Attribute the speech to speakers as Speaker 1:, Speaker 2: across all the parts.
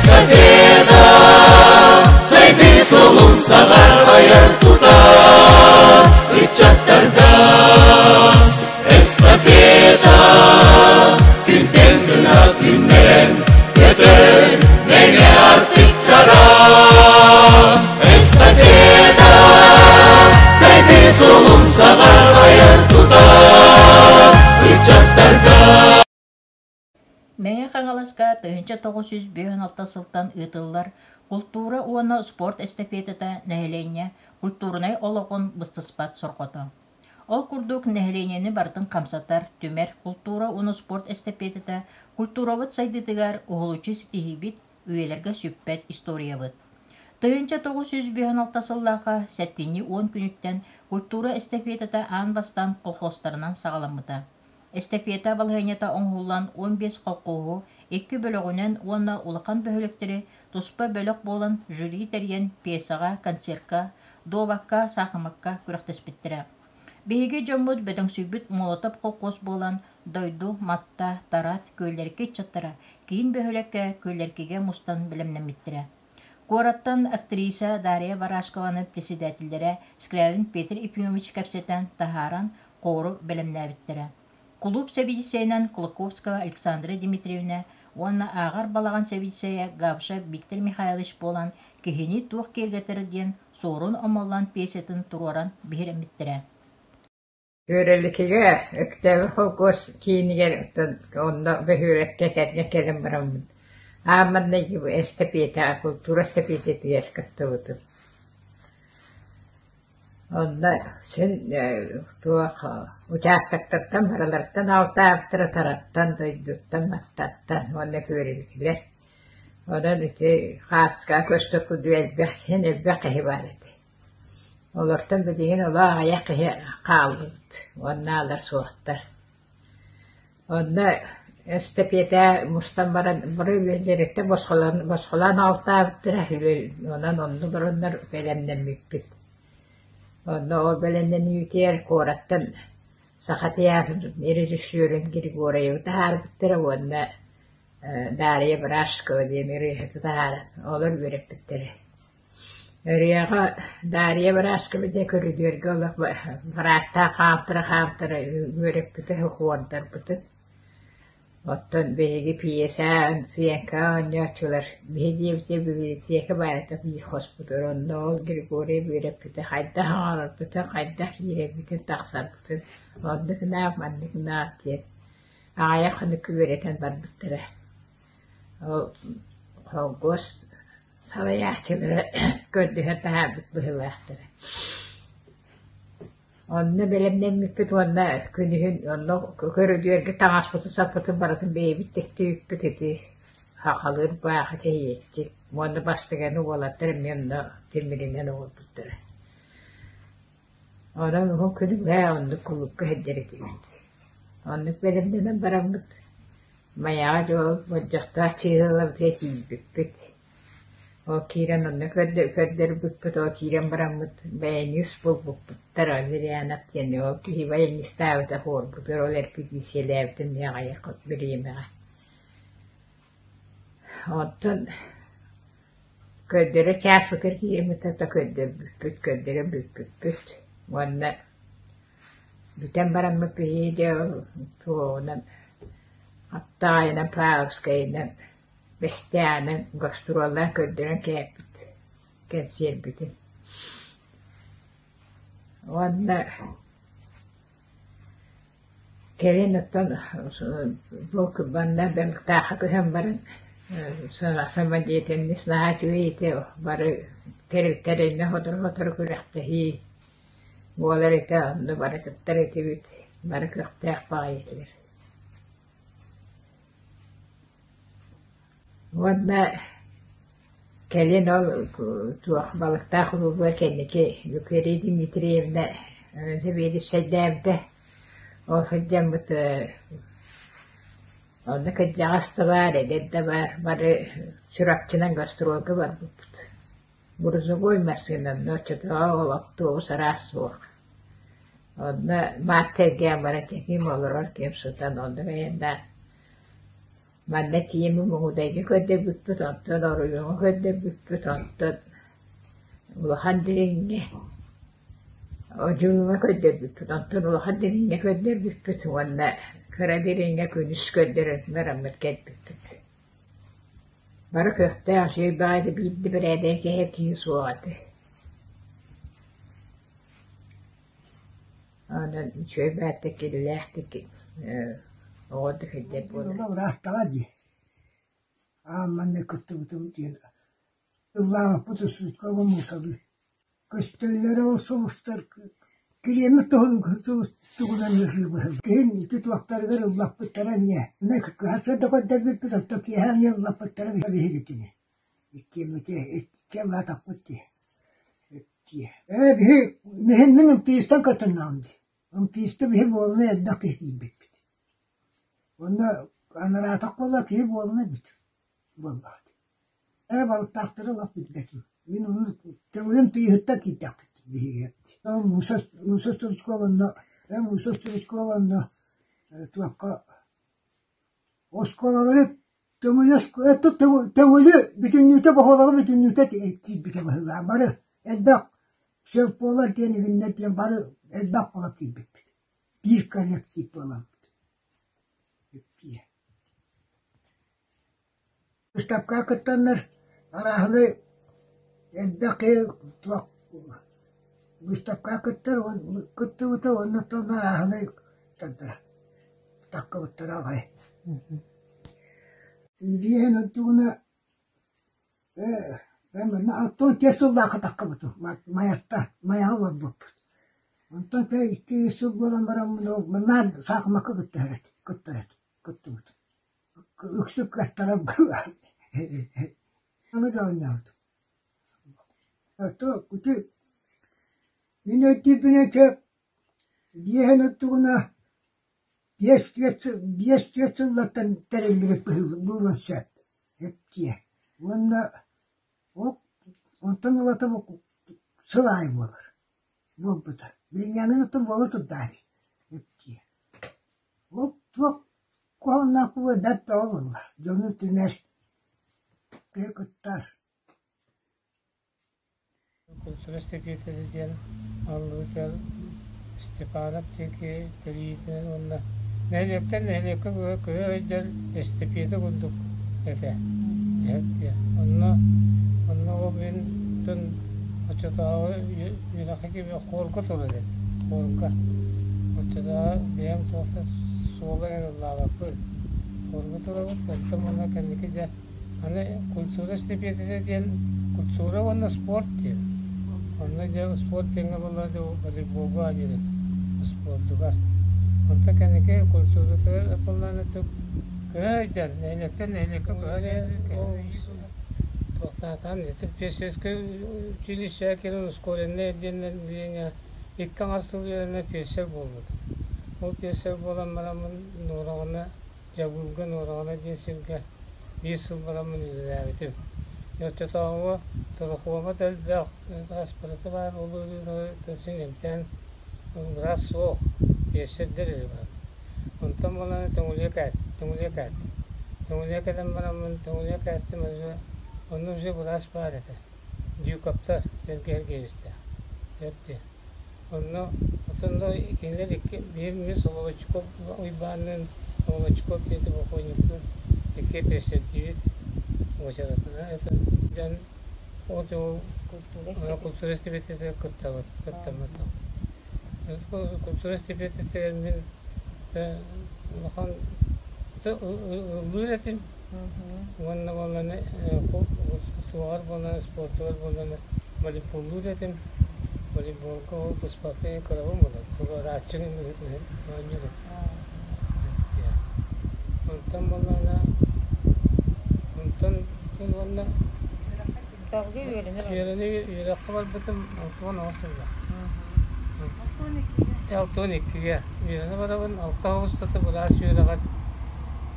Speaker 1: Эстафета сайдыы суолун саҕар айар тутар ыччаттарга Эстафета күнтэн кынат күннэрэн көтөр мэҥэ артыктара Эстафета сайдыы суолун саҕар айар тутар ыччаттарга
Speaker 2: Мэҥэ Хаҥаласка 1956 сылтан ыытыллар култуура уонна спорт эстафетата нэһилиэнньэ культурнай олоҕун быстыспат сорҕото. Ол курдук нэһилиэнньэни барытын хамсатар, түмэр култуура уонна спорт эстафетата культурабыт сайдыытыгар уһулуччу ситиһиибит, үйэлэргэ сүппэт историябыт. 1956 сыллаахха сэттинньи уон күнүттэн культура эстафетата аан бастаан колхозтарынан саҕаламмыта. Эстэпиэтэ балаһыанньата оҥоһуллан 15 холкуоһу икки бөлөҕүнэн уонна улахан бөһүөлэктэри туспа бөлөх буолан жюри тэрийэн пьесаҕа, концертка, дуобакка, саахымакка күрэхтэспиттэрэ. Биһиги дьоммут бөдөҥсүйбүт Молотов холкуос буолан дойду, Матта, Тарат, Күөллэрки ыччаттара киин бөһүөлэккэ Күөллэркигэ мустан бэлэмнэммиттэрэ. Куораттан актриса Дарья Барашкованы председателлэрэ Скрябин Петр Ефимович кэпсэтэн таһааран хуору бэлэмнээбиттэрэ. Кулууп сэбиэдиссэйинэн Кулаковская Александра Дмитриевна уонна ааҕар балаҕан сэбиэдиссэйэ Габышев Виктор Михайлович буолан «Киһини туох киэргэтэр» диэн Суорун Омоллоон пьесатын туруоран биһирэммиттэрэ.
Speaker 3: Үөрэликигэ Өктөөбү холкуос киинигэр онно бөһүөлэккэ кэргэн кэлэн бараммын аан маҥнайгы эстэпиэтэҕэ култуура эстэпиэтэтигэр кыттыбытым. Онно син туох участоктартан барыларыттан аҕалтаабыттара Тараттан, дойдуттан, Маттаттан уонна Күөрэликилэр. Онон ити хаацкаҕа көрсөр курдук элбэх син элбэх киһи баар этэ. Олортон билигин олох аҕыйах киһи хаалбыт уоннаалар суохтар. Онно эстэпиэтэ мустан баран бары үлэлэриттэн босхолоон босхолоон аҕалтаабыттара онон онно бараннар бэлэмнэммиппит. Онно ол бэлэмнэниибитигэр куораттан Саха театрын режиссерун Григорьевы таһаарбыттара уонна Дарья Брашкова диэн ырыаһыты таһааран олор үөрэппиттэрэ. Ырыаҕа Дарья Барашкова дьэ көрүдүөргэ олох бырааттаах хаамтара-хаамтара үөрэппитэ, уордарбытын. Оттон биһиги пьеса, сценка оонньооччулар биһи диэбитэ библиотека баар этэ биир хоспутугар онно ол Григорий үөрэппитэ хайдах оҥорорбутун, хайдах киирэрбитин, тахсарбытын оннук гынаа, маннык гынаа диэн аҕыйах хонук үөрэтэн барбыттара. Ол холкуос салайааччылара көрдөһөн таһаарбыт быһыылаахтара. Онно бэлэмнэммиппит уонна күнүһүн онно көрүдүөргэ таҥаспытын-саппытын барытын бэйэбит тэктибиппит ити сахалыы ырбаахы кэһиэччик уонна бастыҥаны уолаттар эмиэ онно тимиринэн оҥорбуттара. Онон уһун күнү оннук кулуупка сылдьар этибит. Оннук бэлэмнэнэн бараммыт Майаҕа дьол болдьохтоох чыыһылабытыгар тиийбиппит. Ол киирэн онно көрдөрбүппүт, ол киирэн бараммыт баянист булбуппуттар Зырянов диэн ол киһи баянистаабыта хуорбутугар ол эрпидииссийэлээбитин эмиэ аҕыйах бириэмэҕэ. Онтон көрдөрөр чааспытыгар киирэммит хата көрдөрбүппүт, көрдөрөн бүппүппүт уонна Бүтэн бараммыт биһиги дьэ ол туоҕунан Хаптаҕайынан, Павловскайынан, Бэстээҕинэн гастроллаан көрдөрөн кээппит кэнсиэрбитин. Уонна кэлин оттон бу манна Балыктаахха көһөн баран самодеятельность наһаа үчүгэй этэ бары тэрилтэлэринэн сотору-сотору күрэхтэһии Буолар этэ, онно бары кыттар этибит, бары көхтөөх баҕайы этилэр. Уонна кэлин ол туох балыктаах улууһугар кэнники Люкерия Дмитриевна сэбиэдиссэйдээбитэ. Ол сылдьаммыт онно кырдьаҕас да баар, эдэр да баар, бары Чурапчынан гастролга барбыппыт. Грузовой массыынанна оччотооҕу ол автобус араас суох. Онно маат тэлгээн баран ким олорор, ким сытан онно бэйэннээн. Манна тиийэммин Муҥудайга көрдөрбүппүт, онтон оройуоҥҥа көрдөрбүппүт, онтон Улахан Дириҥҥэ, Одьулууҥҥа көрдөрбүппүт, онтон Улахан Дириҥҥэ көрдөрбүппүт уонна Кыра Дириҥҥэ күнүс көрдөрөн бараммыт кэлбиппит. Бары көхтөөх, үчүгэй баҕайы биир да бэрээдэги кэһэр киһи суох этэ. Онон үчүгэй баҕайытык иллээхтик оҕо да сылдьар буолар.
Speaker 4: Ырааттаҕа дии, аан маҥнай кыттыбытым диэн ыллаабыппыт устуутка муусалыы. Көстөллөрө ол сулустар килиэмэ туһунан ыһыы Киһин ити туохтарыгар ыллаппыттара эмиэ. Сарсыарда көрдөрбүппүт, оттон киэһэ эмиэ ыллаппыттара биһигитини. Иккиэммити икки ыллаатахпыт дии. Ээ биһи миһин мин МТС-тан кытыннаҕым дии. МТС-та биһи буолуна элбэх киһи киирбиппит. Уонна анараатах буолла киһи буолуна эбит буоллаҕа дии. Ээ балыктаахтары олох билбэтим. Мин ону төҥүлүм тыйыһыттан киирдэхпит биһиги. Муса Муса Стручкова онно ээ Муса Стручкова онно туохха оскуолалары Төҥүлү Төҥүлү бүтүннүүтэ бохолоҕу бүтүннүүтэ киирбитэ быһыылаах. Бары элбэх селполар диэн иһиннэр диэн бары элбэх буола киирбиппит. Биир коллектив буоламмыт. Выставкаҕа кыттаннар арааһынай элбэх киһи туох выставкаҕа кыттар кыттыбыта уонна арааһынай таххыбыттара аҕай. Биэһин онтугуна ээ манна 64 сыллаахха таххыбытым Майаттан Майаҕа олорбуппут. Онтон тэ 2 сыл буолан бараммын ол наар саахымакка кыттыһар этим кыттар этим кыттыбытым. Үксү кыаттарар быһыылаах. Аны да оонньообутум. Ото ити мин өйдүүрбүнэн биэһин оттугуна 5-4 сыллартан тэриллибит буолуон сөп эптиэ уонна ол онтон ылата сыл аайы буолар буолбута. Билиҥҥи оттон буола турдаҕа дии эптиэ. Ол туох куһаҕаннаах буолуой бэрт бөҕө буолла дьону түмэр, киһи кыттар.
Speaker 5: Культура эстафетата диэн Аллыытал Степанов диэки тэрийиитинэн уонна нэһилиэктэн нэһилиэккэ көһө сылдьар эстафета курдук этэ. Онно онно ол мин оччотооҕу үөрэххэ киирбит хорга турар этим хорга. Оччотооҕу бэйэм туох да суола эрэ ыллаабаппын. Хорга турабыт, онтон уонна кэнники дьэ Аны культура эстафетата диэн культура уонна спорт диэн. Онно дьэ спорт диэҥҥэ буолла дьэ волейболга оонньуур спордугар. Онтон кэнники культуратыгар буоллаҕына көһө сылдьан нэһилиэктэн нэһилиэккэ көһө туохтаатаан ити пионерскай училище кэлин ускоренное диэн икки аҥар сыл үөрэнэн пионер буолбут. Ол пионер буолан бараммын Нуораҕана Дьабыылга Нуораҕана диэн сиргэ биир сыл бараммын үлэлээбитим. Оччотооҕуга трахома да элбэх, аспарата баар ол ыарыыны син эмтээн быраас суох, биэссэрдэр эрэ баар. Онтон буолан Төҥүлүө Төҥүлүө кээттим. Төҥүлүө кэлэн бараммын Төҥүлүө кээттим онно уже быраас баар этэ. Дюковтар Сергей Сергеевичтээх. Төрт Онно онно кинилэр икки биир мин Соловочков Уйбаанныын Соловочков диэти бокуонньуктуун икки песэрдиибит уочаратына это дьон ол дьол культура эстафетатыгар кыттабыт кыттаммытым. Культура эстафетатыгар мин улахан ыллыыр этим уонна буолланы суоҕар буолланы спортугар буолланы волейболлуур этим. Волейболга ол быспакка кырабын буолар туруорааччы оонньуур этим. Онтон буоллаҕына онтон уонна
Speaker 2: Салгыы үөрэнэр
Speaker 5: үөрэнэ үөрэххэ барбытым 69 сылга. 62-гэ үөрэнэ барабын алта сыл устата быраас үөрэҕэр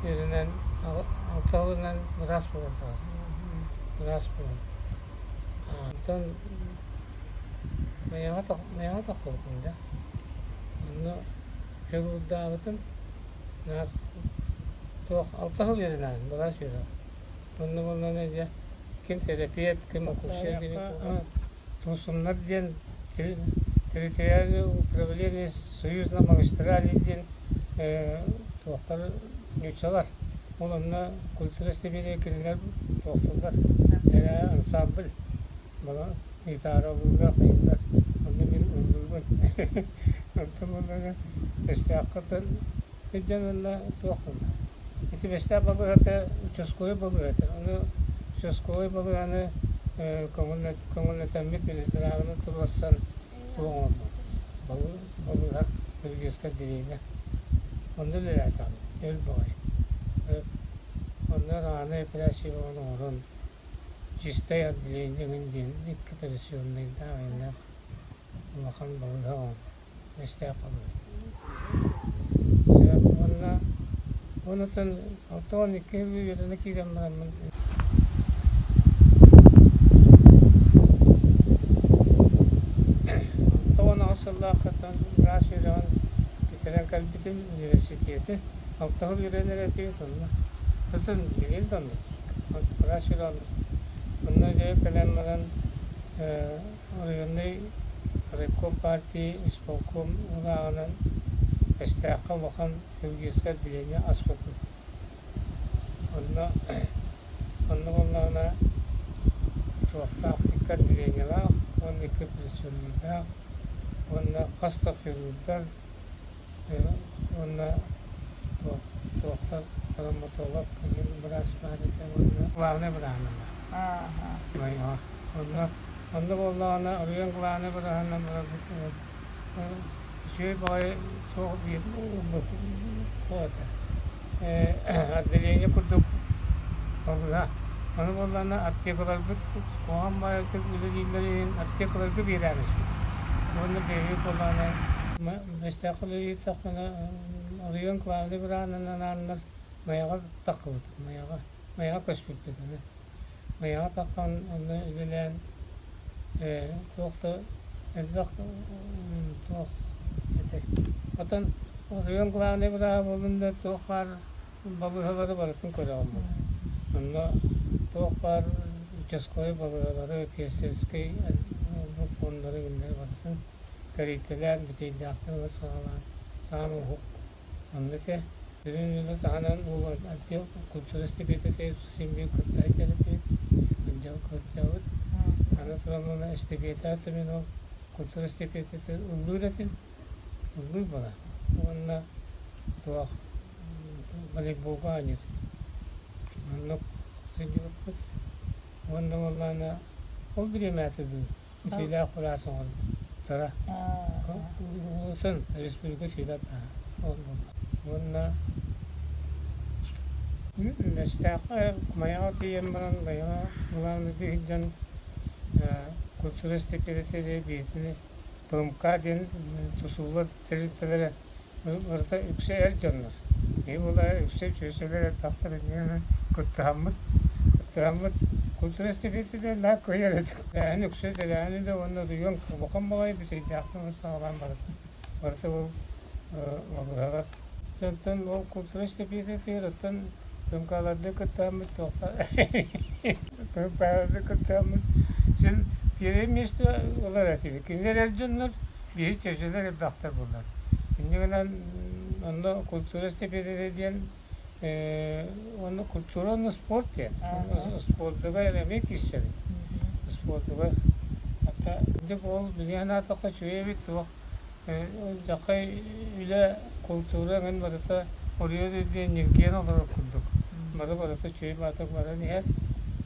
Speaker 5: үөрэнэн алта сылынан быраас буолан таҕыстым. Быраас буолан. Онтон Майаҕа Майаҕа тахсыбытым да. Онно хирурдаабытым. Наар Туох алта сыл үөрэнэҕин, былаас үөрэҕэ. Онно буоллаҕына дьэ ким терапевт, ким акушер гинеколог, Туусуннар диэн территориальное управление союзной магистрали диэн туохтар нууччалар. Ол онно культура степени кинилэр туохтууллар ансамбль гитаралыыллар, хайыыллар. Онно мин ыллыыбын. Онтон буоллаҕына Бэстээххэ сылдьан уонна туох буолла? Ити Бэстээх балыыһата участковай балыыһа Ону участковай балыыһаны көҥүллэтэммит Минздравынан туруорсан туох оҥорбут. Балыыһа хирургическай отделение. Онно үлэлээтэҕим өр баҕайы. Онно раны операция оҥорон чистай отделение эҥин диэн икки операционнайдаах айаннаах улахан балыыһа оҥорбут. Бэстээх балыыһа. Уонна онтон 62 үөрэнэ киирэн бараммын 68 сыллаахтан врач үөрэҕин бүтэрэн кэлбитим университеты алта сыл үөрэнэр этибит онно Атын билигин да оннук врач үөрэҕин онно дьэ кэлэн баран Районнай райком партии исполком ылааҕынан Бэстээххэ улахан хирургическай отделение аспыппыт. Онно онно буоллаҕына туохтаах икки отделениелаах уонна икки операционнайдаах уонна хас да хирурдар уонна туох туохтар травматолог быраас баар этэ уонна главнай бырааһынан баар. Онно онно буоллаҕына оройуон главнай бырааһынан барарбыт үчүгэй баҕайы суох диир суох этэ. Отделение курдук балыыһа. Ону буоллаҕына аптекаларбыт куһаҕан баайытык үлэлииллэр иһин аптекаларга биэрээбиппит. Уонна бэйэбит буоллаҕына Бэстээххэ үлэлииртэхпинэ оройуон главнай бырааһынан анааннар Майаҕа таххыбыт Майаҕа Майаҕа көспүппүт аны. Майаҕа таххан онно үлэлээн туох да элбэх туох этэй. Оттон оройуон главнай бырааһа буоллун да туох баар балыыһалары барытын көрөҕүн буолар. Онно туох баар участковай балыыһалары, пиэссэрскэй пууннары кинилэри барытын кэрийтэлээн, бүтэйдээхтик ыла саҕалаан саамай уһук Онно этэ сүрүн үлэ таһынан ол отдел культура эстафетата син биир кытта сылдьар кырдьабыт. Аны туран уонна эстафета мин ол культура эстафетата ыллыыр этим. Ыллыыр буолан. Уонна туох волейболга оонньуур. Оннук сылдьыбыппыт. Уонна буоллаҕына ол бириэмэтэ дуу Үтүөлээх быраас оҥорбуттара. Улуустан республика үтүөлээх оҥорбута. Уонна Мэстээххэ Майаҕа тиийэн баран Майаҕа главныйдыы сылдьан культура секретаря биирдини ПМК диэн тусуулар тэрилтэлэрэ Барыта үксэ эр дьоннор. Киһи буола үксэ чүөчэлэр элбэхтэр иннинэ кыттыһаммыт, кыттыһаммыт культура эстафетата наар кыайар этэ. Тэрээһин үксэ тэрээһин үлэ уонна оройуон улахан баҕайы бүтэйдээхтик саҕалаан барыта барыта ол балыыһаҕа. Онтон ол культура эстафетатыгар оттон ПМК-лардыы кыттыһаммыт туохха ПМК-лардыы кыттыһаммыт син первое место ылар этибит. Кинилэр эр дьоннор Биһи чөчөлөр элбэхтэр буоллар. Инньэ гынан онно культура эстафетата диэн онно культура уонна спорт диэн. Спордуга эмиэ киирсэбит. Спордуга хата ол билигин санаатахха үчүгэй эбит туох дьахай үлэ культура эҥин барыта оруйуот диэн ньиргийэн олорор курдук. Бары барыта үчүгэй баатык баран иһэр.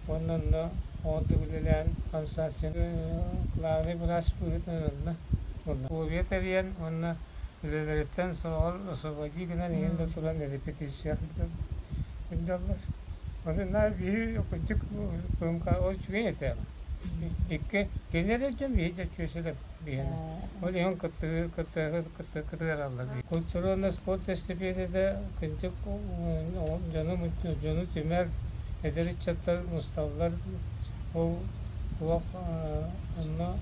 Speaker 5: Уонна онно оҕордук үлэлээн хамсааччы главный быраас быһыытынан онно Условия тэрийэн уонна үлэлэриттэн сороҕор освободи гынан иһин да туран репетиция сылдьаллар. Ону наар биһи кырдьык ПМК ол үчүгэй этэ. Икки кинилэр дьон биһи да чүөсэлэр биһиэнэ. Ол иһин кыттыгы кыттыгы кытыараллар. Культура уонна спорт эстафетата кырдьык дьону дьону түмэр, эдэр ыччаттар мусталлар. Ол олох онно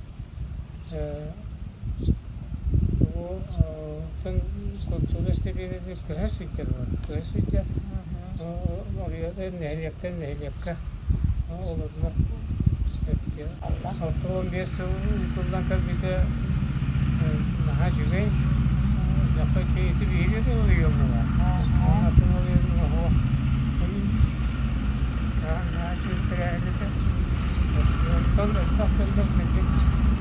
Speaker 5: Бу культура эстафетатын көһө сылдьар көһө сылдьар. Нэһилиэктэн нэһилиэккэ олордулар. 65 сыл ыытыллан кэлбитэ наһаа үчүгэй. Дьахха ити биһиги да улуйуомна баар. Атын улуйуомна оһох. Наһаа үчүгэй тэрээһин этэ. Онтон өттөх кэллэх кырдьык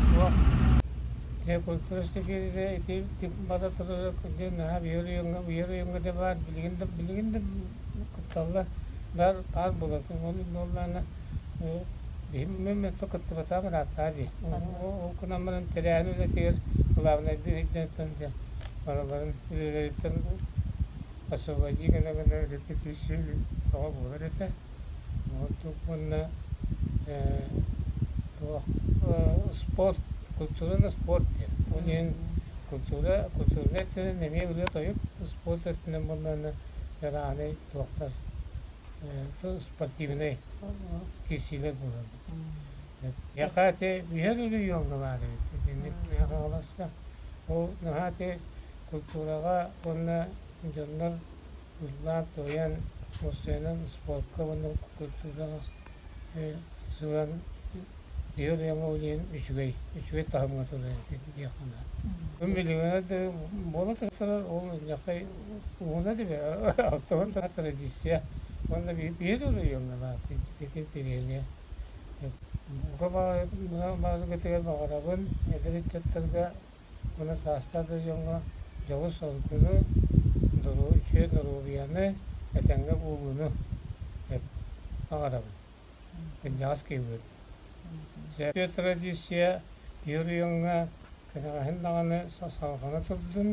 Speaker 5: туох Дьэ культура стипендията ити бата турара диэн наһаа биир оройуоҥҥа биир оройуоҥҥа да баар билигин да билигин да кытталлар баар баар буолар ол буоллаҕына биһи мин кыттыбатаҕым ырааттаҕа дии ол гынан баран тэрээһин үлэтигэр главнайдыы сылдьан дьэ барыларын үлэлэриттэн освободить гына гына репетиция бөҕө буолар этэ. Ордук уонна туох спорт, культураны спорт диэн. Ол иһин культура, культурнай өттүнэн эмиэ ырыа-тойук, спорт өттүнэн буоллаҕына чарааһынай туохтар спортивнай киирсиилэр буолаллар. Миэхэ ити үһүөн оройуоҥҥа баар эбит итинник Мэҥэ Хаҥаласка. Ол наһаа ити культураҕа уонна дьоннор ыллаан-туойан, уопсайынан спортка уонна культураҕа сыһыан биир оройуоҥҥа диэн үчүгэй, үчүгэй таһымҥа турар диэххэ наада. Билигин да буола турар ол мунньахха уһуна да оттон традиция уонна биир оройуоҥҥа баар итин Бука бааргытыгар баҕарабын эдэр ыччаттарга Уонна саастаах да дьоҥҥо дьолу-соргуну, үчүгэй доруобуйаны, этэҥҥэ буолууну баҕарабын. Кырдьаҕас киһибин. Үтүө традиция Юрийҥҥа кэнэҕэһин даҕаны салҕана турдун,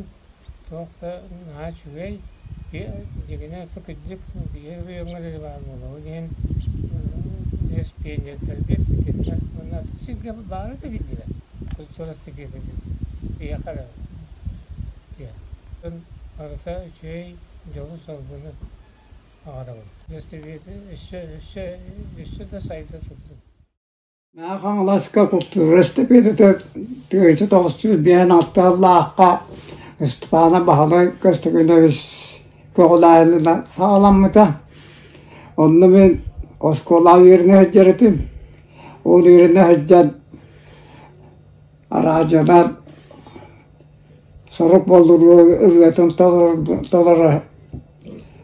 Speaker 5: туох да наһаа үчүгэй, дьиҥинэн кырдьык биир оройуоҥҥа эрэ баар буолуо. Ол иһин пионердарбыт итиннэ уонна атын сиргэ баара да биллибэт. Культура стипендиятын биһиэхэ эрэ диэн. Барыта үчүгэй дьолу-соргуну баҕарабын. Өссө өссө өссө да сайда турдун.
Speaker 6: Мэҥэ Хаҥаласка култуура эстафетата тыһыынча тоҕус сүүс биэс алталаахха Степана Баһылай Көстөкүүнэбис көҕүлээһининэн саҕаламмыта. Онно мин оскуолаҕа үөрэнэ сылдьар этим. Ол үөрэнэ сылдьан араадьыйанан сорук боллуруо ырыатын толоро.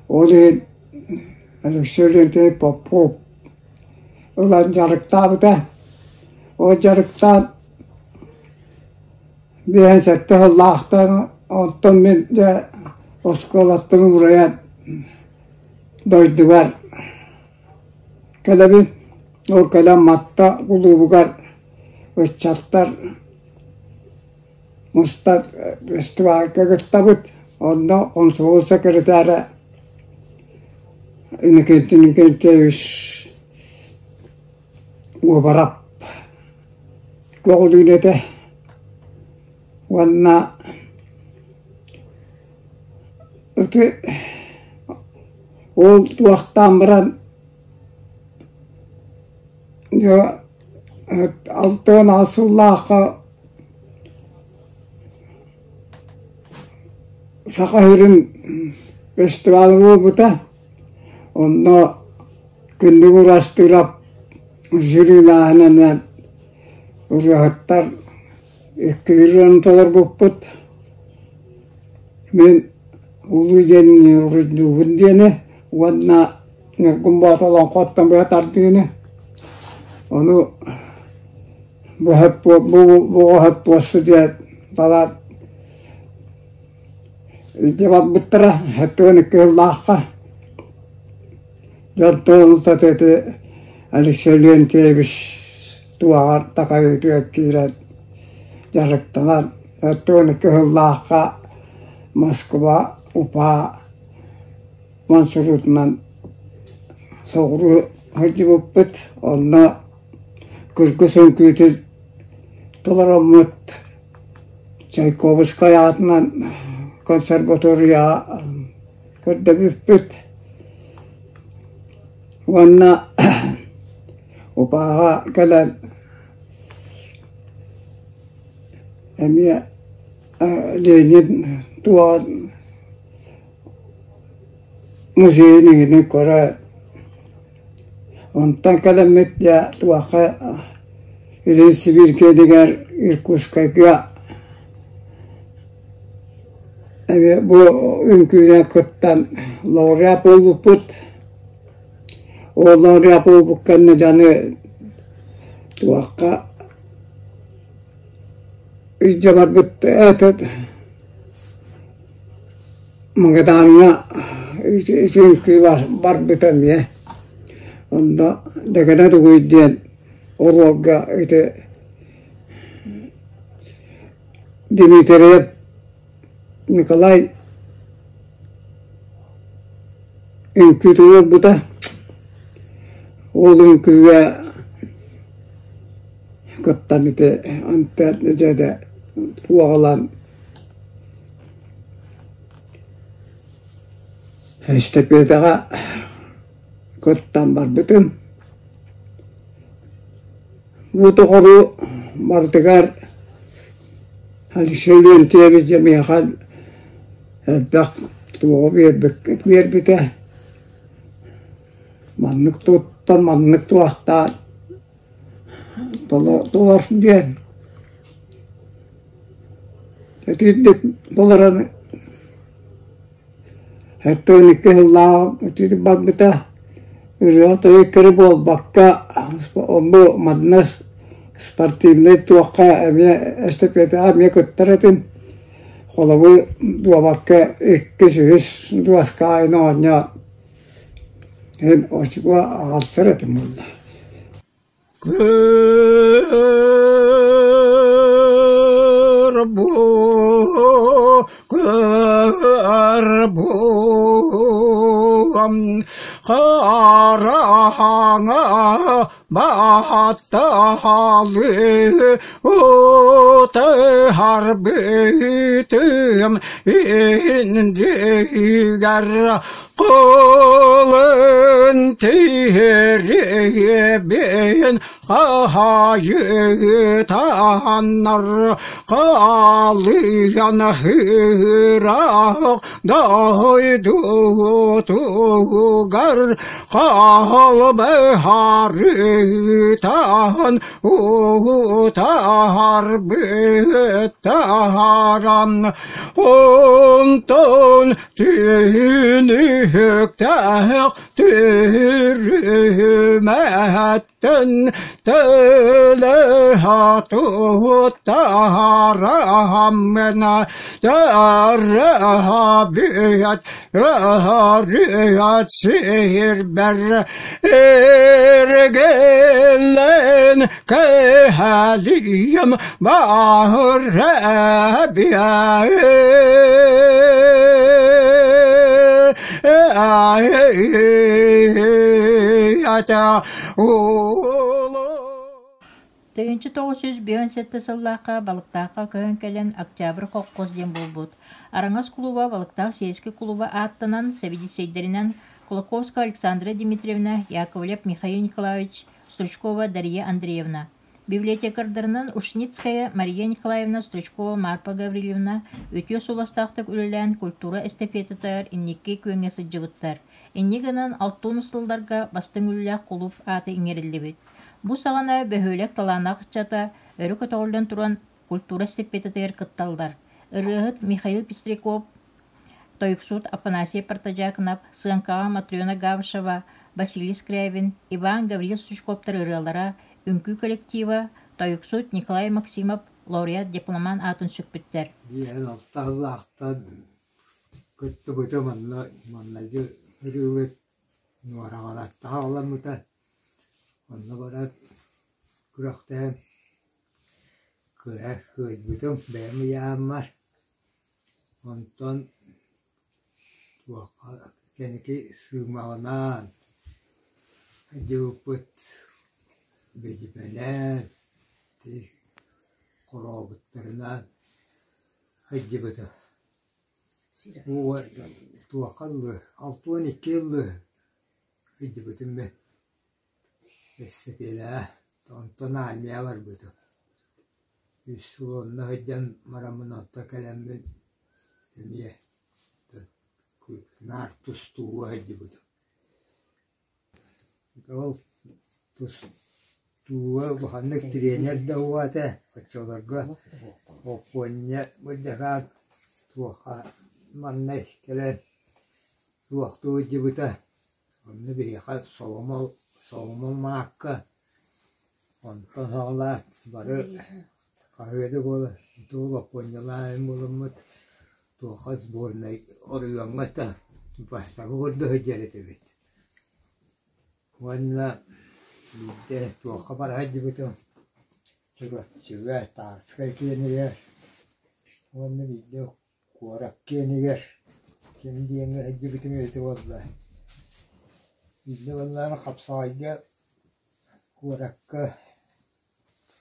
Speaker 6: Ол иһин Алексей Леонтьевич Попов ылан дьарыктаабыта. Ол дьарыктаан 57 сыллаахтан онтон мин дьэ оскуолаттан уурайан дойдубар кэлэбин. Ол кэлэн Матта кулуубугар ыччаттар мустар фестивальга кыттабыт. Онно комсомол секретара Иннокентий Иннокентьевич Уобарап көҕүлүүр этэ уонна ити ол туохтаан баран 68 сыллаахха Саха сирин фестивала буолбута. Онно Күндү Урастыырап жюрилааһынынан ырыаһыттар икки ырыаны толорбуппут. Мин Улуу диэн уруйдуубун диэни уонна Ньургун Боотур олоҥхоттон быһа тардыыны. Ону быһа бу буолсу диэн талаан илдьэ барбыттара 72 сыллаахха. Дьон ити Алексей Леонтьевич туоҕар такайыытыгар киирэн дьарыктанан 72 сыллаахха Москва, Уфа маршрутунан соҕуруу сылдьыбыппыт. Онно Кыргыс үҥкүүтүн толороммут Чайковскай аатынан консерваторияҕа көрдөбүппүт. Уонна Уфаҕа кэлэн эмиэ Ленин туоҕун музейын иһинэн көрө онтон кэлэммит дьэ туохха Илин Сибииргэ Иркутскайга эмиэ бу үҥкүүнэн кыттан лауреат буолбуппут. Ол лауреат буолбут кэннэ дьону туохха илдьэ барбыт этот Магадаҥҥа ити үҥкүү барбыта эмиэ. Онно Дэгэнэ Дугуй диэн оруолга ити Дмитриев Николай үҥкүү туруорбута. Ол үҥкүүгэ кыттан ити дьэ туоҕалаан эстафетаҕа кыттан барбытым. Бу тоҕору барытыгар Алексей Леонтьевич дьэ миэхэ элбэх туоҕу биэрбитэ. Маннык туттан, маннык туохтаан толор диэн. Итирдик толорон 72 сыллааҕы итирик барбыта. Ырыа-тойук эрэ буолбакка, бу манна спортивнай туохха эмиэ эстафетаҕа эмиэ кыттар этим. Холобур, дуобакка иккис, үһүс дуоска аайы оонньоон иһин очко аҕалсар этим буолла.
Speaker 7: Кырбу, кырбу, хараҥа батталы утарбытым индигэр Кылын тиһирибин хаһайытаннар хаалыйан ыраах дойдутугар хаалбыһарытан утарбыттарам онтон Түнүктээх түрүмэттэн төлөһө туттарааммына төрөһөбүөт өрүөт сирбэр эргиллэн кэһэлиэм
Speaker 2: 1957 сыллаахха Балыктаахха көһөн кэлэн Октябрь холкуос диэн буолбут. Араҥас кулуба Балыктаах сельскэй кулуба ааттанан, сэбиэдиссэйдэринэн Кулаковская Александра Дмитриевна, Яковлев Михаил Николаевич, Стручкова Дария Андреевна. Библиотекардарынан Ушницкая Мария Николаевна Стручкова Марпа Гаврильевна үтүө суобастаахтык үлэлээн культура эстафетатыгар инники күөҥҥэ сылдьыбыттар. Инньэ гынан алтын сылларга бастыҥ үлэлээх кулууп аата иҥэриллибит. Бу саҕана бөһүөлэк талааннаах ыччата өрө көтөҕүллэн туран культура эстафетатыгар кытталлар. Ырыаһыт Михаил Пестряков, тойуксут Афанасий Протодьяконов, сыаҥкаҕа Матрена Габышева, Василий Скрябин, Иван Гаврил Стручковтар ырыалара, үҥкүү коллектива, тойуксут Николай Максимов лауреат дипломант аатын сүкпүттэр.
Speaker 8: Диэн алталаахтан кыттыбыта манна маннайгы ырыабыт Нуораҕалаттаха аҕаламмыта. Онно баран күрэхтэһэн кыайа кыайбытым бэйэм ыйааммар. Онтон туохха кэнники сыымаҕынаан дьыбыппыт билимэнээн хорообуттарынан сылдьыбытым. Туохха ыллыы 62 ыллыы сылдьыбытым мин. Эстафетаҕа онтон армияҕа барбытым. Үс сыл онно сылдьан бараммын онтон кэлэммин эмиэ Наар тустууга сылдьыбытым. Ол тустууга улаханнык тириэньэр да уо этэ, оччолорго Оппуонньа Бырдьакаан туохха манна кэлэн туохтуу сылдьыбыта. Онно биһиэхэ соломо соломо маакка, онтон саҕалаат бары хаһыа да буолан туох Оппуонньалаан буоламмыт туохха сборнай оройуоҥҥа да бастакы курдук сылдьар этибит. Уонна биирдэ туохха бара сылдьыбытым Чурапчыга, Тарскай киэнигэр уонна биирдэ куорат киэнигэр ким диэҥҥэ сылдьыбытым эбитэ буолла. Биирдэ буоллаҕына хапсаҕайга куоракка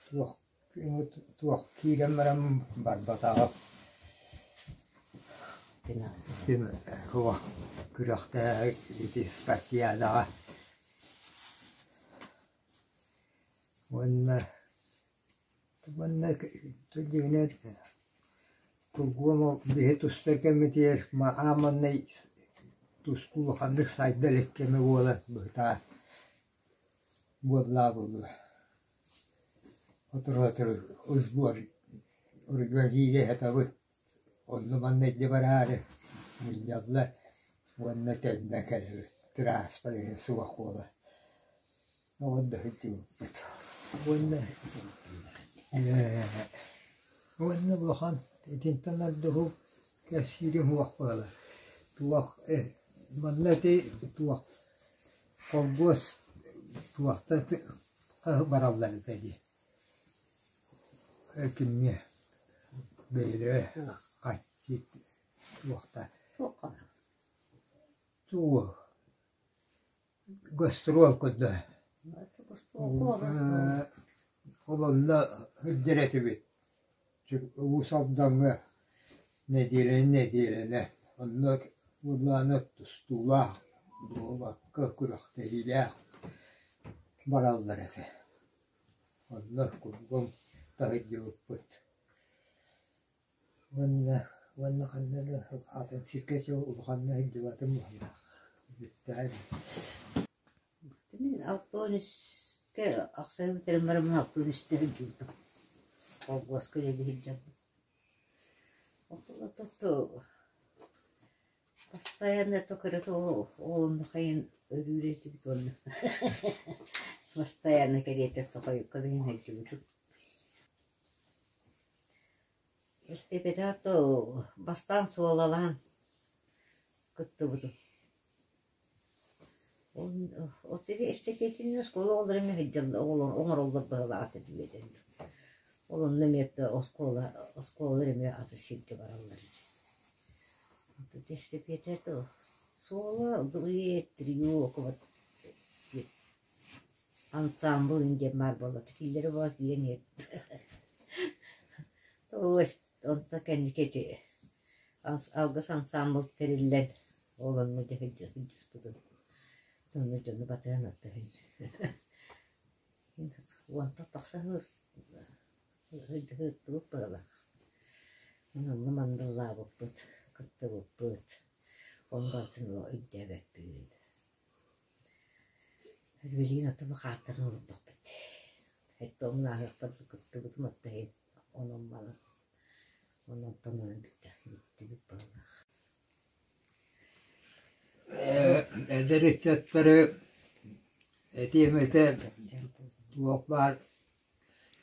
Speaker 8: туох туох киирэн баран барбатаҕым. Суох күрэхтэһэ ити спартакиадаҕа уонна уонна дьиҥинэн кургуом ол биһи тустар кэммитигэр аан маҥнай тустуу улаханнык сайда илик кэмэ буолан быһытаа буоллаа буолуо Сотору-сотору сбор уругуга киирэ сатабыт, онно-манна илдьэ бараары мунньаллар уонна төннө кэлэбит, тырааспар иһин суох буолар. Оҕо да сылдьыбыппыт. Уонна уонна улахан итинтэн ордугу кэпсиирим суох буолар. Туох манна ити туох холкуос туохтан бараллар этэ дии кимҥэ бэйэлэрэ хаччы туохта тугу гастрол курдук ол онно сылдьар этибит Уус Алдаҥҥа нэдиэлэни нэдиэлэнэ онно былаана тустуулаах, дуобакка күрэхтэһиилээх бараллар этэ. Онно кургум таһыйдыбыппыт. Уонна уонна ханна да атын сиргэ улаханнык сылдьыбатым быһыылаах. Бүттэҕэ
Speaker 9: Мин 63-кэ ахсаһы бүтэрэн бараммын 63-тэ сылдьыбытым. Холкуоска үлэлии сылдьаммын. Постоянно то көрө оҕолонно хайын өрүүр этибит уонна постоянно кэриэтэ хойукка да иһин сылдьыбытым. Эстепетэ то бастаан суолалаан кыттыбытым. Ол сири эстэтиэтинэн оскуола оҕолоро эмиэ сылдьаллар оҥороллор быһыылаах этэ диэн. Ол онно эмиэ оскуола оскуолалар эмиэ атын сиргэ бараллар этэ. Эстэтиэтэ суола ансаамбыл диэн баар буолла киилэрэ буола киирэн иһэр. Онто кэнники ити алгыс ансаамбыл тэриллэн Ол онно дьэ сылдьыспытым. Сонно дьону батыһан оттоһун. Уонтан тахса ыһыктыбыт быһыылаах. Онно мандаллаабыппыт, кыттыбыппыт. Ону барытын өйдөөбөппүн. Билигин оттон хааттаран олордохпут. Эттэ ааһыахпар кыттыбытым оттоһун онон манан онон онон бүттэ бүттүбүт быһыылаах.
Speaker 8: Эдэр ыччаттары этиэм этэ туох баар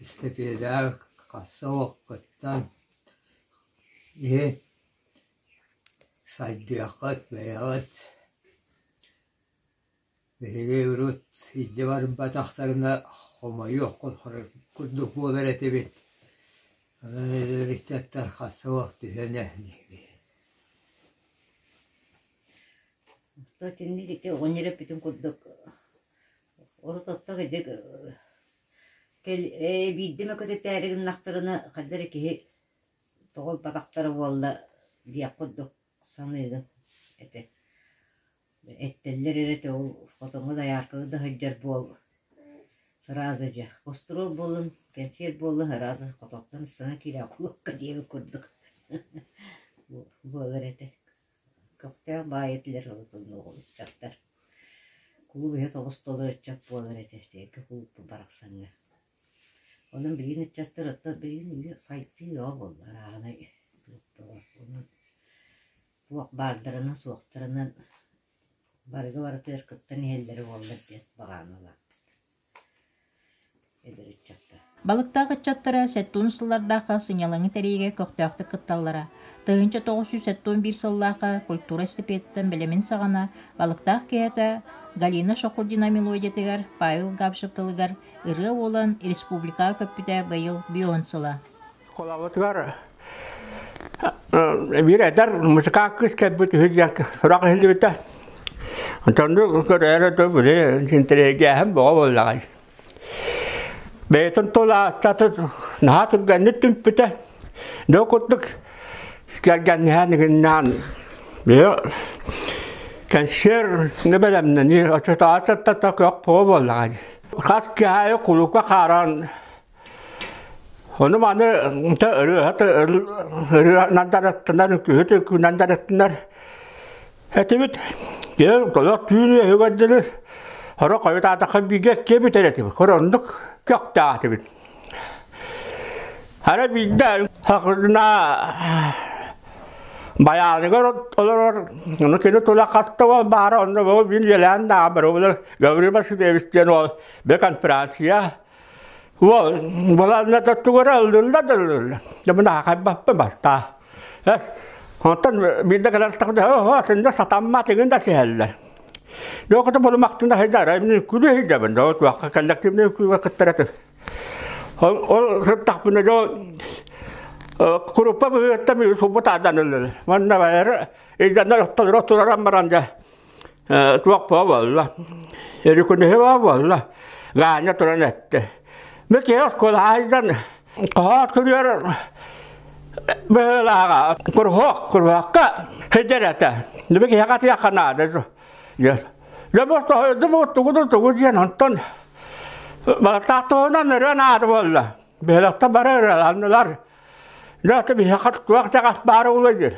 Speaker 8: истипиэдээх хасса олоххуттан иһин сайдыаххыт бэйэҕит Биһиги урут илдьэ барбатахтарына хомойуох курдук буолар этибит. Онон эдэр ыччаттар хас суох түһэн эһниги.
Speaker 9: Итинник ити оҕонньор эппитин курдук урут отток ити биирдэ эмэ көтүтээри гыннахтарына хайда эрэ киһи тоҕо ылбатахтара буолла диэх курдук саныыгын этэ. Эттэллэр эрэ этэ ол хотоҥҥо дайааркалыы да сылдьар буол сразу дьэ остуруол буоллун, кэнсиэр буоллун сразу хототтон ыстана киирэ кулукка диэбит курдук буолар этэ. Көхтөөх баайы этилэр ол ыччаттар. Кулууп иһэ тоҕус толору ыччат буолар этэ итиэргэ кулууппут барахсаҥҥа. Онон билигин ыччаттар оттон билигин үйэ сайдыы бөҕө буолла арааһынай онон туох баардарынан суохтарынан барыга барытыгар кыттан иһэллэрэ буоллар диэн баҕаналаахпыт эдэр ыччаттар.
Speaker 2: Балыктаах ыччаттара сэттиун сыллардаахха сынньалаҥы тэрийиигэ көхтөөхтүк кытталлара. 1971 сыллаахха культура эстафетаттан бэлэмин саҕана Балыктаах киһитэ Галина Шохурдина мелодиятыгар Павел Габышев тылыгар ырыа буолан республикаҕа көппүтэ быйыл бион сыла.
Speaker 10: Оскуолабытыгар биир эдэр музыкант кыыс кэлбит үһү диэн сурах иһиллибитэ. Онтон көрөөрө да били интэриэһиргээһин бөҕө буоллаҕай. Бэйэтин тыл ааттата наһаа түргэнник түмпүтэ. Дьэ курдук кэргэнниһэн игиннээн биһи кэнсиэр бэлэмнэнии оччотооҕу көх буоллаҕай. Хас киһи кулука хааран Ону маны ырыаһыт ырыанан дарыттынар, үҥкүүһүт үҥкүүнэн дарыттынар этибит. Толох түүн үөһүгэр дылы сорох хойутаатахха бииргэ иккиэ бүтэр этибит. Оннук көхтөөх этибит. Арай биирдэ хахырына байааныгар олорор, ону кини тула хаста уол баара, онно бу мин үөлээн даҕа барыбылар Гаврил Васильевич диэн уол бе конференция Уол балаанната тугара ыллылла да ыллылла. Дьэ мин аахайбаппын бастаа. Эс онтон биирдэ кэлэр тахда оо атында сатаммат игин да сиһэллэр. Дьокото болумахтында хайдара мин күлү хийдэбин доо туохха коллективный күлүгэ кыттар Ол сыттахпына дьо куруппа быһыаттан мин суббут аадан ыллылар. Манна байары илдьаннар оттолоро тураран баран дьэ туох буолла өрүкүнүһү буолла Ганя туран эттэ Ми киһи оскуолаайдан хоһоот күрүөр быһыылааҕа куруһуок куруһуокка сылдьар этэ Ми киһиэхэ атыйахха наада дьэ бу тоһойдум тугу тугу диэн онтон балаттаах туһунан ырыа наада буолла быһыылахта бары ырыаланнылар дьэ биһиэхэ туох даҕас баара буолуо диир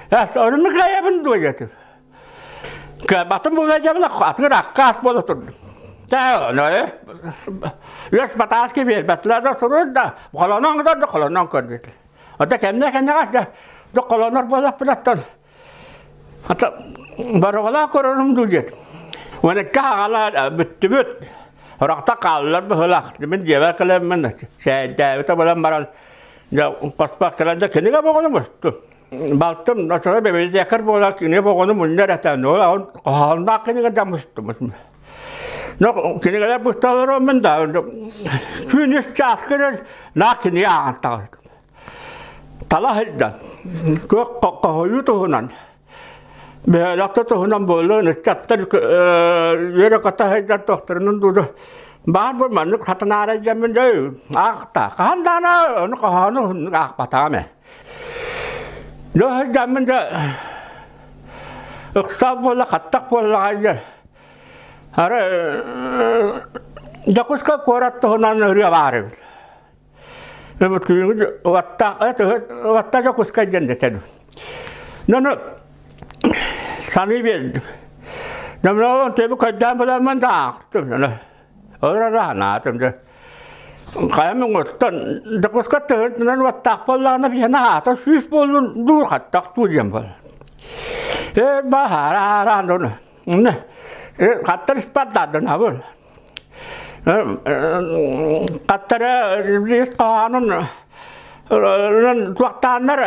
Speaker 10: Эс, орун кыайабын дуо диэтим. Кыайбатым буолуо диэбин атыгар аккаас буола турдум. Үөс батааски биэрбэтилэр да суруй да, холонон да холонон көрбүт. Ота кэмнэ кэннэҕэ да да холонор буолаппынаттан ата бароҕалаа көрөрүм дуу диэтим. Уонакка аҕала бүттүбүт. Орохто хааллар быһылаах. Мин дьиэбэр кэлэммин сээдээбитэ буолан баран Дьэ, хоспох кэлэн да кинигэ боҕону мустум. Балтым оччолор библиотекарь буолан кинигэ боҕону мунньар этэ. Ол хоһоонноох кинигэ да мустум. Но кинигэлэр бысталар мин да күн үс чаас кэлэр наа кинигэ ааҕан таҕыстым. Тала сылдьан күөх хоһуйуу туһунан Бөһүөлэккэ туһунан буоллун, ыччаттар үөрэ-көтө сылдьар туохтарынан дуу баар бу маннык хатынаара дьэммин дьэ аахта. Хаһан даҕаны ону хоһоону уһуннук аахпатаҕым ээ. Дьэ сылдьаммын дьэ ыксал буолла, хаттах буоллаҕа дьэ. Ары Дьокуускай куорат туһунан ырыа баар эбит. Уоттаах Дьокуускай диэн дэтэн. Нону саныы биэрдим. Номнуон төбү көрдөөн буламмын да аахтым. Олор анаатым дьэ. Хайам оҥоттон Дьокуускай тыһыынчанан уоттаах буоллаҕына биһиэнэ аата сүүс буоллун дуу хаттах дуу диэн буолар. Ээ баһаарaan дону. Хаттар испаттаадынабын. Хаттара лист хаанын туохтааннар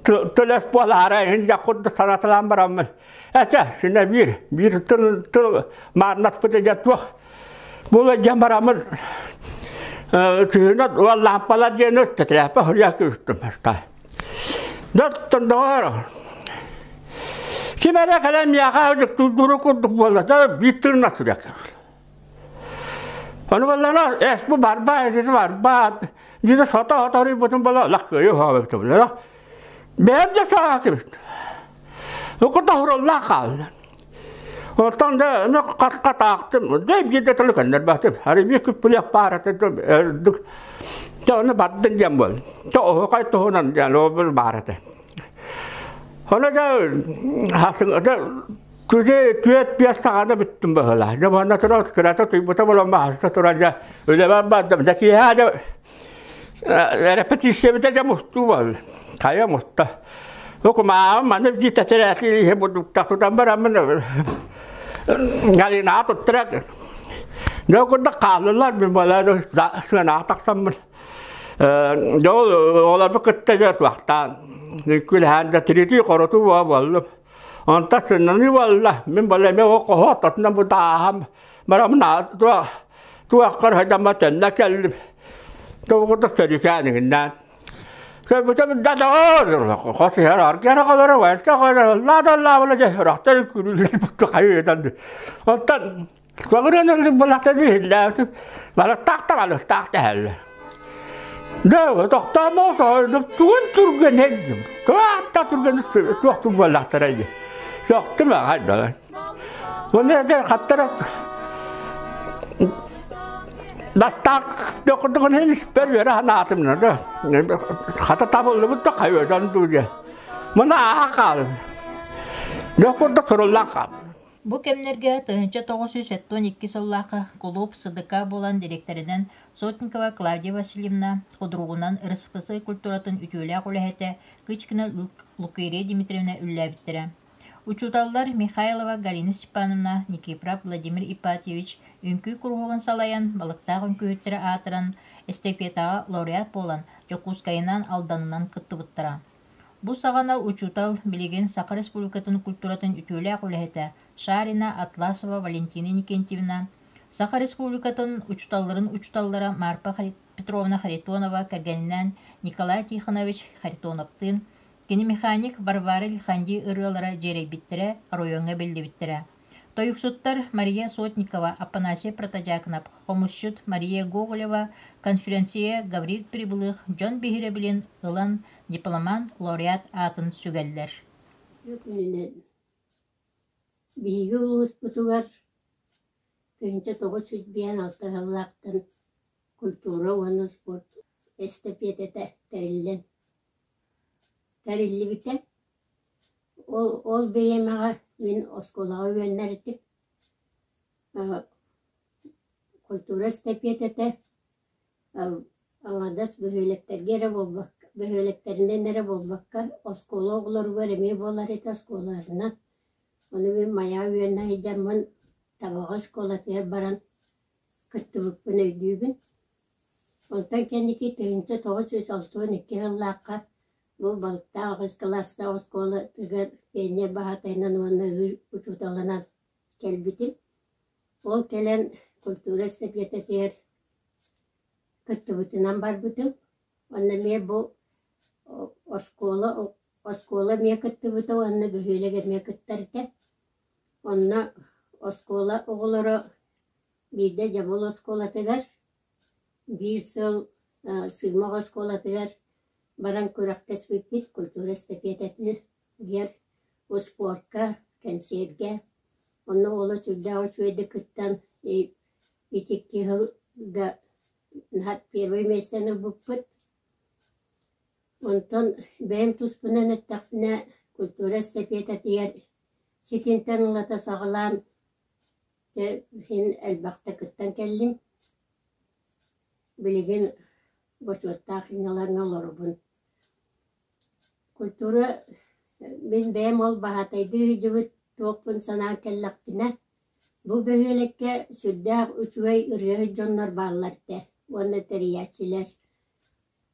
Speaker 10: төлөс буолаара иһин дьаккурду санаталаан бараммын. Этэ, синэ биир, биир тыл тыл маарнаспыт дьэ туох буола дьэн бараммын күһүнэ уоллаампалар диэн тэтэрээппэ хоруйа күүстүм. Доттон доҕоор, ким эрэ кэлэн миэхэ дьуктуурдууру курдук буолла да биир тыынна сүрэх. Ону буоллаҕына эс бу барбаа, эсити барбаа, дьиэ сото-сото арыйбытым буола лаккыйы уһаабыт буолла. Бэйэм да саатыбыт. Курда хуруллаах хаалла. Оттон да ну хат-хат аахтым, да биирдэ тылы көннөрбөтүм. Арай биир күппүлүөх баар этэ өрдүк. Дьэ ону бардын диэн буол. Дьэ оһуохай туһунан диэн ол баар этэ. Ону да Күнү түөрт биэс саҕана бүттүм быһыылаах. Дьэ манна туран кырата туйбута буолан баһаста туран дьэ үлэбэр бардым. Дьэ киэһэ дьэ репетициябыта дьэ мустуу буолла. Хайа муста. Бу кумааҕым маны дии тэтэрээти иһи бурдуктах тутан бараммын Галинаҕа туттара. Дьэ курдук хааллылар мин буолаа сыанаҕа тахсаммын. Дьэ ол оҕолорбут кытта дьэ туохтаан күлэһэн да тиритии-хорутуу буоллум. Онтон сыннаныы буолла. Мин буолла эмиэ ол хоһу ортотунан бу тааһам бараммын туох туоххар сылдьаммар төннө кэллим. Тоҕо курдук сөрүкээн иҥиннээн. Көрбүтүм да доҕор хос иһэр аргыара холоро вайта холоро лаадаллаабыла дьэ өрөхтөр күлүүлэр бутту хайыытан. Онтон Көҕүрүөн былахтан иһиллээбитим. Балыктаах да балыктаах дэһэллэр. Дөө, тохтоомо соһуйдум, тугун түргэн эйдим. Туох түргэн туох буоллахтара дии. Сөхтүм аҕай да. Уонна да хаттара Бастаах докудугун испэр үөрэ санаатым да. Хата табыллыбыт да хайыдан дуу диye. Мына ааха хаалым. Докурдук суруллан хаалым.
Speaker 2: Бу кэмнэргэ 1972 сыллаахха кулууп СДК буолан дириэктэринэн Сотникова Клавдия Васильевна, худругунан РСФСР культуратын үтүөлээх үлэһитэ Кычкина Лукерья Дмитриевна үлэлээбиттэрэ. Учууталлар Михайлова Галина Степановна, Никифоров Владимир Ипатьевич үҥкүү куруһуогун салайан, балыктаах үҥкүүһүттэрэ аатыран, эстафетаҕа лауреат буолан, Дьокуускайынан, Алданынан кыттыбыттара. Бу саҕана учуутал, билигин Саха Республикатын культуратын үтүөлээх үлэһитэ Шарина Атласова Валентина Иннокентьевна, Саха Республикатын учууталларын учууталлара Марпа Петровна Харитонова кэргэнинээн Николай Тихонович Харитоновтыын, кини механик Варвара Лиханди ырыалара дьиэрэйбиттэрэ, оройуоҥҥа биллибиттэрэ. Тойуксуттар Мария Сотникова, Афанасий Протодьяконов, хомусчут Мария Гоголева, конференция Гаврил Прибылых дьон биһирэбилин ылан дипломант, лауреат аатын сүгэллэр.
Speaker 11: Үтүө күнүнэн биһиги улууспутугар 1996 сыллаахтан культура уонна спорт эстэпиэтэтэ тэриллэн тэриллибитэ. Ол ол бириэмэҕэ мин оскуолаҕа үөрэнэр этим. Культура эстэпиэтэтэ аҥаардас бөһүөлэктэргэ эрэ буолбакка, бөһүөлэктэринэн эрэ буолбакка, оскуола оҕолоругар эмиэ буолар этэ оскуолаларынан. Ону мин Майаа үөрэнэ сылдьаммын Табаҕа оскуолатыгар баран кыттыбыппын өйдүүбүн. Онтон кэнники 1962 сыллаахха бу Балыктаах аҕыс кылаастаах оскуолатыгар пионер баһаатайынан уонна ыыр учууталынан кэлбитим. Ол кэлэн культура эстэпиэтэтигэр кыттыбытынан барбытым. Онно эмиэ бу оскуола оскуола эмиэ кыттыбыта уонна бөһүөлэк эмиэ кыттар этэ. Онно оскуола оҕолоро биирдэ Дьабыл оскуолатыгар, биир сыл Сыымах оскуолатыгар баран күрэхтэспиппит культура эстэпиэтэтигэр, успуорка, кэнсиэргэ. Онно уола сүрдээх үчүгэйдик кыттан ити икки сылга первый миэстэни ылбыппыт. Онтон бэйэм туспунан эттэхпинэ, культура эстэпиэтэтигэр ситинтэн ылата саҕалаан Дьэ, син элбэхтэ кыттан кэллим. Билигин бочуоттаах иннэлэргэ олоробун. Культура мин бэйэм ол баһаатайдыы сылдьыбыт туохпун санаан кэллэхпинэ, бу бөһүөлэккэ сүрдээх үчүгэй ырыаһыт дьоннор бааллар этэ уонна тэрийээччилэр.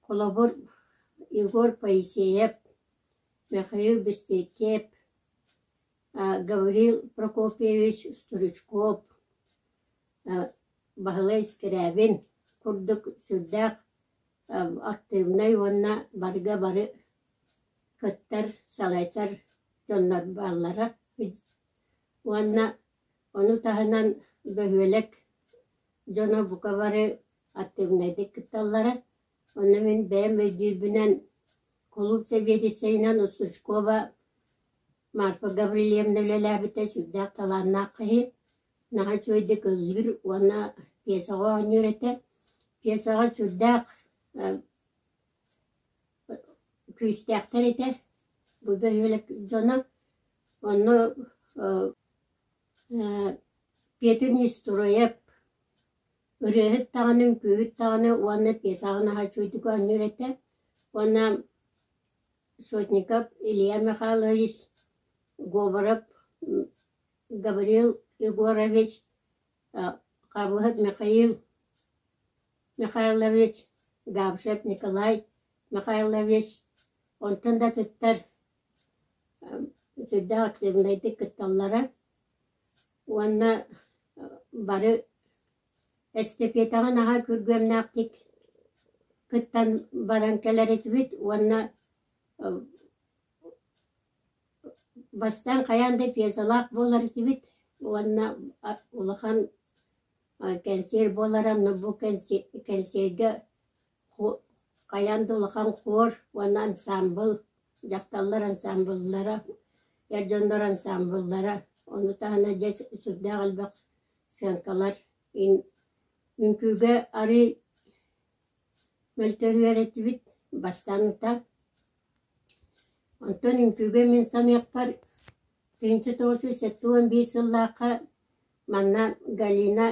Speaker 11: Холобур, Егор Поисеев, Михаил Бестеркеп, Гаврил Прокопьевич Стручков, Баһылай Скрябин курдук сүрдээх актыыбынай уонна барыга бары кыттар, салайсар дьоннор бааллара. Уонна ону таһынан бөһүөлэк дьоно бука бары актыыбынайдык кытталлара. Онно мин бэйэм өйдүүрбүнэн кулууп сэбиэдиссэйинэн Стручкова Марфа Гаврильевна үлэлээбитэ сүрдээх талааннаах киһи, наһаа үчүгэйдик ыллыыр уонна пьесаҕа оонньуур этэ. Пьесаҕа сүрдээх күүстээхтэр этэ. Бу бөһүөлэк дьоно онно Петр Нестроев ырыаһыт даҕаны, үҥкүүһүт даҕаны уонна пьесаҕа наһаа үчүгэйдик оонньуур этэ. Уонна Сотников Илья Михайлович, Говоров Гаврил Егорович, Хабыһыт Михаил Михайлович, Габышев Николай Михайлович, онтон да атыттар сүрдээх активнайдык кытталлара уонна бары эстэпиэтэҕэ наһаа күргүөмнээхтик кыттан баран кэлэр этибит уонна бастаан хайаан да пьесалаах буолар этибит уонна улахан кэнсиэр буолара, но бу кэнсиэргэ хайаан да улахан хор уонна ансаамбыл, дьахталлар ансаамбыллара, эр дьоннор ансаамбыллара, ону таһынан дьэ сүрдээх элбэх сыаҥкалар үҥкүүгэ арыый мөлтөһүөр этибит бастаан утаа. Онтон үҥкүүгэ мин саныахпар 1971 сыллаахха манна Галина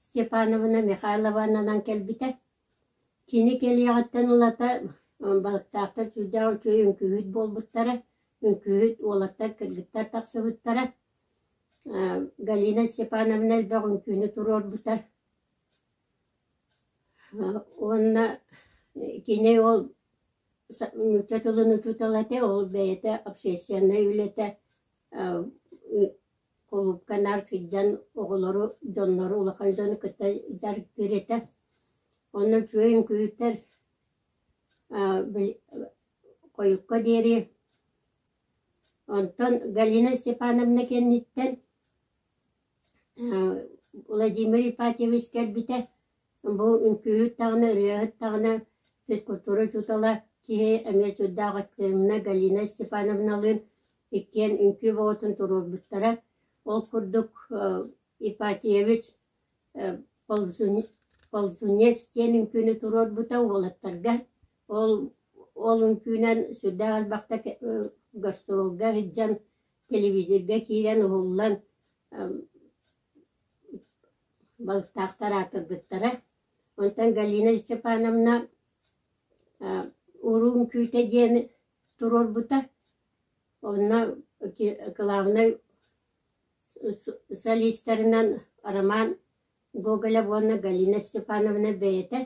Speaker 11: Степановна Михайловананан кэлбитэ. Кини кэлиэҕиттэн ылата балыктаахтар сүрдээх үчүгэй үҥкүүһүт буолбуттара, үҥкүүһүт уолаттар, кыргыттар тахсыбыттара. Галина Степановна элбэх үҥкүүнү туруорбута. Уонна кини ол нуучча тылын учуутала этэ, ол бэйэтэ общественнай үлэтэ кулуупка наар сылдьан оҕолору, дьоннору, улахан дьону кытта дьарыктыыр этэ. Онно үчүгэй үҥкүүһүттэр хойукка диэри Онтон Галина Степановна кэнниттэн Владимир Ипатьевич кэлбитэ. Бу үҥкүүһүт даҕаны, ырыаһыт даҕаны, физкультура учуутала киһи эмиэ сүрдээх активна Галина Степановналыын иккиэн үҥкүү бөҕөтүн туруорбуттара. Ол курдук Ипатьевич Ползунец диэн үҥкүүнү туруорбута уолаттарга. Ол ол үҥкүүнэн сүрдээх элбэхтэ гастролга сылдьан, телевизорга киирэн уһуллан балыктаахтар аатырбыттара. Онтон Галина Степановна уруу үҥкүүтэ диэн туруорбута. Онно кылаабынай солистарынан Роман Гоголев уонна Галина Степановна бэйэтэ.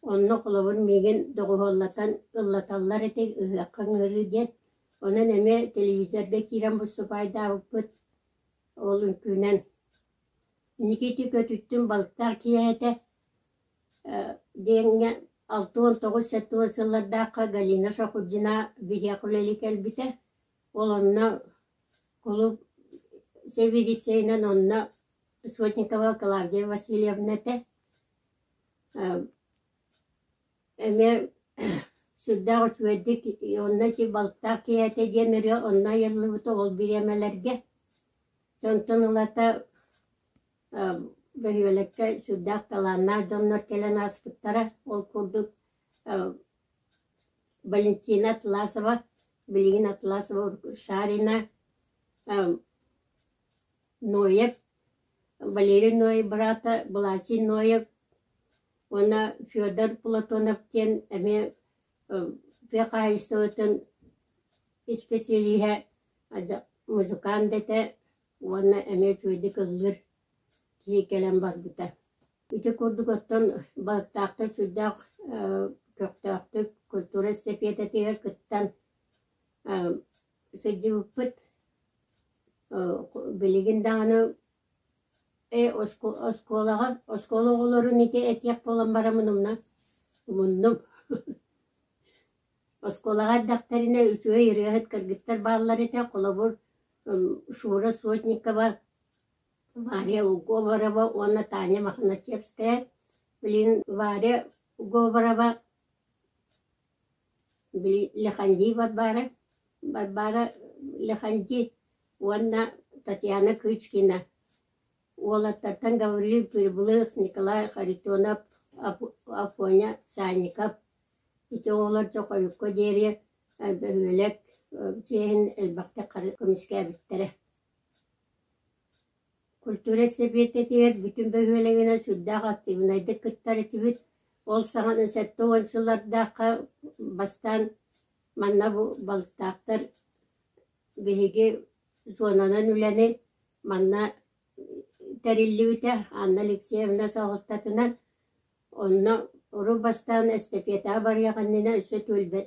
Speaker 11: Онно холобур миигин доҕуһуоллатан ыллаталлар этэ ыһыахха ыҥырыы диэн. Онон эмиэ телевизорга киирэн выступайдаабыппыт. Ол үҥкүүнэн Никити көтүттүм балыктаах киэһэтэ диэҥҥэ 69-70 сыллардаахха Галина Шахурдина биһиэхэ үлэлии кэлбитэ. Ол онно кулууп сэбиэдиссэйинэн онно Сотникова Клавдия Васильевна этэ. Эмиэ сүрдээх үчүгэйдик онно ити балыктаах киэһэтэ диэн ырыа онно айыллыбыта ол бириэмэлэргэ. Онтон ылата бөһүөлэккэ сүрдээх талааннаах дьоннор кэлэн ааспыттара. Ол курдук Валентина Атласова, билигин Атласова Шарина, Ноев, Валерий Ноев быраата Былачий Ноев уонна Федор Платонов диэн эмиэ тыа хаһаайыстыбатын исписэлииһэ, музыкант этэ уонна эмиэ үчүгэйдик ыллыыр киһи кэлэн барбыта. Ити курдук оттон балыктаахтар сүрдээх көхтөөхтүк культура эстэпиэтэтигэр кыттан сылдьыбыппыт. Билигин даҕаны оскуолаҕа оскуола оҕолорун ити этиэх буолан бараммын умна умуннум. Оскуолаҕа эрдэхтэринэ үчүгэй ырыаһыт кыргыттар бааллар этэ, холобур, Шура Сотникова, Варя Говорова уонна Таня Мохначевская. Билигин Варя Говорова били Леханди Варвара, Варвара Леханди уонна Татьяна Кычкина. Уолаттартан Гаврил Прибылых, Николай Харитонов, Афоня Санников. Ити оҕолор дьэ хойукка диэри бөһүөлэк чиэһин элбэхтик көмүскээбиттэрэ. Культура эстэпиэтэтигэр бүтүн бөһүөлэгинэн сүрдээх актыыбынайдык кыттар этибит. Ол саҕана 70 сыллардаахха бастаан манна бу балыктаахтар биһиги зонанан үлэни манна тэриллибитэ Анна Алексеевна салалтатынан. Онно урут бастаан эстэпиэтэҕэ барыах иннинэ өссө түөлбэ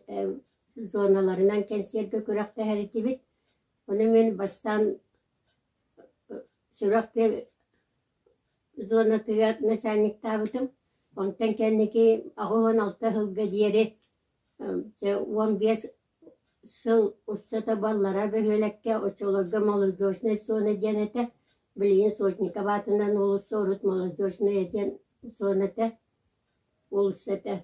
Speaker 11: зоналарынан кэнсиэргэ күрэхтэһэр этибит. Ону мин бастаан сүрэх тыа зонатыгар начальниктаабытым. Онтон кэнники 86 сылга диэри 15 сыл устата баллара бөһүөлэккэ оччолорго молодежнай зона диэн этэ. Билигин Сотников аатынан уулусса урут молодежная диэн зона этэ, уулусса этэ.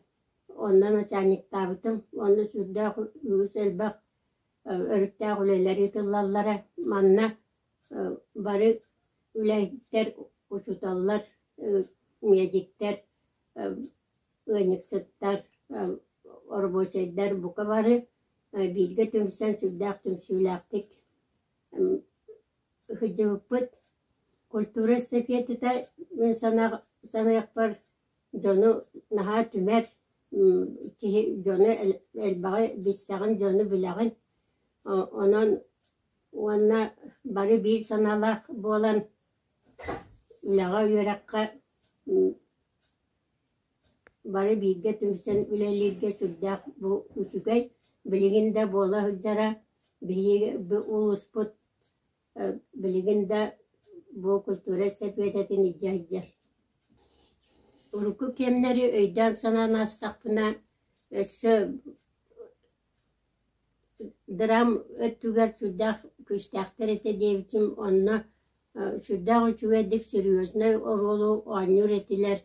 Speaker 11: Онно начальниктаабытым. Онно сүрдээх үгүс элбэх өрүттээх үлэлэр ыытыллаллара. Манна бары үлэһиттэр, учууталлар, медиктэр, ыанньыксыттар, оробуочайдар бука бары бииргэ түмсэн сүрдээх түмсүүлээхтик сылдьыбыппыт. Культура эстафетата мин саныахпар дьону наһаа түмэр, киһи дьону элбэҕи билсэҕин, дьону билэҕин. Онон уонна бары биир санаалаах буолан үлэҕэ, үөрэххэ бары бииргэ түмсэн үлэлииргэ сүрдээх бу үчүгэй. Билигин да буола сылдьара. Биһиги бу улууспут билигин да бу культура эстафетатын илдьэ сылдьар. Урукку кэмнэри өйдөөн-санаан аастахпына, өссө драм өттүгэр сүрдээх күүстээхтэр этэ диэбитим, онно сүрдээх үчүгэйдик серьезнай оруолу оонньуур этилэр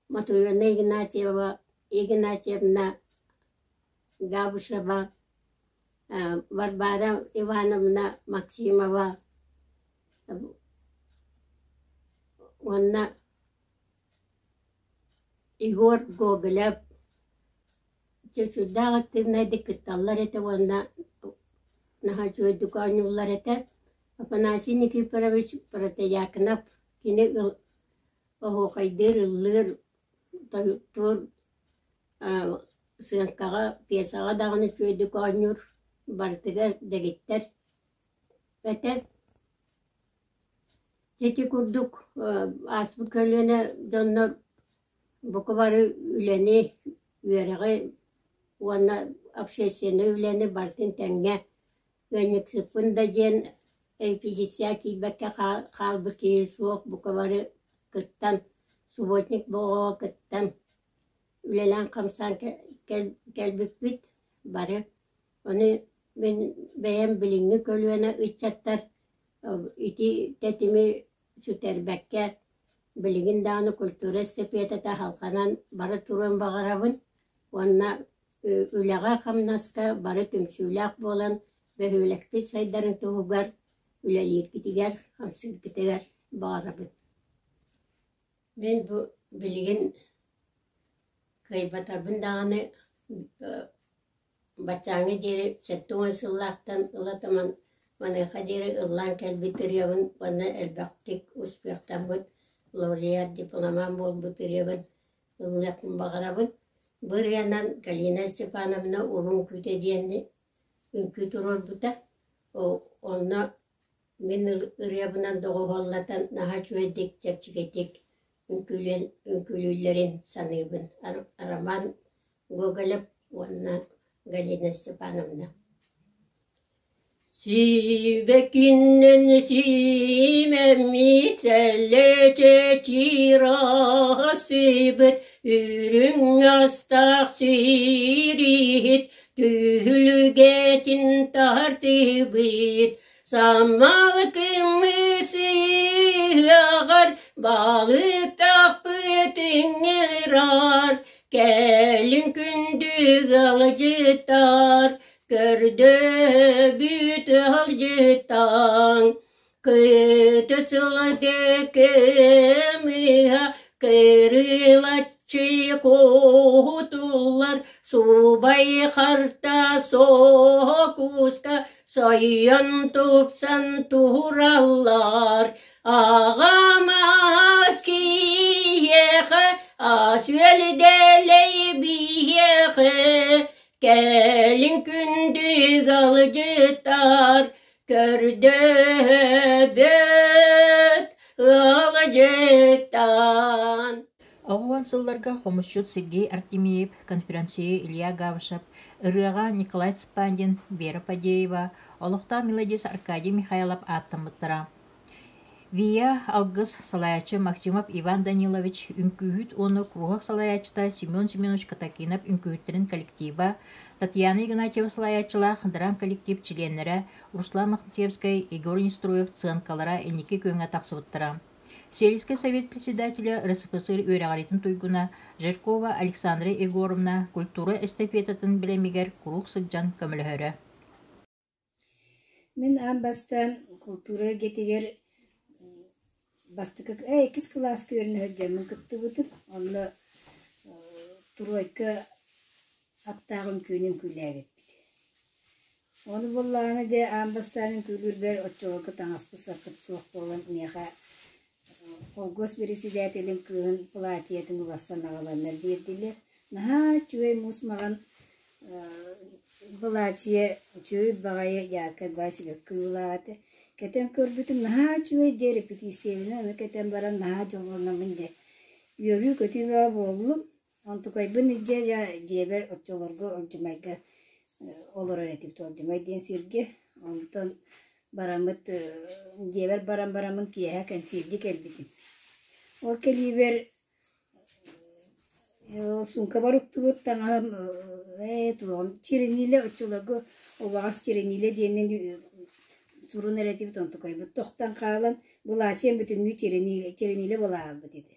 Speaker 11: Матрена Игнатьева, Игнатьевна Габышева, Варвара Ивановна Максимова уонна Егор Гоголев дьэ сүрдээх активнайдык кытталлар этэ уонна наһаа үчүгэйдик оонньууллар этэ. Афанасий Никифорович Протодьяконов кини оһуохайдыыр, ыллыыр, тойуктуур, сыаҥкаҕа, пьесаҕа даҕаны үчүгэйдик оонньуур, барытыгар дэгиттэр этэ. Ити курдук ааспыт көлүөнэ дьоннор бука бары үлэни, үөрэҕи уонна общественнай үлэни барытын тэҥҥэ ыанньыксыппын да диэн репетиция киирбэккэ хаалбыт киһи суох бука бары кыттан, субботник бөҕөҕө кыттан үлэлээн-хамсаан кэлбиппит бары. Ону мин бэйэм билиҥҥи көлүөнэ ыччаттар ити тэтими сүтэрбэккэ билигин даҕаны культура эстафетата салҕанан бара туруон баҕарабын уонна үлэҕэ-хамнаска бары түмсүүлээх буолан бөһүөлэкпит сайдарын туһугар үлэлииргитигэр, хамсыыргытыгар баҕарабын. Мин бу билигин кыайбатарбын даҕаны баччааҥҥа диэри 70 сыллаахтан ыла таман маныаха диэри ыллаан кэлбит ырыабын уонна элбэхтик успехтаммыт лауреат, дипломант буолбут ырыабын ыллыахпын баҕарабын. Бу ырыанан Галина Степановна Уруу үҥкүүтэ диэн үҥкүү туруорбута. Онно мин ырыабынан доҕуһуоллатан наһаа үчүгэйдик, чэпчэкитик үҥкүүлүүллэрин саныыбын. Роман Гоголев уонна Галина Степановна. Сибэкиннэн сиимэммит сэллэчэчиирасыбыт үрүҥ астаах сириһит түһүлгэтин тартыбыт Саммал кымысыаҕар балыктаахпыт ыҥырар, кэлин күндү ыалдьыттар, көрдөбүт ыалдьыттаҥ. Кыты сылгы кымыһа Кырылаччы куһутуллар субай харта соһокуска сойон тупсан тураллар. Аҕам ас киһиэхэ, ас үөл дэлэй биһиэхэ, кэлин күндү ыалдьыттар Көрдөһөбүт ыалдьыттан.
Speaker 2: Оҕуон сылларга хомусчут Сергей Артемьев, конференция Илья Гавшев, ырыаҕа Николай Цыпандин, Вера Фадеева, олохтоох мелодист Аркадий Михайлов ааттаммыттара. ВИА Алгыс салайааччы Максимов Иван Данилович, үҥкүүһүт уонна куруһуок салайааччыта Семен Семенович Катакинов үҥкүүһүттэрин коллектива, Татьяна Игнатьева салайааччылаах драм-коллектив чилиэннэрэ Руслан Махмутьевскай, Егор Нестроев сценкалара инники күөҥҥэ тахсыбыттара. Сельскэй совет председателэ РСФСР үөрэҕириитин туйгуна Жиркова Александра Егоровна культура эстафетатын бэлэмигэр куруук сылдьан көмөлөһөрө.
Speaker 12: Мин аан бастаан култуура эйгэтигэр бастакы иккис кылааска үөрэнэ сылдьаммын кыттыбытым. Онно тройка аттаах үҥкүүнү үҥкүүлээбиппит. Ону буоллаҕына дьэ аан бастаан үҥкүүлүүрбэр оччолорго таҥаспыт-саппыт суох буолан миэхэ холкуос бирисидээтэлин кыыһын платьетын уларсан аҕаланнар биэрдилэр. Наһаа үчүгэй муус маҕан былаачыйа үчүгэй баҕайы яркай баай сибэкки ойуулаах этэ. Кэтэн көрбүтүм наһаа үчүгэй дьэ репетициябынан ону кэтэн баран наһаа дьоллонобун дьэ. Үөрүү-көтүү бөҕө буоллум. Онтукайбын илдьэ дьэ дьиэбэр оччолорго Олдьумайга олорор этибит Олдьумай диэн сиргэ. Онтон бараммыт дьиэбэр баран бараммын киэһэ кэнсиэрдии кэлбитим. Ол кэлиибэр суумкабар уктубут таҥаһым ээ туоҕум чернилэ оччолорго убаҕас чернилэ диэнин сурун эрэ этибит онтукайбыт тохтон хаалан былаачыйам бүтүннүү чернилэ чернилэ буолаабыт этэ.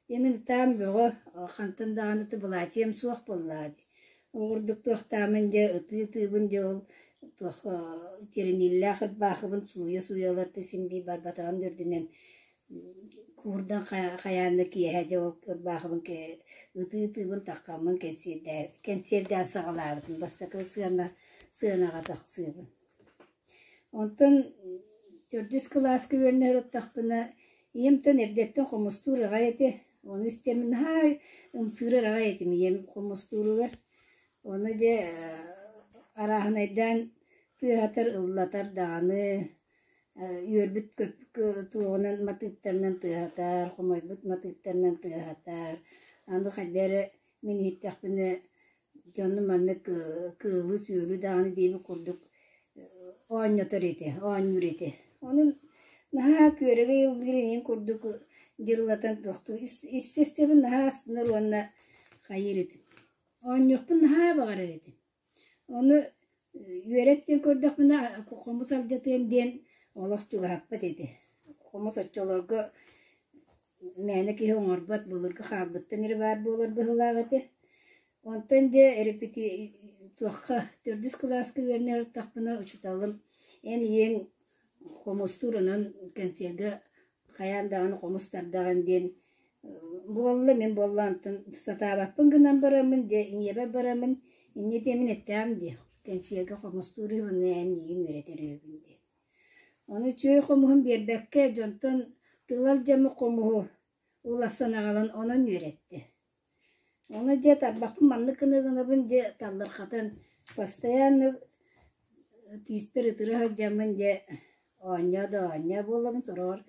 Speaker 12: Дьэ мин ытаам бөҕө, хантан даҕаны былаачыйам суох буоллаҕа дии. Ол курдук туохтаамын дьэ ытыы-ытыыбын дьэ ол туох черниллээх ырбаахыбын сууйа-сууйалар да син биир барбатаҕын да үрдүнэн куурдан хайаан да киэһэ дьэ ол ырбаахыбын ытыы-ытыыбын таххаммын кэнсиэрдээн саҕалаабытым бастакы сыана сыанаҕа тахсыыбын. Онтон төрдүс кылааска үөрэнэ сырыттахпына, ийэм-тэн эрдэттэн хомустуур аҕай этэ. Ону истэммин наһаа ымсыырар аҕай этим ийэм хомустууругар. Ону дьэ арааһынайдаан тыаһатар, ыллатар даҕаны, үөрбүт туоҕунан матыыптарынан тыаһатар, хомойбут матыыптарынан тыаһатар. Аны хайда эрэ мин иһиттэхпинэ Дьону маннык кыылы-сүөлү даҕаны диэбит курдук оонньотор этэ, оонньуур этэ. Онон наһаа күөрэгэй ыллыыр эҥин курдук дьырылатан тохтуу истэ-истэбин наһаа астынар уонна хайыыр этим. Оонньуохпун наһаа баҕарар этим. Ону үөрэт диэн көрдөхпүнэ хомус алдьатыан диэн олох чугаһаппат этэ. Хомус оччолорго мээнэ киһи оҥорбот, былыргы хаалбыттан эрэ баар буолар быһыылаах этэ. Онтон дьэ репети туохха төрдүс кылааска үөрэнэ сырыттахпына учууталым эн ийэҥ хомустуур онон кэнсиэргэ хайаан даҕаны хомус тардаҕын диэн буолла мин буолла онтон сатаабаппын гынан бараммын дьэ ийэбэр бараммын инньэ диэммин эттэҕим дии кэнсиэргэ хомустуур үһү эн миигин үөрэтэр үһүгүн диэн. Ону үчүгэй хомуһун биэрбэккэ дьонтон тыла алдьаммыт хомуһу уларсан аҕалан онон үөрэттэ. Ону дьэ тарбахпын маннык гына гынабын дьэ таллырхатан постоянно тииспэр ытыра сылдьаммын дьэ оонньоо да оонньоо буолабын сороҕор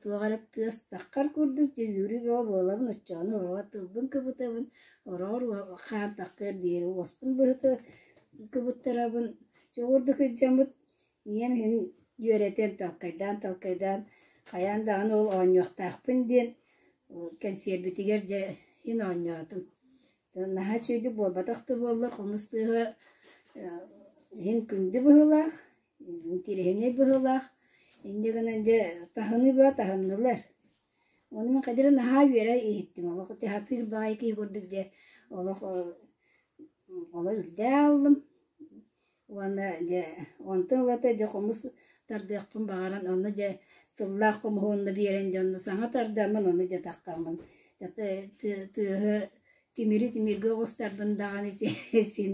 Speaker 12: туох эрэ тыас таххар курдук дьэ үөрүү бөҕө буолабын оччоҕуна ороҕор тылбын кыбытабын ороҕор хаан таххыар диэри уоспун быһыта кыбыттарабын чоҕурдук сылдьаммыт Ийэм иһин үөрэтэн, талкайдаан-талкайдаан хайаан даҕаны ол оонньуохтаахпын диэн кэнсиэрбитигэр дьэ иһин оонньоотум. Наһаа үчүгэйдик буолбатах да буоллар, хомус тыаһа иһин күндү быһыылаах, интириэһинэй быһыылаах. Инньэ гынан дьэ таһыныы бөҕө таһыннылар. Ону мин хайдах эрэ наһаа үөрэ иһиттим. Олох сатыыр баҕайы киһи курдук дьэ олох олох үрдээ ааллым. Уонна дьэ онтон ылата дьэ хомус тардыахпын баҕаран онно дьэ тыллаах хомуһу онно биэрэн дьэ онно саҥа тардаммын ону дьэ таххаммын Тыаһы тимири тимиргэ оҕустарбын даҕаны син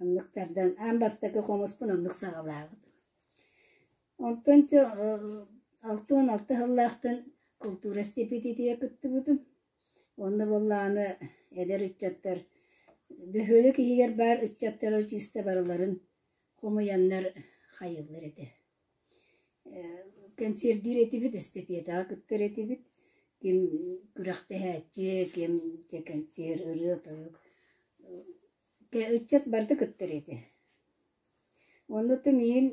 Speaker 12: оннук тардан аан бастакы хомуспун оннук саҕалаабытым. Онтон чэ 66 сыллаахтан култуура стипендиятыгар кыттыбытым. Онно буоллаҕына эдэр ыччаттар бөһүөлэк иһигэр баар ыччаттары чыыста барыларын хомуйаннар хайыыллар этэ. Кэнсиэрдиир этибит, эстафетаҕа кыттар этибит. Ким күрэхтэһээччи, ким дьэ кэнсиэр, ырыа-тойук. Ыччат барыта кыттар этэ. Онно миигин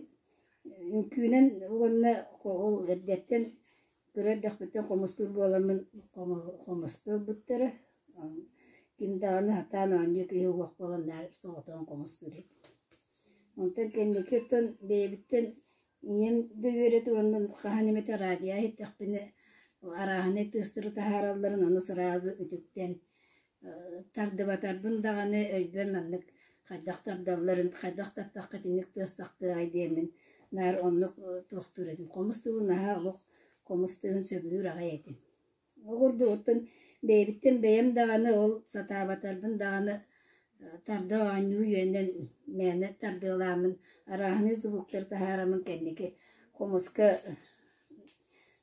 Speaker 12: үҥкүүнэн уонна ол эрдэттэн кыра эрдэхпиттэн хомустуур буоламмын хомустуурбуттара. Ким даҕаны сатаан оонньуу киһи уох буолан наар соҕотоҕун хомустуур этим. Онтон кэнники оттон бэйэбиттэн ийэм да үөрэтэр уонна хаһан эмэтэ радио иһиттэхпинэ арааһынай тыастары таһааралларын ону сразу үтүктэн Тардыбатарбын даҕаны өйбөр маннык хайдах тардалларын, хайдах тартахха итинник тыастахтыай диэммин наар оннук туохтуур этим. Хомус тылын наһаа олох хомус тыаһын сөбүлүүр аҕай этим. Ол курдук оттон бэйэбиттэн бэйэм даҕаны ол сатаабатарбын даҕаны тарда оонньуу үөрэнэн мээнэ тардыалааммын арааһынай звуктары таһаараммын кэнники хомуска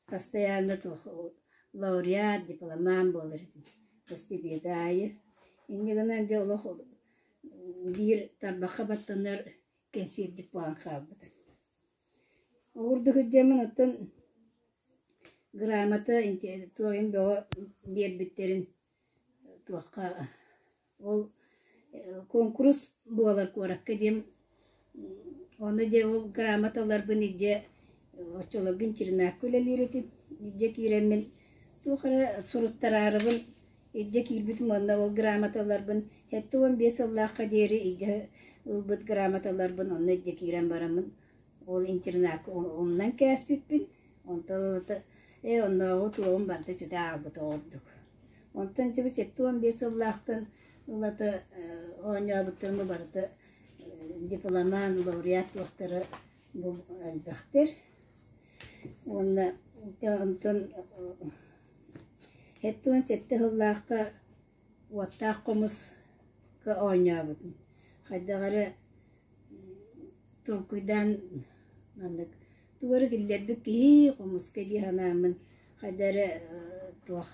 Speaker 12: Постоянно туох лауреат, дипломант буолар этим эстафета аайы. Инньэ гынан дьэ олох биир тарбахха баттанар кэнсиэрдик буолан хаалбытым. Ол курдук сылдьаммын оттон грамота туойун бөҕө биэрбиттэрин туохха Ол куонкурус буолар куоракка диэн ону дьэ ол грамоталарбын илдьэ оччолорго интернакка үлэлиир этим. Илдьэ киирэммин туох эрэ суруттараарыбын илдьэ киирбитим уонна ол грамоталарбын 75 сыллаахха диэри илдьэ ылбыт грамоталарбын онно илдьэ киирэн бараммын ол интернакка умнан кээспиппин. Онтон ылата ээ оннооҕу туоҕум барыта сүтэ хаалбыта ордук. Онтон дьэ бу 75 сыллаахтан ылата оонньообуттарым барыта дипломант, лауреат туохтара бу элбэхтэр. Уонна онтон 77 сыллаахха уоттаах хомуска оонньообутум. Хайдах эрэ толкуйдаан маннык тугу эрэ киллэрбит киһи хомуска дии санааммын хайда эрэ туох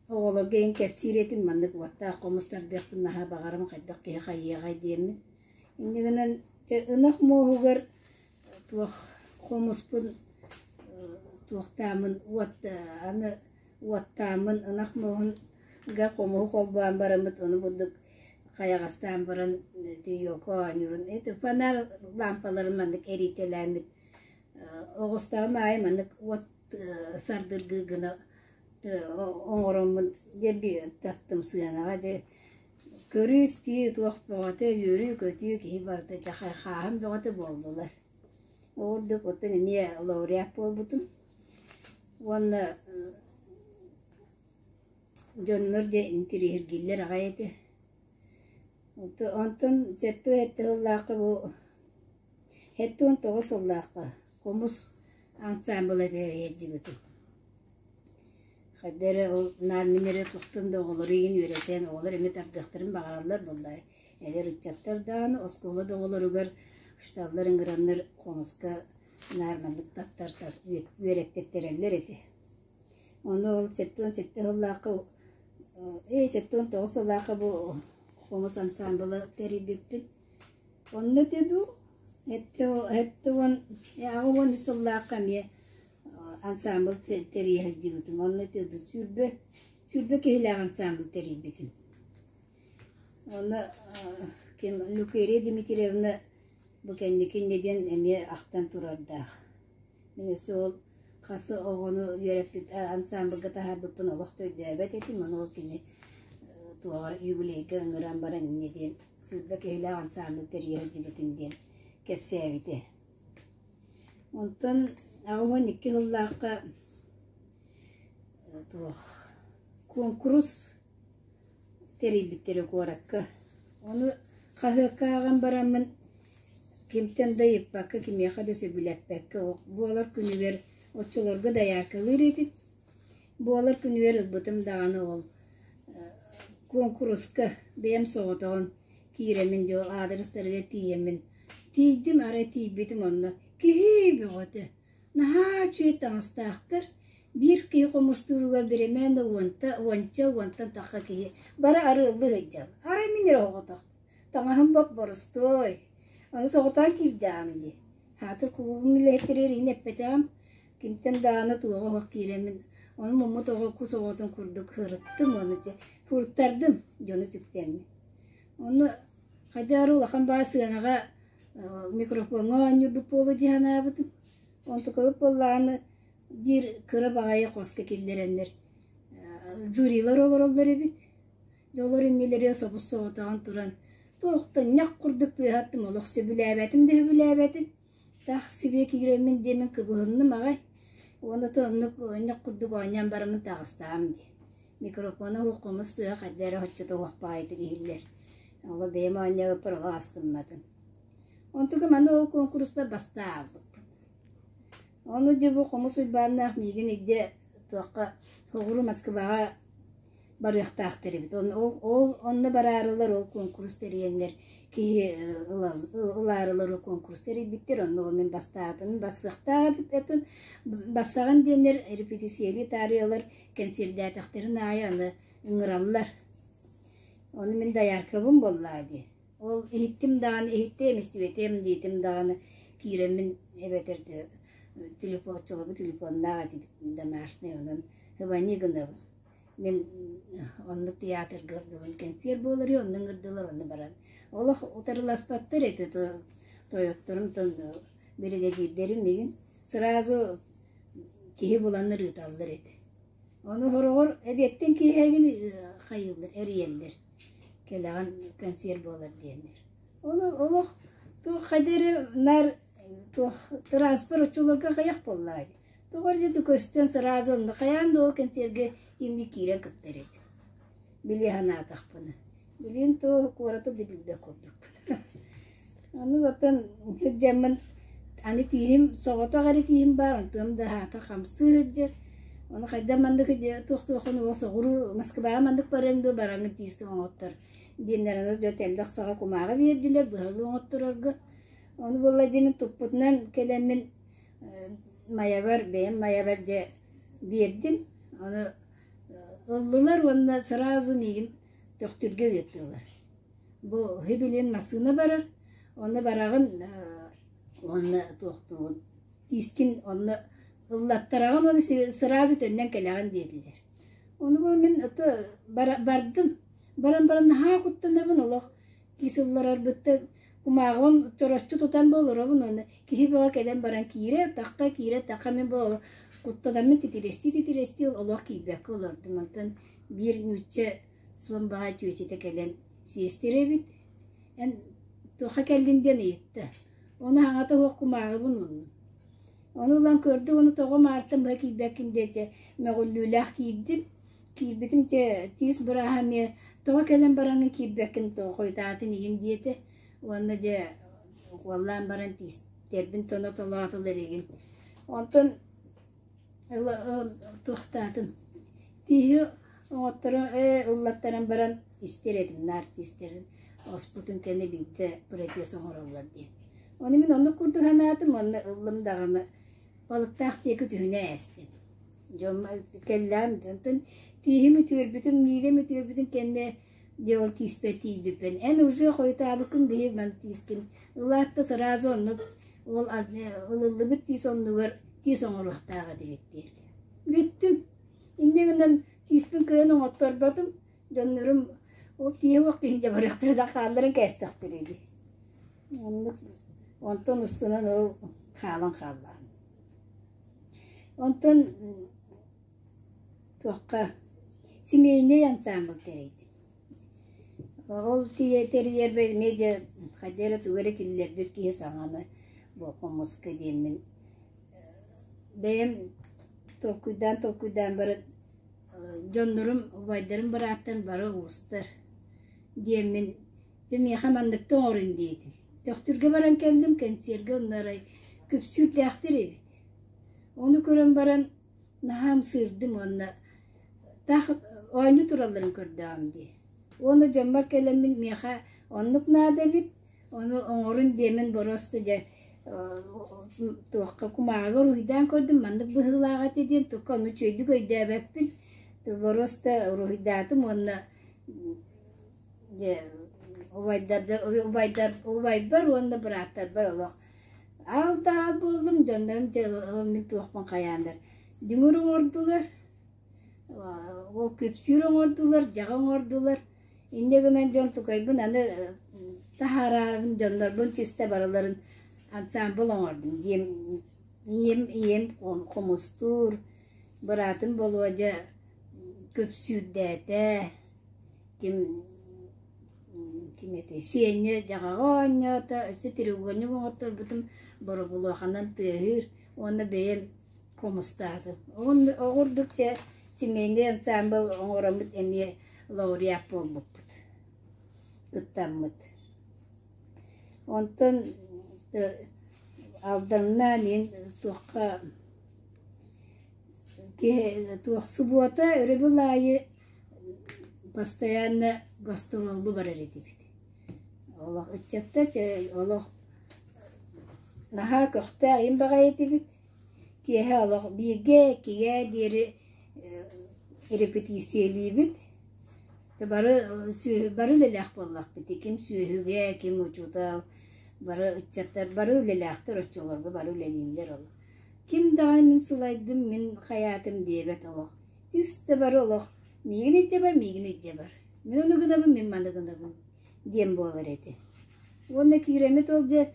Speaker 12: оҕолорго иһин кэпсиир этим маннык уоттаах хомус тардыахпын наһаа баҕарым хайдах киһи хайыаҕай диэммин. Инньэ гынан дьэ ынах муоһугар туох хомуспун туохтааммын уот аны уоттааммын ынах муоһунга хомуһу холбоон бараммыт ону бурдук хайаҕастаан баран тиийиэххэ оонньуурун это фонарь лаампаларын маннык эрийтэлээммит оҕустаҕым аайы маннык уот сардыргыы гына оҥороммун дьэ таттым сыанаҕа дьэ көрүү-истии туох бөҕөтө үөрүү-көтүү киһи барыта дьэ хааһын бөҕөтө буоллулар. Ол курдук оттон эмиэ лауреат буолбутум. Уонна дьоннор дьэ интириэһиргииллэр аҕай этэ. Онтон 77 сыллаахха бу 79 сыллаахха хомус ансаамбыла тэрийэрдибитим. Хайда эрэ ол наар мин эрэ туттум да оҕолору игин үөрэтэн, оҕолор эмиэ тардыахтарын баҕараллар буоллаҕа. Эдэр ыччаттар даҕаны оскуола да оҕолоругар учууталлар ыҥыраннар хомуска наар маннык таттар үөрэттэрэллэр этэ. Ону ол 77 сыллаахха ээ 79 сыллаахха бу хомус ансаамбыла тэрийбиппит. Онно этэ дуу, 73 сыллаахха эмиэ ансаамбыл тэрийэ сылдьыбытым. Онно этэ дуу, 20 киһилээх ансаамбыл тэрийбитим. Онно ким Лукерья Дмитриевна бу кэнники инньэ диэн эмиэ ахтан турардаах. Мин өссө ол хас оҕону үөрэппит ансаамбылга таһаарбыппын олох да өйдөөбөт этим. Ону ол кини туоҕа юбилейга ыҥыран баран инньэ диэн 20 киһилээх ансаамбыл тэрийэ сылдьыбытын диэн кэпсээбитэ. Онтон 82 сыллаахха туох куонкурус тэрийбиттэрэ куоракка. Ону хаһыакка ааҕан бараммын кимтэн да ыйыппакка, кимиэхэ да сөбүлэппэккэ буолар күнүгэр оччолорго дайааркалыыр этим. Буолар күнүгэр ылбытым даҕаны ол куонкуруска бэйэм соҕотоҕун киирэммин дьэ ол аадырыстарыгар тиийэммин тиийдим арай тиийбитим онно киһи бөҕөтө наһаа үчүгэй таҥастаахтар биир киһи хомустууругар биримээн да уонта уонча уонтан тахха киһи бары арыаллыы сылдьаллар арай мин эрэ оҕотох таҥаһым боп-боростуой ону соҕотоон киирдэҕим дии аата кулуубум үлэһиттэригэр иһин эппэтэҕим Кимтэн даҕаны туоҕа оһох киирэммин, ону муммут оҕо кус оҕотун курдук ырыттым уонна чэ куруттардым дьону түктэммин. Онно хайдах эрэ улахан баҕа сыанаҕа микрофоҥҥа оонньуурбут буолуо дии санаабытым. Онтукабыт буоллаҕына биир кыра баҕайы хоско киллэрэннэр жюрилар олороллор эбит. Дьэ олор иннилэригэр собус-соҕотоҕун туран туохтанньах курдук тыаһаттым олох сөбүлээбэтим да сөбүлээбэтим. Таах сибиэ киирэммин диэмин кыбыһынным аҕай уонна то оннук оонньох курдук оонньоон бараммын таҕыстаҕым дии. Микрофона суох хомус тыаһа хайда эрэ оччото уох баҕайытык иһиллэр. Оло бэйэм оонньообуппар олох астымматым. Онтукам аны ол куонкуруспар бастаабыппын. Ону дьэ бу Хомус Уйбааннаах миигин илдьэ туохха соҕуруу Москваҕа барыахтаахтар эбит. Ол, ол онно бараарылар ол куонкурус тэрийэннэр киһи ылаарылар ол куонкурус тэрийбиттэр. Онно ол мин бастаабын бассыахтаах эбиппин. Бассаҕын диэннэр репетициялыы таарыйалар кэнсиэрдээтэхтэрин аайы аны ыҥыраллар. Ону мин дояркабын буоллаа дии. Ол иһиттим даҕаны, иһиттиэм, истибэтиэм диэтим даҕаны киирэммин эбэтэр телефон оччолорго телефоннаах этибит домашний онон звони гынабын. Мин оннук театрга бүгүн кэнсиэр буолар үһү, онно ыҥырдылар, онно баран. Олох утарыласпаттар этэ тойотторум биригэдьиирдэрим миигин сразу киһи буланнар ыыталлар этэ. Ону сороҕор эбиэттэн киэһээгин хайыыллар, эрийэллэр. Кэлэҕин кэнсиэр буолар диэннэр. Ону олох туох хайда эрэ наар туох транспорт оччолорго хайах буоллаҕай дии. Тоҕо эрэ дьэ көстөн сразу онно хайаан да ол кэнсиэргэ имник киирэн кыттар этим. Били санаатахпына. Билигин туох куораты да билбэт курдукпун. Аны оттон сылдьаммын аны тииһим соҕотох эрэ тииһим баар, онтуом да аһаата хамсыы сылдьар. Ону хайдах маннык туох-туоххун уол соҕуруу Москваҕа маннык барыаҥ дуо, бараҥҥын тиис оҥоттор диэннэр аны дьэ тэллэх саҕа кумааҕы биэрдилэр быһалыы оҥотторорго. Ону буолла дьэ мин туппутунан кэлэммин Майабар, бэйэм Майабар дьэ биэрдим. Ону ыллылар уонна сразу миигин Төхтүргэ ыыттылар. Бу хибилин массыына барар, онно бараҕын уонна туохтугун тиискин онно ыллаттараҕын уонна сразу төннөн кэлэҕин диэтилэр. Ону бу мин ото бардым. Баран баран наһаа куттанабын олох тиис ылларарбыттан кумааҕыбын чороччу тутан бу олоробун уонна киһи бөҕө кэлэн баран киирэ тахха киирэ тахха мин бу куттанаммын титирэстии титирэстии олох киирбэккэ олордум. Онтон биир нуучча суон баҕайы чүөчэтэ кэлэн сиэстэрэ эбит. Эн туохха кэллиҥ диэн ыйытта. Ону аҥата суох кумааҕыбын ууннум. Ону ылан көрдө уонна тоҕо маартан быһа киирбэккин диэн дьэ мөҕүллүүлээх киирдим. Киирбитим дьэ тиис бырааһа эмиэ тоҕо кэлэн бараҥҥын киирбэккин тоҕо хойутаатын игин диэтэ. Уонна дьэ укуоллаан баран тиистэрбин тонотолоотулар игин. Онтон туохтаатым тииһи оҥотторон ээ ыллаттаран баран истэр этим наар тиистэрин оспутун кэннэ биирдэ протез оҥороллор диэн. Ону мин оннук курдук санаатым уонна ыллым даҕаны балыктаах диэки түһүнэ ээстим. Дьон кэллэҕим онтон тииһим үтүөрбүтүм, миилэм үтүөрбүтүн кэннэ дьэ ол тииспэр тиийбиппин эн уже хойутаабыккын биһи ман тиискин ылаат да сразу оннук ол ылыллыбыт тиис оннугар тиис оҥоруохтаах этибит диир. Бүттүм. Инньэ гынан тииспин кыайан оҥотторботум. Дьоннорум ол тииһэ уох киһи дьэ барыахтара да хаалларын кээстэхтэрэ дии. Оннук онтон устунан ол хаалан хааллаҕым. Онтон туохха семейнэй ансаамбыл тэрийдим. Ол тэрийэрбэр эмиэ дьэ хайда эрэ тугу эрэ киллэрбит киһи саҥаны бу хомуска диэммин бэйэм толкуйдаан толкуйдаан баран дьоннорум убайдарым бырааттарым бары уустар диэммин дьэ миэхэ манныкта оҥорун диэтим. Төхтүргэ баран кэллим кэнсиэргэ онно арай күпсүүрдээхтэр эбит. Ону көрөн баран наһаа ымсыырдым уонна. Таах оонньуу туралларын көрдөҕүм дии. Уонна дьоммор кэлэммин миэхэ оннук наада эбит, ону оҥорун диэммин боруоста дьэ туохха кумааҕыга уруһуйдаан көрдүм, маннык быһыылаах этэ диэн тука ону үчүгэйдик өйдөөбөппүн. Боруоста уруһуйдаатым уонна дьэ убайдардар убайдар убайбар уонна бырааттарбар олох аал да аал буоллум, дьоннорум дьэ мин туохпун хайааннар дүҥүр оҥордулар. Ол күпсүүр оҥордулар, дьаҕа оҥордулар. Инньэ гынан дьон тукайбын аны таһаараарбын дьоннорбун чисто барыларын ансаамбыл оҥордум. Дьиэм ийэм ийэм хомустуур, быраатым Болуодьа күпсүүрдээтэ, ким ким этэй Сиэнньэ дьаҕаҕа оонньоото, өссө треугольник оҥотторбутум боробулуоханан тыаһыыр уонна бэйэм хомустаатым. Оҕурдук дьэ семейный ансамбл оҥороммут эмиэ лауреат буолбуппут, кыттаммыт. Онтон Алдаҥнаан иһин туохха туох субуота өрөбүл аайы постоянно гастроллуу барар этибит. Олох ыччатта олох наһаа көхтөөх им баҕайы этибит. Киэһэ олох бииргэ, иккигэ диэри репетициялиибит. Бары сүөһү бары үлэлээх буоллахпыт. Ким сүөһүгэ, ким учуутал, бары ыччаттар бары үлэлээхтэр оччолорго бары үлэлииллэр ол. Ким даҕаны мин сылайдым, мин хайаатым диэбэт олох. Тис да бары олох миигин илдьэ бар, миигин илдьэ бар. Мин ону гынабын, мин маны гынабын диэн буолар этэ. Уонна киирэммит ол дьэ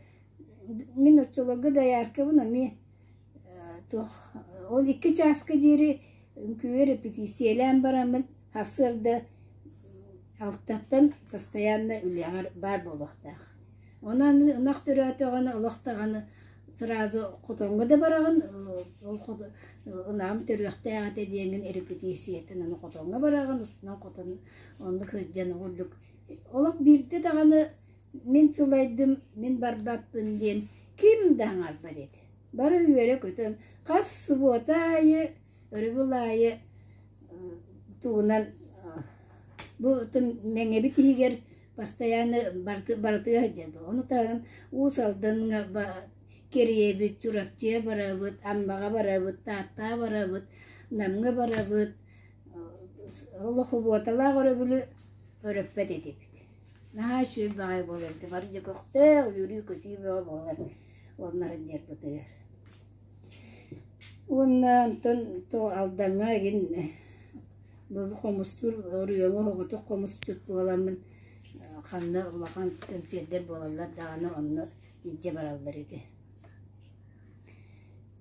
Speaker 12: Мин оччолорго дояркабын эмиэ туох ол икки чааска диэри үҥкүүгэ репетициялээн бараммын сарсыарда алтаттан постоянно үлэҕэр баар буолуохтаах. Онон ынах төрөөтөҕүнэ олох даҕаны сразу хотоҥҥо да бараҕын ол ынаҕым төрүөхтээх этэ диэҥҥин репетициятын аны хотоҥҥо бараҕын устунан хотон оннук сылдьан курдук олох биирдэ даҕаны Мин сылайдым, мин барбаппын диэн ким да аҥарбат этэ. Бары үөрэ-көтөн хас субуота аайы, өрөбүл аайы тугунан бу Мэҥэбит иһигэр постоянно барытыгар сылдьарбыт. Ону таһынан Уус Алдаҥҥа кэрийэбит, Чурапчыга барабыт, Аммаҕа барабыт, Тааттаҕа барабыт, Намҥа барабыт. Олох субуоталаах өрөбүлү өрөппөт этибит. Наһаа үчүгэй баҕайы буолар этэ, бары дьэ көхтөөх, үөрүү-көтүү бөҕө буолар уонна сылдьарбытыгар. Уонна онтон то Алдаҥҥа игин бу хомустуур оройуоҥҥа соҕотох хомусчут буоламмын ханна улахан кэнсиэрдэр буолаллар даҕаны онно илдьэ бараллар этэ.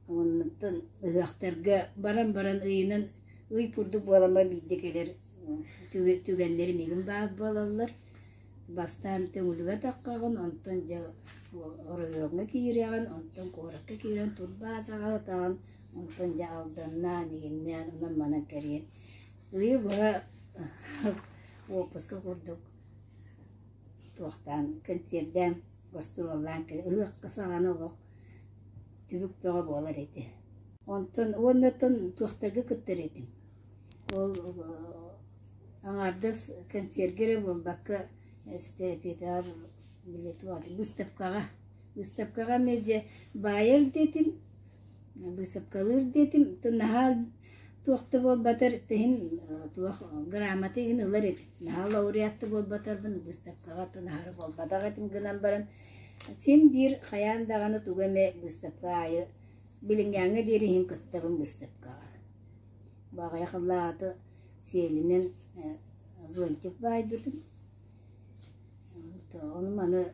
Speaker 12: Уоннаттан ыһыахтарга баран-баран ыйынан ый курдук буоламмын биирдэ кэлэр Түгэннэр миигин баар буолаллар. Бастаан Төҥүлүгэ таххаҕын, онтон дьэ оройуоҥҥа киирэҕин, онтон куоракка киирэн турбаазаҕа ытаҕын, онтон дьэ Алданнаан, игиннээн, онон-манан кэрийэн ыйы быһа уоппуска курдук туохтаан, кэнсиэрдээн, гостуруоллаан кэлэн ыһыахха саҕана олох түбүк бөҕө буолар этэ. Онтон уонна оттон туохтарга кыттар этим. Ол аҥаардас кэнсиэргэ эрэ буолбакка эстэпиэтэҕэ били туох быыстапкаҕа быыстапкаҕа эмиэ дьэ баайар диэтим быысапкалыыр диэтим наһаа туох да буолбатар иһин туох грамота иһин ылар этим наһаа лауреат да буолбатарбын быыстапкаҕа наһаа буолбатах этим гынан баран син биир хайаан даҕаны тугу эмэ быыстапка аайы билиҥҥээҥҥэ диэри иһин кыттабын быыстапкаҕа. Баҕайах ыллааты сиэлинэн зонтик баайбытым. Ону маны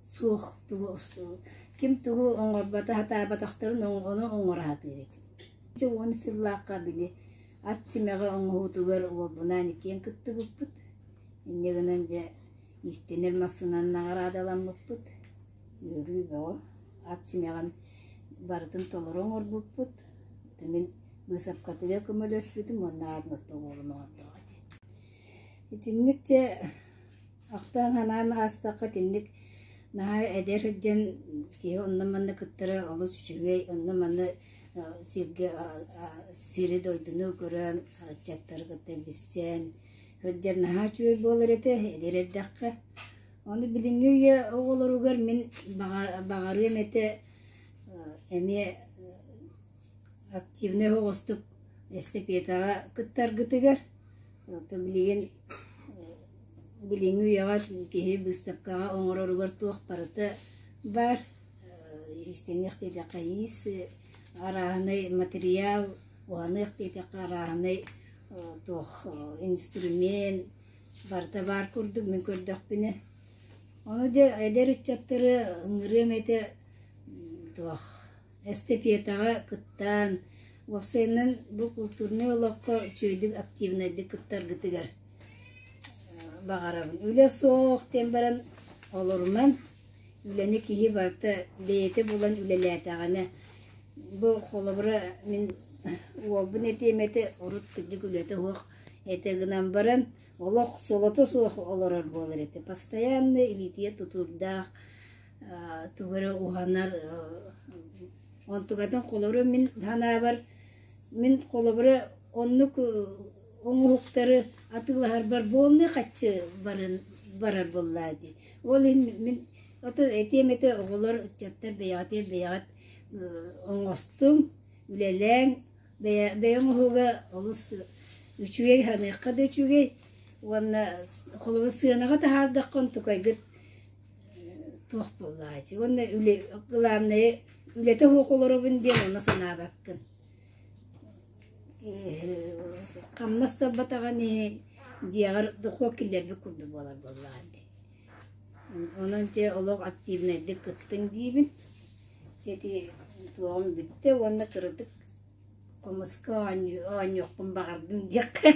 Speaker 12: суох тугу ким тугу оҥорбото сатаабатахтарын ону оҥоро сатыыр этим. Дьэ уон сыллаахха били ат симэҕэ оҥоһуутугар уолбунаан иккиэн кыттыбыппыт. Инньэ гынан дьэ иистэнэр массыынанан наҕараадаламмыппыт. Үөрүү бөҕө. Ат симэҕин барытын толору оҥорбуппут. Мин быысапкатыгар көмөлөспүтүм уонна аадынатта уолум оҥордоҕо ити. Итинник дьэ ахтан-санаан аастахха итинник наһаа эдэр сылдьан киһи онно-манна кыттара олус үчүгэй, онно-манна Сиргэ сири-дойдуну көрөн, ыччаттары кытта билсэн сылдьар наһаа үчүгэй буолар этэ эдэр эрдэххэ. Ону билиҥҥи үйэ оҕолоругар мин баҕарыам этэ эмиэ активнай оҕустук эстафетаҕа кыттаргытыгар. Билигин билиҥҥи үйэҕэ киһи быыстапкаҕа оҥороругар туох барыта баар. Иистэниэх диэтэххэ иис арааһынай материал, уһаныах диэтэххэ арааһынай туох инструмент барыта баар курдук мин көрдөхпүнэ. Ону дьэ эдэр ыччаттары ыҥырыам этэ туох эстафетаҕа кыттан, уопсайынан бу культурнай олоххо үчүгэйдик активнайдык кыттаргытыгар баҕарабын. Үлэ суох диэн баран олоруман, үлэни киһи барыта бэйэтэ булан үлэлээтэҕинэ, бу холобура мин уолбун этиэм этэ, урут кырдьык үлэтэ суох этэ гынан баран, олох солото суох олорор буолар этэ. Постоянно илиитигэр тутуурдаах тугу эрэ уһанар онтукатын холобура мин санаабар мин холобура оннук оҥоһуктары атыылаһарбар буолнай хаччы баран барар буоллаа дии. Ол иһин мин ото этиэм этэ оҕолор ыччаттар бэйэҕитигэр бэйэҕит оҥостуҥ, үлэлээҥ, бэйэ бэйэ оҥоһуга олус үчүгэй, саныахха да үчүгэй уонна холобур сыанаҕа таһаардахха онтукайгыт туох буоллааччы уонна үлэ главное үлэтэ суох олоробун диэн ону санаабаккын хамнас талбатаҕын иһин дьиэҕэр дохуот киллэрбит курдук буолар буоллаҕа дии онон дьэ олох активнайдык кыттыҥ диибин дьэ ити туоҕум бүттэ уонна кыратык хомуска оонньуохпун баҕардым диэххэ.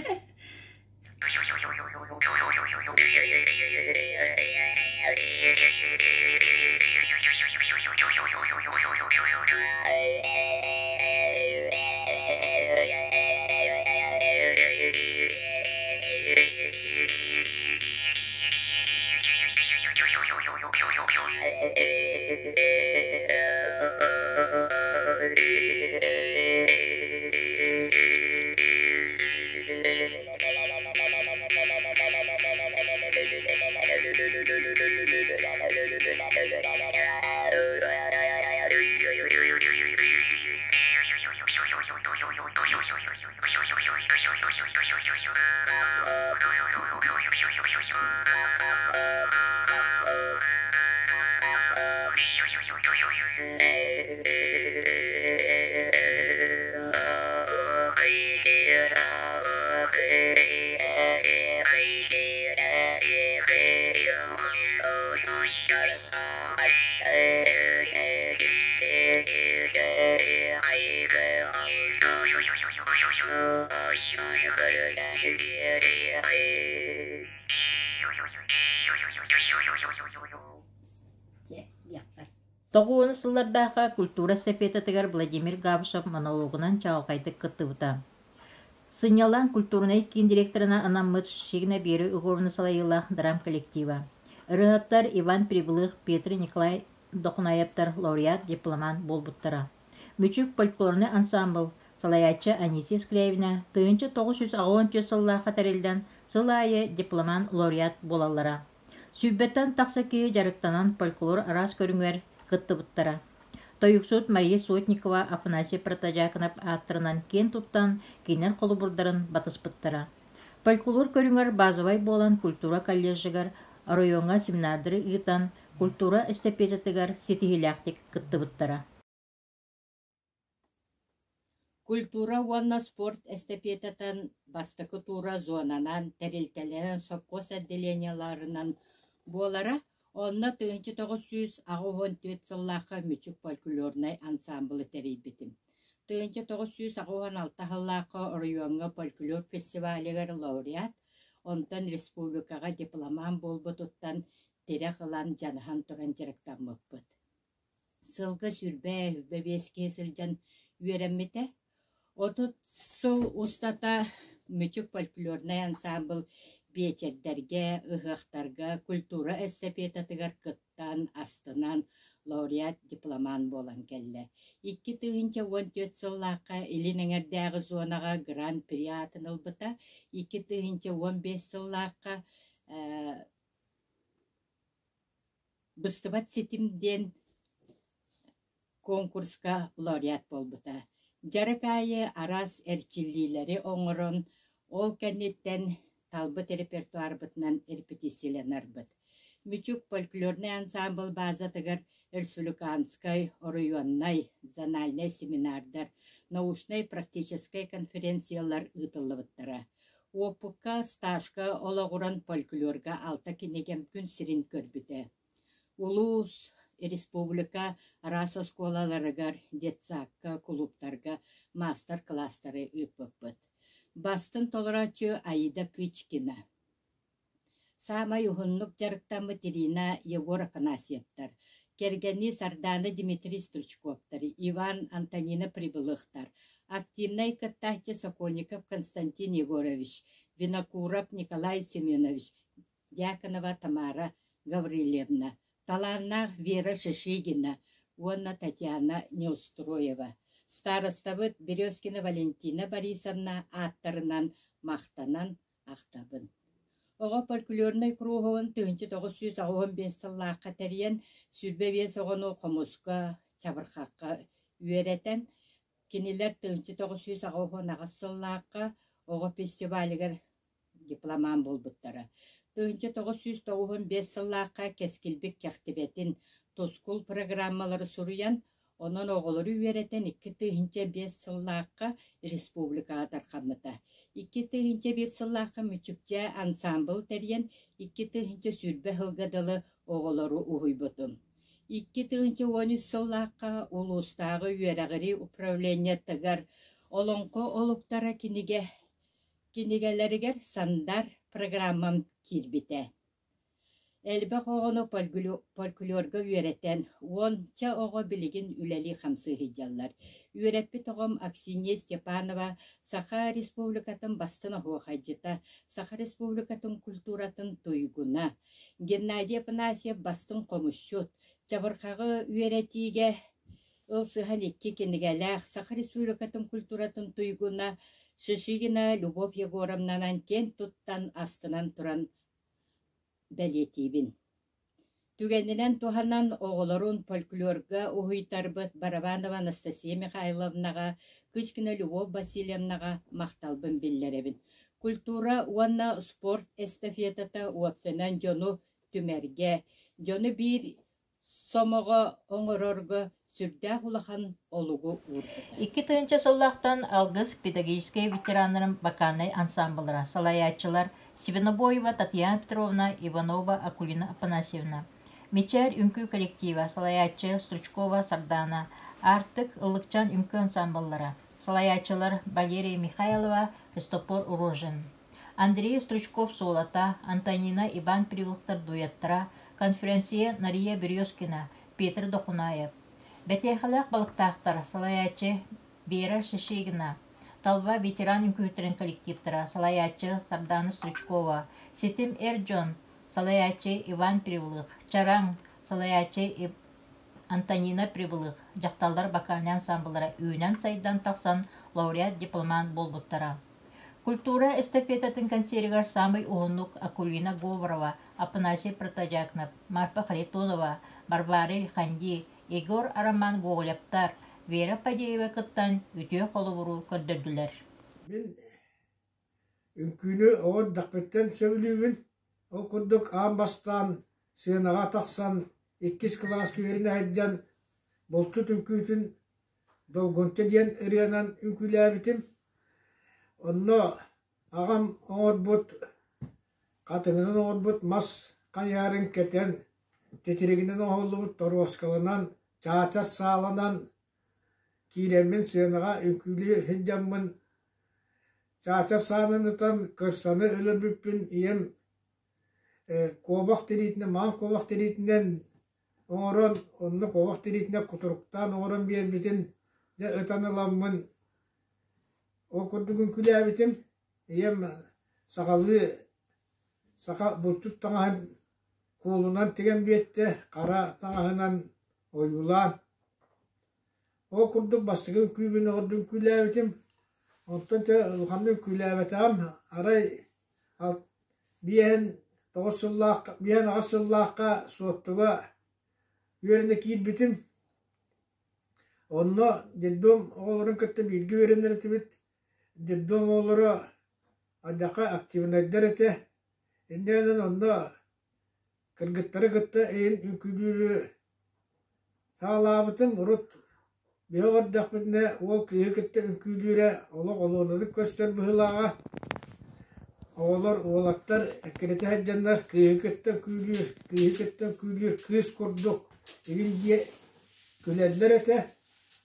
Speaker 2: Тоҕуону сыллардаахха культура эстафетатыгар Владимир Габышев монологунан чаҕылхайдык кыттыбыта. Сынньалаҥ культурнай киин директорынан анаммыт Шигина Вера Егоровна салайыылаах драм коллектива. Ырыаһыттар Иван Прибылых, Петр Николай Дохунаевтар лауреат дипломант буолбуттара. Мүчүк фольклорнай ансаамбыл салайааччы Анисия Скрябина 1984 сыллаахха тэриллэн сыл аайы дипломант лауреат буолаллара. Сүүрбэттэн тахса киһи дьарыктанан фольклор араас көрүҥэр кыттыбыттара. Тойуксут Мария Сотникова, Афанасий Протодьяконов ааттарынан киэн туттан кинилэр холобурдарын батыспыттара. Фольклор көрүҥэр базовай буолан культура колледжыгар оройуоҥҥа семинардары ыытан культура эстафетатыгар ситиһиилээхтик кыттыбыттара.
Speaker 13: Культура уонна спорт эстафетатын бастакы туура зонанан, тэрилтэлэрин сопхуос отделениеларынан буолара. Онно 1984 сыллаахха Мүчүк фольклорнай ансаамбылы тэрийбитим. 1986 сыллаахха оройуоҥҥа фольклор фестивалыгар лауреат, онтон республикаҕа дипломант буолбутуттан тирэх ылан дьаныһан туран дьарыктаммыппыт. Сылга 25 киһи сылдьан үөрэммитэ. 30 сыл устата Мүчүк фольклорнай ансаамбыл Биэчэрдэргэ, ыһыахтарга, культура эстафетатыгар кыттан, астынан, лауреат, дипломант буолан кэллэ. 2014 сыллаахха Илин Эҥэрдээҕи зонаҕа Гран-при аатын ылбыта, 2015 сыллаахха Быстыбат ситим диэн конкурска лауреат буолбута. Дьарык аайы араас эрчиллиилэри оҥорон, ол кэнниттэн талбыт репертуарбытынан репетицияланарбыт. Мүчүк фольклорнай ансаамбыл баазатыгар республиканскай, оройуоннай, зональнай семинардар, научнай-практическай конференциялар ыытыллыбыттара. Уоппукка, стажка олоҕуран фольклорга алта кинигэм күн сирин көрбүтэ. Улуус, республика араас оскуолаларыгар, детсадка, кулууптарга маастар-кылаастары ыыппыппыт. Бастыҥ толорооччу Аида Кычкина. Саамай уһуннук дьарыктаммыт Ирина Егор Афанасьевтар, кэргэннии Сардаана Дмитрий Стручковтар, Иван Антонина Прибылыхтар, активнай кыттааччы Сокольников Константин Егорович, Винокуров Николай Семенович, Дьяконова Тамара Гаврильевна, талааннаах Вера Шишигина уонна Татьяна Неустроева, старостабыт Березкина Валентина Борисовна ааттарынан махтанан ахтабын. Оҕо фольклорнай куруһуогун 1985 сыллаахха тэрийэн, 25 оҕону хомуска, чабырҕахха үөрэтэн, кинилэр 1988 сыллаахха оҕо фестивалыгар дипломант буолбуттара. 1995 сыллаахха Кэскилбит кэхтибэтин тускул программалары суруйан, онон оҕолору үөрэтэн 2005 сыллаахха республикаҕа тарҕаммыта. 2001 сыллаахха Мүчүкчээ ансаамбыл тэрийэн 2020 сылга дылы оҕолору уһуйбутум. 2013 сыллаахха улуустааҕы үөрэҕирии управлениетыгар Олоҥхо олуктара кинигэ Кинигэлэригэр Сандар программам киирбитэ. Элбэх оҕону фольклорга үөрэтэн, уонча оҕо билигин үлэлии-хамсыы сылдьаллар. Үөрэппит оҕом Аксинья Степанова Саха Республикатын бастыҥ оһуохайдьыта, Саха Республикатын культуратын туйгуна, Геннадий Афанасьев бастыҥ хомусчут, чабырҕаҕы үөрэтиигэ Ылсыһан икки кинигэлээх Саха Республикатын культуратын туйгуна Шишигина Любовь Егоровнанан киэн туттан, астынан туран бэлиэтиибин. Түгэнинэн туһанан оҕолорун фольклорга уһуйтарбыт Барабанова Анастасия Михайловнаҕа, Кычкина Любовь Васильевнаҕа махталбын биллэрэбин. Культура уонна спорт эстафетата уопсайынан дьону түмэргэ, дьону биир сомоҕо оҥорорго сүрдээх улахан олугу уурбута.
Speaker 2: 2000 сыллаахтан Алгыс педагогическай ветераннарын вокальнай ансаамбыллара салайааччылар Свинобоева Татьяна Петровна, Иванова Акулина Афанасьевна, Мичээр үҥкүү коллектива салайааччы Стручкова Сардаана, Аартык Ыллыкчаан үҥкүү ансаамбыллара салайааччылар Валерия Михайлова, Христофор Рожин, Андрей Стручков суолата, Антонина Иван Приволктар дуэттара, конференция Нария Березкина, Петр Дохунаев, Бэтиэхэлээх балыктаахтар салайааччы Вера Шишигина, Талба ветеран үҥкүүһүттэрин коллективтара салайааччы Сардаана Стручкова, Ситим эр дьон салайааччы Иван Привлых, Чараҥ салайааччы Антонина Прибылых дьахталлар вокальнай ансаамбыллара үүнэн-сайдан тахсан лауреат дипломант буолбуттара. Культура эстафетатын концеригар саамай уһуннук Акулина Говорова, Афанасий Протодьяконов, Марфа Харитонова, Варвара Ильханди, Егор Роман Гоголевтар, Вера Фадеева кыттан үтүө холобуру көрдөрдүлэр.
Speaker 14: Мин үҥкүүнү оҕо эрдэхпиттэн сөбүлүүбүн. Ол курдук аан бастаан сыанаҕа тахсан иккис кылааска үөрэнэ сылдьан булчут үҥкүүтүн Долгунча диэн ырыанан үҥкүүлээбитим. Онно аҕам оҥорбут, хатыҥынан оҥорбут мас хайыһарын кэтэн, титиригинэн оҥоһуллубут торуоскаланан, чаачар сааланан киирэммин сыанаҕа үҥкүүлүү сылдьаммын, чаачар саанан ытан кырсаны өлөрбүппүн ийэм куобах тириитинэн, маҥан куобах тириитинэн оҥорон, оннук олох тириитинэн кутуруктаан оҥорон биэрбитин дьэ ытан ыламмын ол курдук үҥкүүлээбитим. Ийэм сахалыы Саха булчут таҥаһын куулунан тигэн биэрдэ, хара таҥаһынан ойуулаан. Ол курдук бастакы үҥкүүбүн оҕордун үҥкүүлээбитим. Онтон дьэ улаханнык үҥкүүлээбэтэҕим. Арай биэһин тоҕус сыллаах, биэһин аҕыс сыллаахха Суоттуга үөрэнэ киирбитим. Онно детдом оҕолорун кытта бииргэ үөрэнэр этибит. Детдом оҕолоро ардахха активнайдар этэ. Инньэ гынан онно кыргыттары кытта эйин үҥкүүлүүрү саҕалаабытым. Урут биһи олордохпутуна уол кыыһы кытта үҥкүүлүүрэ олох олуонатык көстөр быһыылааҕа. Оҕолор, уолаттар эккирэтэ сылдьаннар кыыһы кытта үҥкүүлүүр, кыыһы кытта үҥкүүлүүр кыыс курдук игин диэ күлэллэр этэ.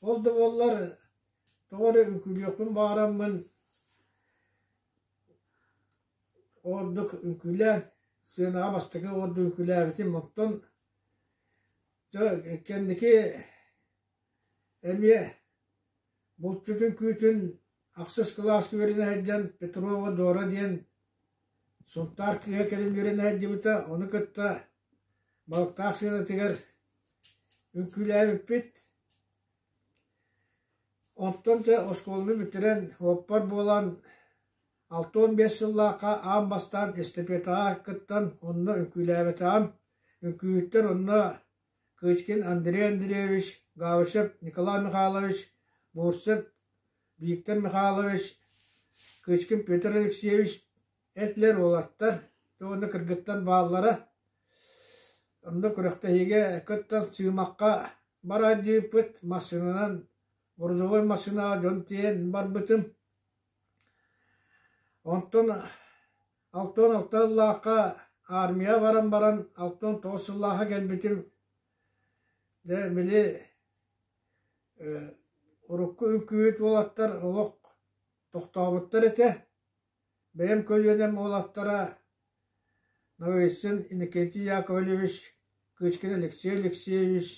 Speaker 14: Ол да буоллар тоҕо эрэ үҥкүүлүөхпүн баҕараммын ордук үҥкүүлээн, сыанаҕа бастакы ордук үҥкүүлээбитим. Оттон дьэ кэнники эмиэ булчут үҥкүүтүн ахсыс кылааска үөрэнэ сылдьан Петрова Дора диэн Сунтаар кыыһа кэлин үөрэнэ сылдьыбыта, ону кытта балыктаах сыанатыгар үҥкүүлээбиппит. Онтон дьэ оскуоланы бүтэрэн, уоппар буолан, 65 сыллаахха аан бастаан эстафетаҕа кыттан, онно үҥкүүлээбэтэҕим. Үҥкүүһүттэр онно Кычкин Андрей Андреевич, Гавышев Николай Михайлович, Бурцев Виктор Михайлович, Кычкин Петр Алексеевич этилэр уолаттар уонна кыргыттар бааллара. Онно күрэхтэһиигэ кыттан Сыымахха бараадьыйыппыт массыынанан грузовой массыынаҕа дьон тиэйэн барбытым. Онтон 66 сыллаахха армия баран баран 69 сыллаахха кэлбитим. Дьэ били урукку үҥкүүһүт уолаттар олох тохтообуттар этэ. Бэйэм көлүөнэм уолаттара Ноговицын Иннокентий Яковлевич, Кычкин Алексей Алексеевич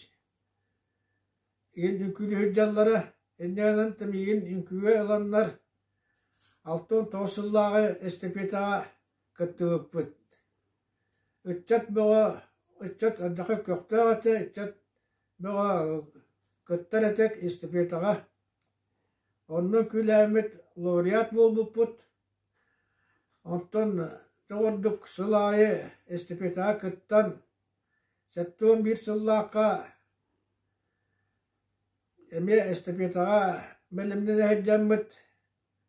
Speaker 14: игин үҥкүүлүү сылдьаллара. Инньэ гынан миигин үҥкүүгэ ыланнар 69 сыллааҕы эстафетаҕа кыттыбыппыт. Ыччат бөҕө, ыччат ардахы көхтөөх этэ, ыччат бөҕө кыттар этэ эстафетаҕа. Онно үҥкүүлээммит лауреат буолбуппут. Онтон тоҕо ордук сыл аайы эстафетаҕа кыттан 71 сыллаахха эмиэ эстафетаҕа бэлэмнэнэ сылдьаммыт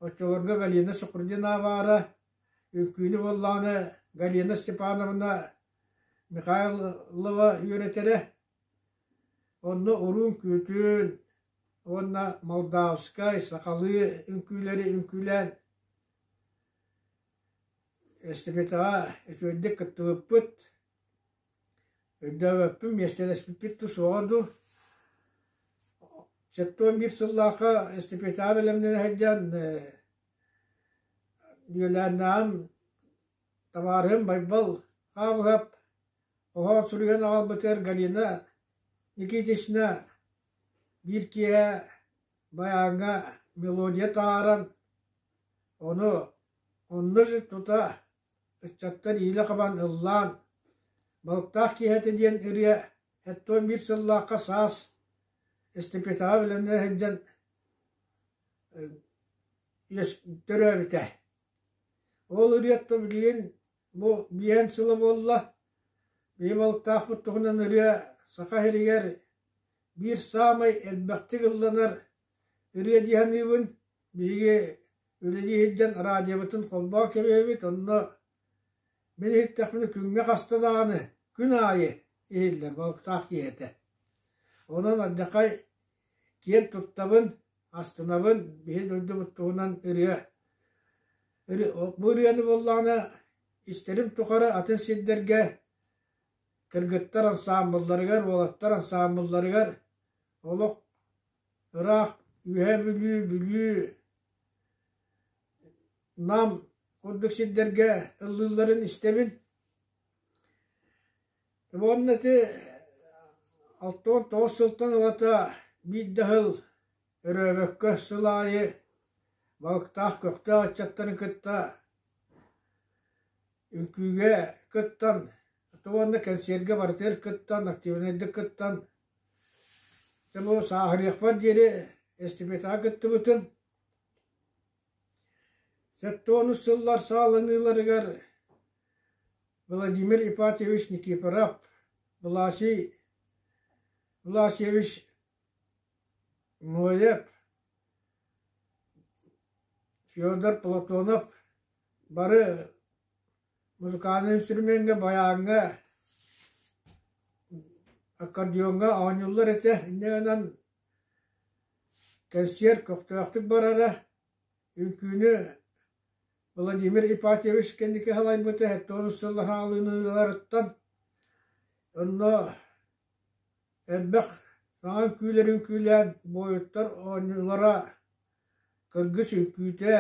Speaker 14: оччолорго Галина Сукрудина баара, үҥкүүнү буоллаҕына Галина Степановна Михайлова үөрэтэрэ. Онно уруу үҥкүүтүн уонна молдавскай, сахалыы үҥкүүлэри үҥкүүлээн эстафетаҕа үчүгэйдик кыттыбыппыт. Өйдөөбөппүн, миэстэлэспиппит дуу, суоҕа дуу. 71 сыллаахха эстафетаҕа бэлэмнэнэ сылдьан үөлээннээҕим табаарыһым Байбал Хаабыһап Хоһоон суруйан аҕалбытыгар Галина Никитична биир киэһэ байааҥҥа мелодия таһааран, ону онно тута ыччаттар иилэ хабан ыллаан «Балыктаах киэһэтэ» диэн ырыа 71 сыллаахха саас эстафетаҕа бэлэмнэнэ сылдьан төрөөбүтэ. Ол ырыаттан билигин Бу биэһэн сыла буолла, биһи балыктаахпыт туһунан ырыа Саха сиригэр биир саамай элбэхтик ылланар ырыа дии саныыбын. Биһиги үлэлии сылдьан радиобытын холбоон кэбиһэбит, онно мин иһиттэхпинэ күҥҥэ хаста даҕаны күн аайы иһиллэр балыктаах киһи этэ. Онон алдьархай киэн туттабын, астынабын, биһи дойдубут туһунан ырыа Бу ырыаны буоллаҕына истэрим тухары атын сирдэргэ кыргыттар ансаамбылларыгар, уолаттар ансаамбылларыгар олох ыраах Үөһээ Бүлүү, Бүлүү, Нам курдук сирдэргэ ыллыылларын истэбин. Уонна ити 69 сылтан ылата биир да сыл өрөөбөккө сыл аайы балыктаах көхтөөх ыччаттарын кытта Үҥкүүгэ кыттан, уонна кэнсиэргэ барытыгар кыттан, активнайдык кыттан, дьэ бу сааһырыахпар диэри эстафетаҕа кыттыбытым. 70 сыллар саҕаланыыларыгар Владимир Ипатьевич Никифоров, Власий Власьевич Ноев, Федор Платонов бары музыкальнай инструмеҥҥа, байааҥҥа, аккордеоҥҥа оонньууллар этэ. Инньэ гынан кэнсиэр көхтөөхтүк барара. Үҥкүүнү Владимир Ипатьевич кэнники салайбыта 70 сыллар хаалыыларыттан. Онно Элбэх саҥа үҥкүүлэри үҥкүүлээн буойуттар оонньуулара кыргыс үҥкүүтэ,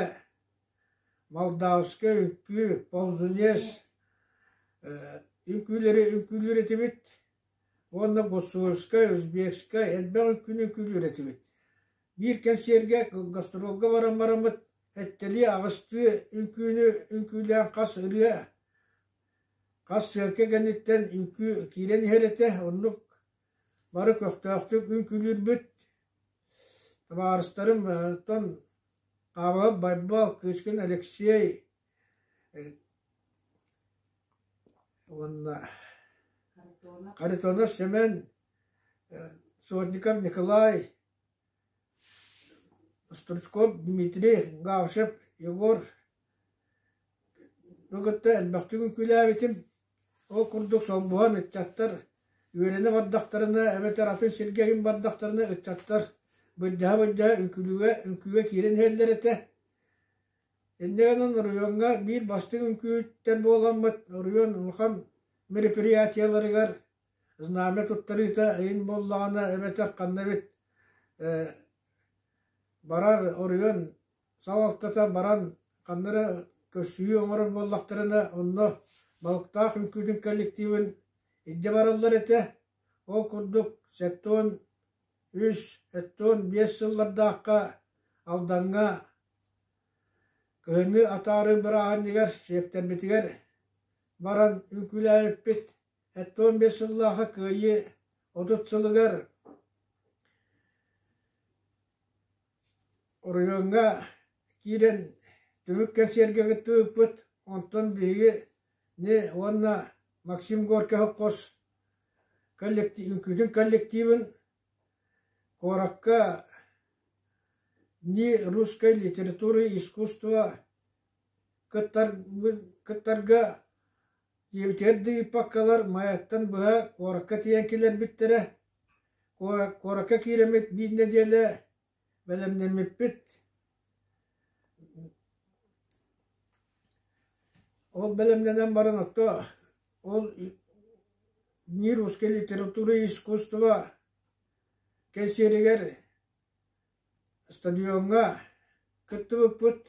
Speaker 14: молдавскай үҥкүү, ползунец үҥкүүлэри үҥкүүлүүр этибит уонна гуссульскай, узбекскай элбэх үҥкүүнү үҥкүүлүүр этибит. Биир кэнсиэргэ гастролга баран бараммыт эттэлии аҕыстыы үҥкүүнү үҥкүүлээн хас ырыа Хас сыаҥка кэнниттэн үҥкүү киирэн иһэр этэ, оннук бары көхтөөхтүк үҥкүүлүүрбүт. Табаарыстарым оттон Хаабаһап Байбал, Кычкин Алексей уонна Харитонов Сэмэн, Сотников Николай, Стручков Дмитрий, Гавшев Егор бу кытта элбэхтик үҥкүүлээбитим. Ол курдук солбуһан ыччаттар үөрэнэ бардахтарына эбэтэр атын сиргэ иһин бардахтарына ыччаттар былдьаһа-былдьаһа үҥкүүлүүгэ үҥкүүгэ киирэн иһэллэр этэ. Инньэ гынан оройуоҥҥа биир бастыҥ үҥкүүттэр буоламмыт оройуон улахан мероприятиеларыгар знамя туттарыыта ыйын буоллаҕына эбэтэр ханна эбит барар оройуон салалтата баран ханна эрэ көрсүһүү оҥорор буоллахтарына онно Балыктаах үҥкүүтүн коллективын илдьэ бараллар этэ. Ол курдук 73, 75 сыллардаахха Алдаҥҥа кыһыҥҥы атаарыы бырааһынньыгар сиэптэрбитигэр баран үҥкүүлээбиппит. 75 сыллаахха Кыайыы 30 сылыгар оройуоҥҥа киирэн түмүк кэнсиэргэ кыттыбыппыт. Онтон биһиги уонна Максим Горький хос үҥкүүтүн коллективын куоракка Дни русской литературы и искусства кыттарга Диэбитигэр да ыыппаккалар Майаттан быһа куоракка тиийэн киллэрбиттэрэ. Куоракка киирэммит биир нэдиэлэ бэлэмнэммиппит. Ол бэлэмнэнэн баран ото ол Дни русской литературы и искусства кэнсиэригэр Стадиоҥҥа кыттыбыппыт,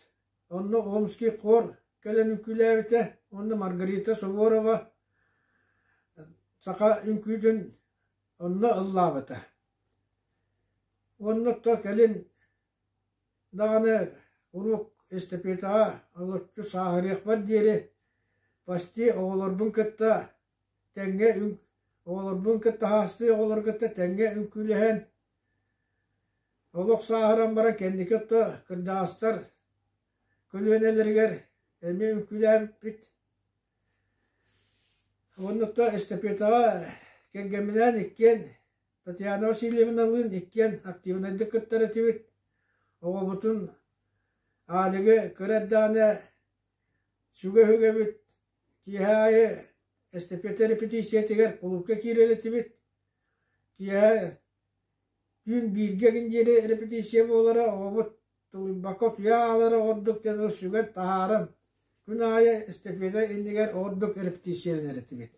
Speaker 14: онно Омский хор кэлэн үҥкүүлээбитэ уонна Маргарита Суворова саха үҥкүүтүн онно ыллаабыта. Уонна то кэлин даҕаны уруок эстафетаҕа олоччу сааһырыахпар диэри почти оҕолорбун кытта тэҥҥэ оҕолорбун кытта хаастыы оҕолору кытта тэҥҥэ үҥкүүлэһэн Олох сааһыран баран кэнники отто кырдьаҕастар көлүөнэлэригэр эмиэ үҥкүүлээбиппит. Уонна отто эстафетаҕа кэргэмминээн иккиэн Татьяна Васильевналыын иккиэн активнайдык кыттар этибит. Оҕобутун Алигы кыра эрдэҕинэ сүгэ-сүгэбит киэһэ аайы эстафета репетициятыгар кулуупка киирэр этибит. Киэһэ Түүн бииргэ гын диэри репетиция буолара, оҕобут тулуйбакка утуйа хаалара ордук диэн сүгэн таһааран, күн аайы эстафета иннигэр ордук репетицияланар этибит.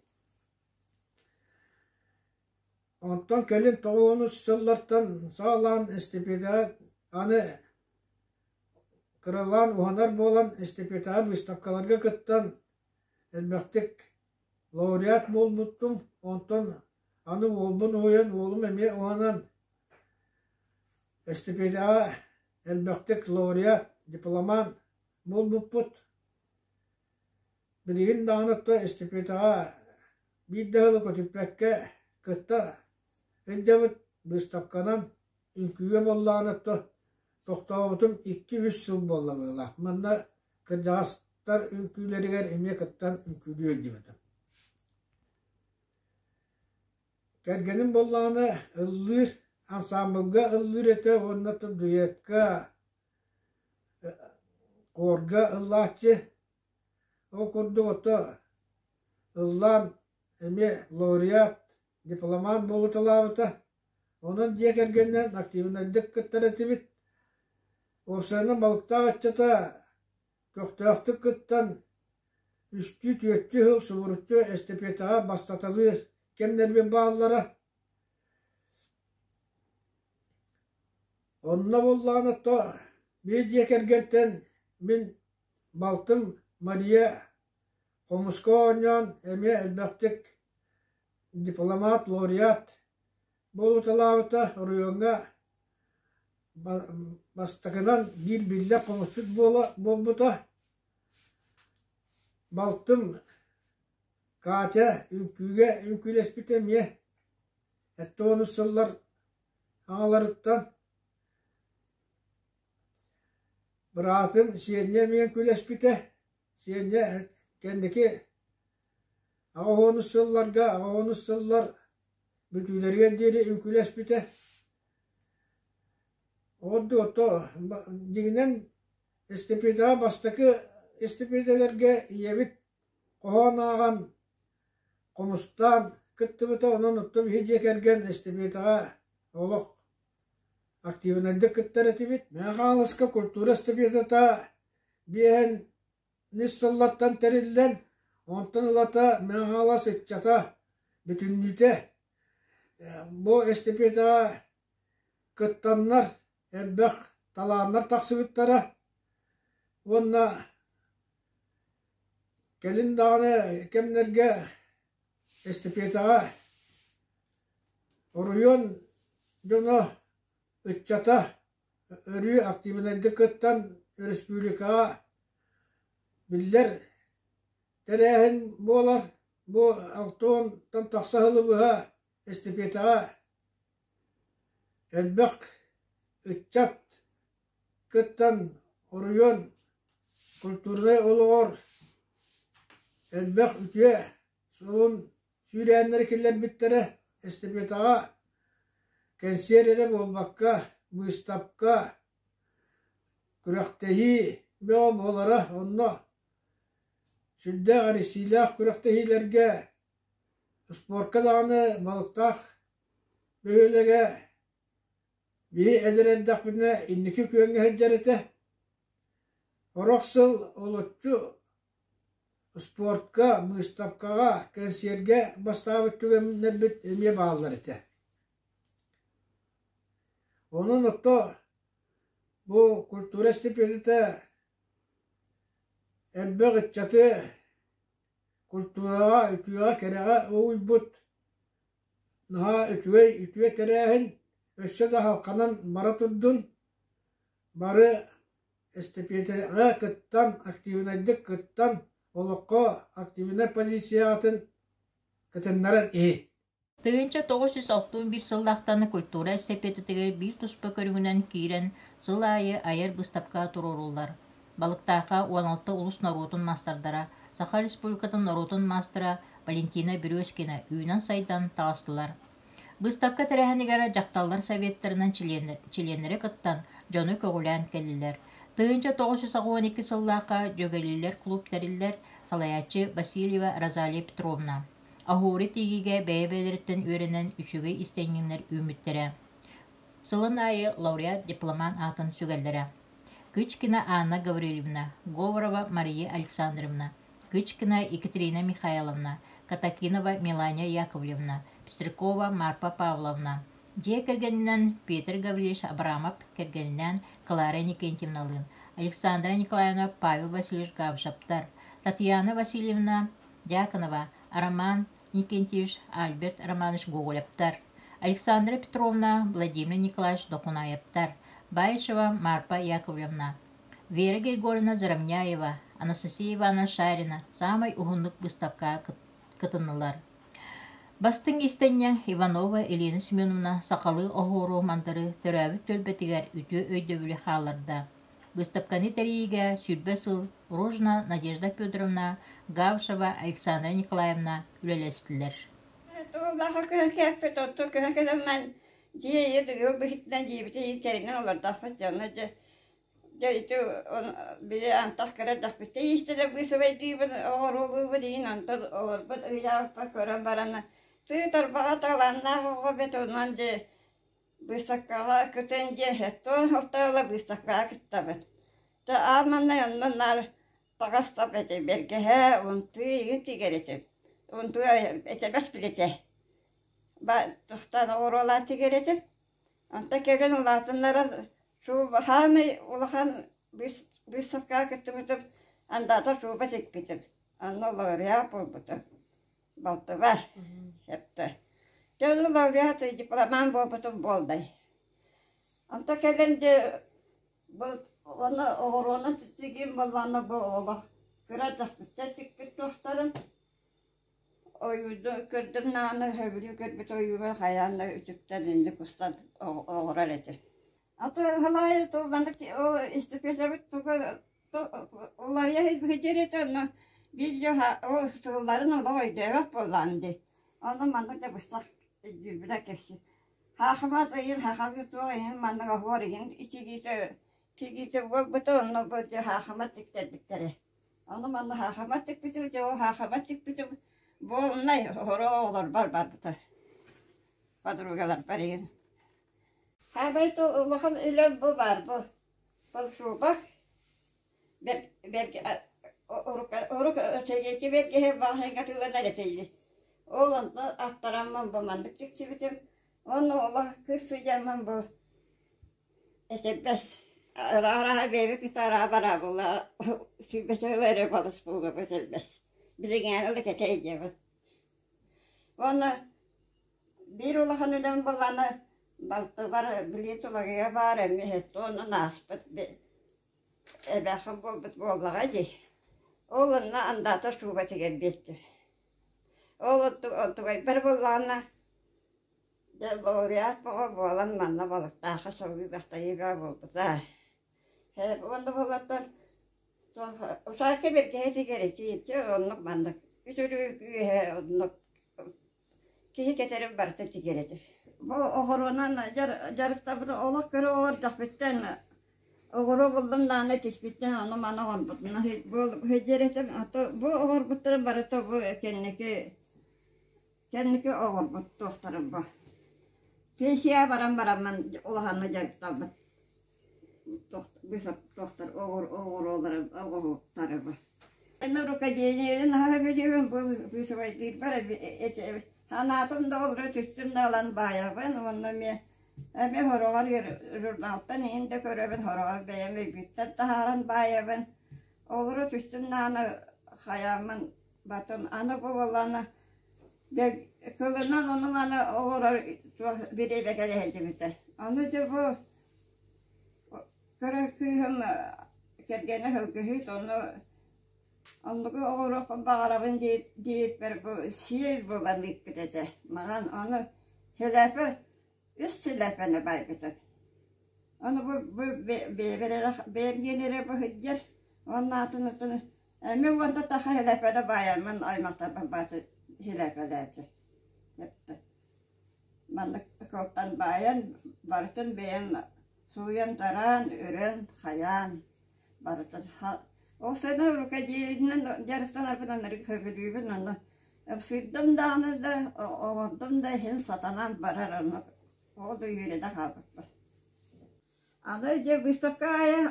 Speaker 14: Онтон кэлин 90 сыллартан саҕалаан эстафетаҕа аны кыралаан уһанар буолан эстафетаҕа быыстапкаларга кыттан элбэхтик Лауреат буолбуттум, онтон аны уолбун уһуйан, уолум эмиэ уһанан эстафетаҕа элбэхтик лауреат, дипломант буолбуппут. Билигин даҕаны оттон эстафетаҕа биир да сылы көтүппэккэ кытта сылдьабыт, быыстапканан, үҥкүүгэ буоллаҕына оттон тохтообутум 2-3 сыл буолла быһыылаах. Манна кырдьаҕастар үҥкүүлэригэр эмиэ кыттан үҥкүүлүү сылдьыбытым. Кэргэним буоллаҕына ыллыыр, ансаамбылга ыллыыр этэ уонна дуэтка, хуорга ыллааччы. Ол курдук ото ыллаан эмиэ лауреат, дипломат буолуталаабыта. Онон дьиэ кэргэнинэн активнайдык кыттар этибит. Уопсайынан балыктаах ыччата көхтөөхтүк кыттан үстүү-түөртүү сыл субуруччу эстафетаҕа бастаталыыр кэмнэрбит бааллара. Онно буоллаҕына то биир дьиэ кэргэнтэн мин балтым Мария хомуска оонньоон эмиэ элбэхтик дипломат, лауреат буолуталаабыта, оройуоҥҥа бастакынан биир биллэр хомусчут буолбута. Балтым Катя үҥкүүгэ үҥкүүлэспитэ эмиэ 70 сыллар аҥаларыттан. Быраатым Сиэнньэ эмиэ үҥкүүлэспитэ. Сиэнньэ кэнники 80 сылларга 80 сыллар бүтүүлэригэр диэри үҥкүүлэспитэ. Ордук ото дьиҥинэн эстафетаҕа бастакы эстафеталарга ийэбит хоһоон ааҕан, хомустаан кыттыбыта, онон оттон биһи дьиэ кэргэн эстафетаҕа олох активнайдык кыттар этибит. Мэҥэ Хаҥаласка культура эстафетата биэһэн Үс сыллартан тэриллэн, онтон ылата Мэҥэ Хаҥалас ыччата бүтүннүүтэ бу эстафетаҕа кыттаннар элбэх талааннар тахсыбыттара уонна кэлин даҕаны кэмнэргэ эстафетаҕа оройуон дьоно ыччата өрүү активнайдык кыттан республикаҕа биллэр тэрээһин буолар. Бу 60-тан тахса сылы быһа эстафетаҕа элбэх ыччат кыттан оройуон культурнай олоҕор элбэх үтүө суолун сүүрээннэри киллэрбиттэрэ. Эстафетаҕа кэнсиэр эрэ буолбакка, быыстапка, күрэхтэһии бөҕө буолара. Онно сүрдээх эрийсиилээх күрэхтэһиилэргэ спорка даҕаны балыктаах бөһүөлэгэ биһи эдэр эрдэхпитинэ инники күөҥҥэ сылдьар этэ. Сорох сыл олоччу Спортка, быыстапкаҕа, кэнсиэргэ бастаабыт түгэннэрбит эмиэ бааллар этэ. Онон отто бу культура стипендията элбэх ыччаты культураҕа, үтүөҕэ, кэрэҕэ угуйбут наһаа үчүгэй үтүө тэрээһин өссө да халханан бара турдун. Бары эстафетаҕа кыттан, активнайдык кыттан, олоххо активнай позицияҕытын кытыннаран иһин.
Speaker 2: 1961 сыллаахтан культура эстафетатыгар биир туспа көрүҥүнэн киирэн, сыл аайы айар быыстапка туруоруллар. Балыктаахха 16 улус норуотун маастардара, Саха Республикатын норуотун маастара Валентина Березкина үүнэн-сайдан таҕыстылар. Быыстапка тэрээһинигэр дьахталлар советтарынан чилиэннэрэ кыттан, дьону көҕүлээн кэллилэр. 1982 сыллаахха Дьүөгэлиилэр клуб тэриллэр, салайааччы Васильева Розалия Петровна. Оһуору тигиигэ бэйэ-бэйэлэриттэн үөрэнэн үчүгэй истэнньэҥнэр үүммүттэрэ. Сылын аайы лауреат дипломант аатын сүгэллэрэ. Кычкина Анна Гаврильевна, Говорова Мария Александровна, Кычкина Екатерина Михайловна, Катакинова Мелания Яковлевна, Пестрякова Марпа Павловна, дьиэ кэргэнинэн Петр Гаврильевич Абрамов кэргэнинээн Клара Иннокентьевналыын, Александра Николаевна Павел Васильевич Габышевтар, Татьяна Васильевна Дьяконова, Роман Никентьевич, Альберт Романович Гоголевтар, Александра Петровна, Владимир Николаевич Дохунаевтар, Баишева Марпа Яковлевна, Вера Григорьевна Заровняева, Анастасия Ивановна Шарина саамай уһуннук быыстапкаҕа кытыннылар. Бастыҥ иистэнньэҥ Иванова Елена Семеновна сахалыы оһуору мандары төрөөбүт түөлбэтигэр үтүө өйдөбүлү хаалларда. Быыстапканы тэрийиигэ 20 сыл Рожина Надежда Федоровна, Гавшева Александра Николаевна үлэлэстилэр.
Speaker 15: Туоллааха көһөн кээппит, оттон көһөн кэлэммэн дьиэ ийэ дыгыл быһыытынан дьиэбитин тэринэн олордохпут дьоно дьэ дьэ ити били антах кыра эрдэхпиттэн иистэнэ быысыбайдыыбын оҕуруолуубун иин онтон олорбут ыйаабыппа көрөн баран тыы тарбаҕа талааннаах оҕо эбит онон дьэ быыстапкаҕа кытын диэн хэттон алтаала быыстапкаҕа кыттабыт. Тэ аан маҥнай онно наар таҥас сап этэ бэргэһэ унтуу игин тигэр этим. Унтуу этэрбэс билэтэ. Ба тустаан оҕуруолаан тигэр этим. Онтон кэлин улаатыннаран хаамай улахан быыстапкаҕа кыттыбытым андаатар шуба тикпитим. Онно лауреат буолбутум. Балтыбар эптэ. Дьэ онно лауреат дипломант буолбутум буоллай. Онтон кэлин дьэ бу уонна оҕуруонан тигиим буоллаҕына бу олох кыра эрдэхпиттэн тикпит туохтарым Ойууну көрдүм даҕаны сөбүлүү көрбүт ойуубар хайаан да үтүктэн инник устан оҕорор этим. А то халаайы то маннык ол истипиэсэбит туга уларыйа сылдьар этэ онно биир ол сылларын олох өйдөөбөт буоллаҕым дии. Онно маннык да быстах өйдүүрбүнэн кэпсиир. Хаахымат ыйын хахалыы туох иһин маннык оһуор иһин ичигиитэ тигиитэ буолбута онно бу хаахымат тиктэрбиттэрэ. Ону манна хаахамат тикпитим, дьэ ол хаахамат тикпитим буолунай оһоро оҕолорбор барбыта подругаларбар игин. Хаабай то улахан үлэм бу баар бу. Полшубах урук сэриэки бэргэһэ баҕаһыҥҥатыыланар этилли. Ол онтон аттараммын бу маннык тиксибитим. Уонна олох кыыс сыдьаммын бу Этэрбэс арааһа бэйэбит кытта араа бараа буолла сүүрбэччэ сыл эрэ балыс буолуо этэрбэс билиҥҥээҥи да кэтэ илдьэбин уонна биир улахан үлэм буоллаҕына балтыбар били Тулагыга баар эмиэ уонна ааспыт эбээххин буолбут буоллаҕа дии ол онно андаатар шубатыгар биэртим ол онтугайбар буоллаҕына Дьэ, лауреат бөҕө буолан манна балыктаахха соруйу бэхтэйии бөҕө буолбута. Уонна буоллартан усаайка бэргэһэ тигэритиим, чэ оннук маннык үтүлүк үөһэ оннук киһи кэтэрин барыта тигэр этим. Бу оҕуруонан дьарыктабыт олох кыра оҕо эрдэхпиттэн оҕуруо буллум даҕаны тиспиттэн ону маны оҥорбутунан сылдьар этим. Бу оҥорбуттарым барыта бу кэнники Кэнники оҕорбут туохтарым бу. Пенсияҕа баран бараммын улаханнык дьарыктаммыт туохтар оҕуруоларым оҕоһуктарым. Эн рукоделиебин наһаа билиэбин бу быысыбайдыырбар санаатым да олоро түстүм да ылан баайабын уонна эмиэ эмиэ хороҕор журналтан иһин да көрөбүн хороҕор бэйэм өйбүттэн таһааран баайабын олоро түстүм даҕаны хайааммын Батон аны бу буоллаҕына кылынан ону-маны оҥорор туох бириэмэ кэлэ сылдьыбыта. Аны дьэ бу кыра кыыһым кэргэнэ сылгыһыт ону оннугу оҥоруохпун баҕарабын диэбиппэр бу сиэл буолан ыыппыт этэ. Маҕан ону сэлээпэ үс сэлээпэни баайбытым. Ону бу бэйэбэр эрэ бэйэм диэн эрэ бу сылдьар уонна атын атын Эмиэ уонта таха һэлээппэтэ баайармын аймахтарбын бааты һэлээппэлээтэ. Маннык кылтан баайан барытын бэйэм сууйан-тараан, өрөн, хайаан барытын ол сына рукоделиенэн дьарыктанарбын анарык сөбүлүүбүн онно ымсыырдым даҕаны да оҥордум да иһин сатанан барар онно ол да үөрэнэ хаалбыппын. Аны дьэ выставка аайы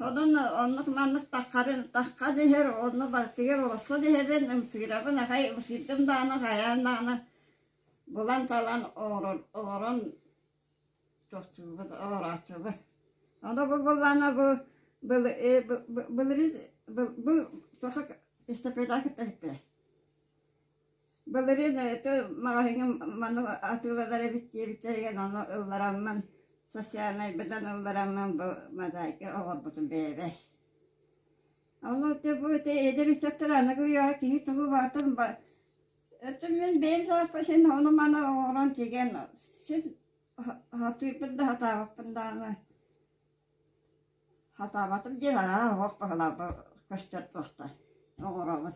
Speaker 15: Онон оннук-маннык таххарын таххан иһэр, онно барытыгар олорсон иһэбин, ымсыырабын аҕай, ымсыырдым даҕаны, хайаан даҕаны булан-талан оҥорон тохтуубут, оҥорооччубут. Ону бу буоллаҕына бу былырыын бу тоҕо эстафетаҕа кытта иликпинэ. Былырыын это маҕаһыыҥҥа маны атыыланар эбит диэбиттэригэр ону ыллараммын социальнайбытын ыллараммын бу мозаика оҥорбутум бэйэбэр. Ону бу эдэр ыччаттар аныгы үйэҕэ киһи тугу баҕатын Өттүм мин бэйэм сааспар син ону-маны оҥорон тигэн син сатыырбын да сатаабаппын даҕаны сатаабатым диэн арааһа оһох баһылаабы көстөр туохтан оҥоробун.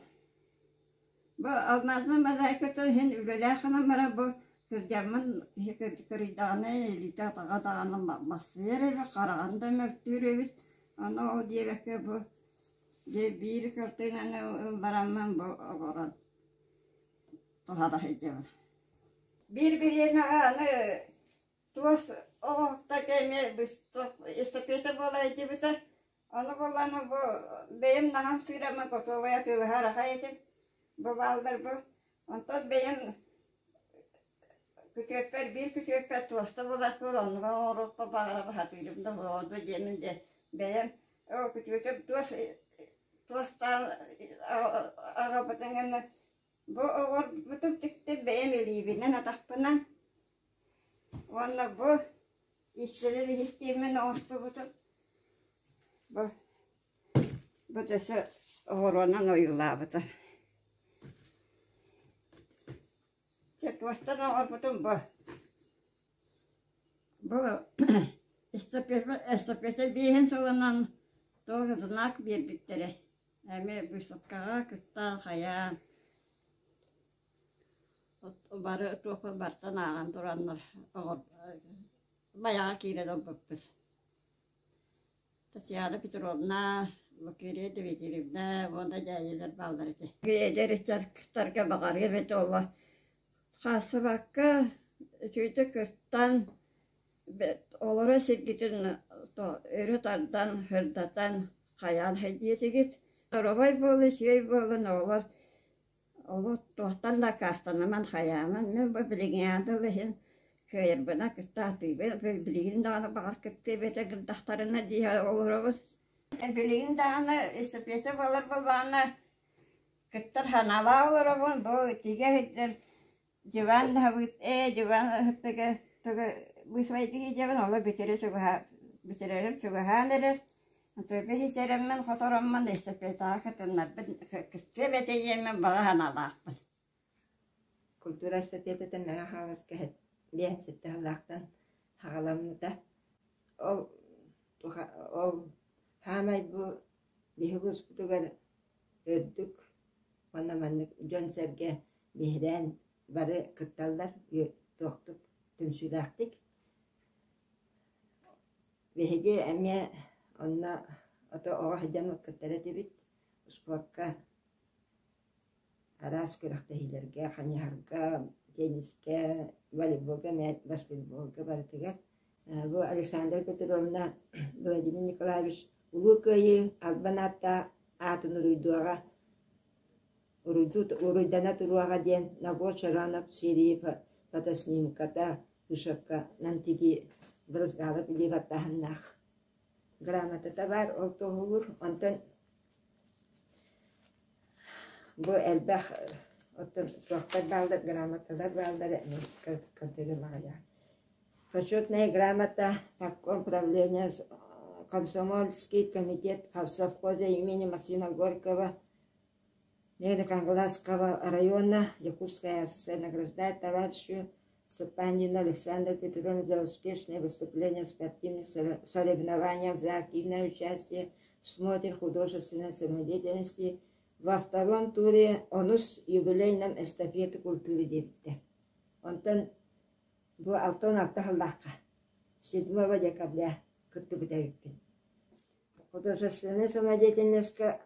Speaker 15: Бу алмаазынан мозаиката иһин үлэлээх гынан баран бу кырдьаммын киһи кырыйдаҕына илиитэ атаҕа даҕаны массыйар эбит, хараҕын да мөлтүүр эбит. Ону ол диэбэккэ бу дьэ биир хартыынаны ылбараммын бу оҥорон туһана сылдьабын. Биир бириэмэҕэ аны туос оҥоһуктарга эмиэ эстафета буола сылдьыбыта. Ону буоллаҕына бу бэйэм наһаа ымсыыраммын готовай атыылаһар аҕай этим. Бу бааллар бу. Онтон бэйэм күтүөппэр биир күтүөппэр туоста буларбын оннуга оҥоруохпун баҕарабын сатыырым да оҕордо диэммин дьэ бэйэм оо күтүөтүм туос туостаан аҕалбытын гына бу оҕорбутум тиктим бэйэм илиибинэн атахпынан уонна бу иистэнэр иһиттииммин оҥостубутум бу бу өссө оҕуруонан ойуулаабыта Чэ, туостан оҥорбутум бу. Бу эстафета биэһин сылынан туох знак биэрбиттэрэ. Эмиэ выставкаҕа кыттан хайаан бары туохпун барсан ааҕан тураннар байаҕа киирэн ылбыппыт. Татьяна Петровна, Лукерья Дмитриевна уонна дьээдьэлэр бааллар этэ. Эдэр ыччаттарга баҕарыам этэ олох хаалсыбакка үчүгэйдик кыттан олорор сиргитин өрө тардан, сырдатан хайаан сылдьыа этигит. Доруобай буолун, үчүгэй буолун оҕолор Олох туохтан да аккаастаныман хайааман, мин бу билиҥҥи тыл иһин кыайарбына кытта атыыбын, билигин даҕаны баҕар кыттыа эбэтэ гырдахтарына дии олоробут. Билигин даҕаны эстафета буолар буоллаҕына кыттар санаалаах олоробун, бу тигэ сылдьар диван наһабыт ээ диван ыһыктыга тугу бысвайдык дьэбин оло бүтэрэ чугаһаа бүтэрэрим чугаһаан эрэр Төбө сэрэммин хотороммун эстафетаҕа кытыннарбын кыттыам этэ диэммин баҕа санаалаахпын.
Speaker 3: Культура эстафетатын Мэҥэ Хаҥаласка диэн сэттэ сыллаахтан саҕаламмыта. Ол ол хаамай бу биһиги успутугар үрдүк уонна маннык дьон-сэргэ биһирээн бары кытталлар туохтук түмсүүлээхтик. Биһиги эмиэ онно ото оҕо сылдьан кыттар этибит спортка араас күрэхтэһиилэргэ хайыһарга, теннискэ, волейболга эмиэ баскетболга барытыгар. Бу Александра Петровна Владимир Николаевич Улуу Кыайыы албан ааттаах аатын уруйдуоҕа уруйдана туруоҕа диэн Набор Шаронов серия фотоснимката вышивканан тигии Брызгалов илии баттааһыннаах грамотата баар ол туоһулуур. Онтон бу элбэх оттон туохтар бааллар грамоталар бааллар көрдөрүм аҕыйах. Почетная грамота партком правления Комсомольский комитет совхоза имени Максима Горького Нерюнгрского района Якутская ССР награждает товарищу Сапанину Александру Петровну за успешное выступление в спортивных соревнованиях, за активное участие в смотре художественной самодеятельности во втором туре онус юбилейном эстафеты культуры диэбиттэр. Онтон бу 66 сыллаахха 7 декабря кыттыбыт эбиппин. Художественнай самодеятельноска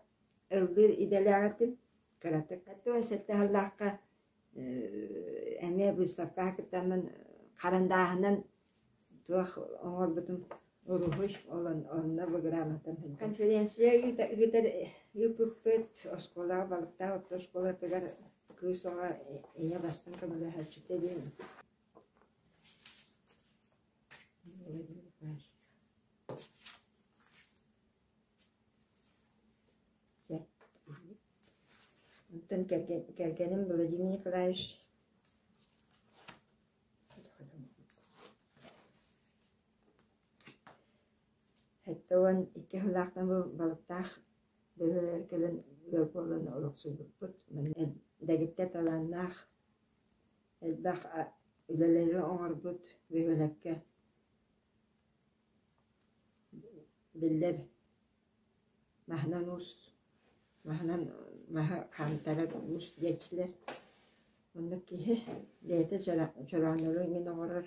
Speaker 3: ыллыыр идэлээх этим. Кыратык сэттэ сыллаахха эмиэ быыстапкаҕа кыттаммын харандааһынан туох оҥорбутум уруһуй ол онно бу грамотам Конференция ыытар ыыппыппыт оскуолаҕа Балыктаах орто оскуолатыгар кыыс оҕо ийэ бастыҥ көмөлөһөөччүтэ диэн Онтон кэргэним Владимир Николаевич 72 сыллаахтан бу Балыктаах Бөһүөлэгэр кэлэн ыал буолан олохсуйбуппут. Манна дэгиттэр талааннаах, элбэх үлэлэри оҥорбут бөһүөлэккэ биллэр маһынан уус, маһынан маһы хаамтарар уус диэччилэр. Оннук киһи бэйэтэ чорооннору иҥин оҥорор.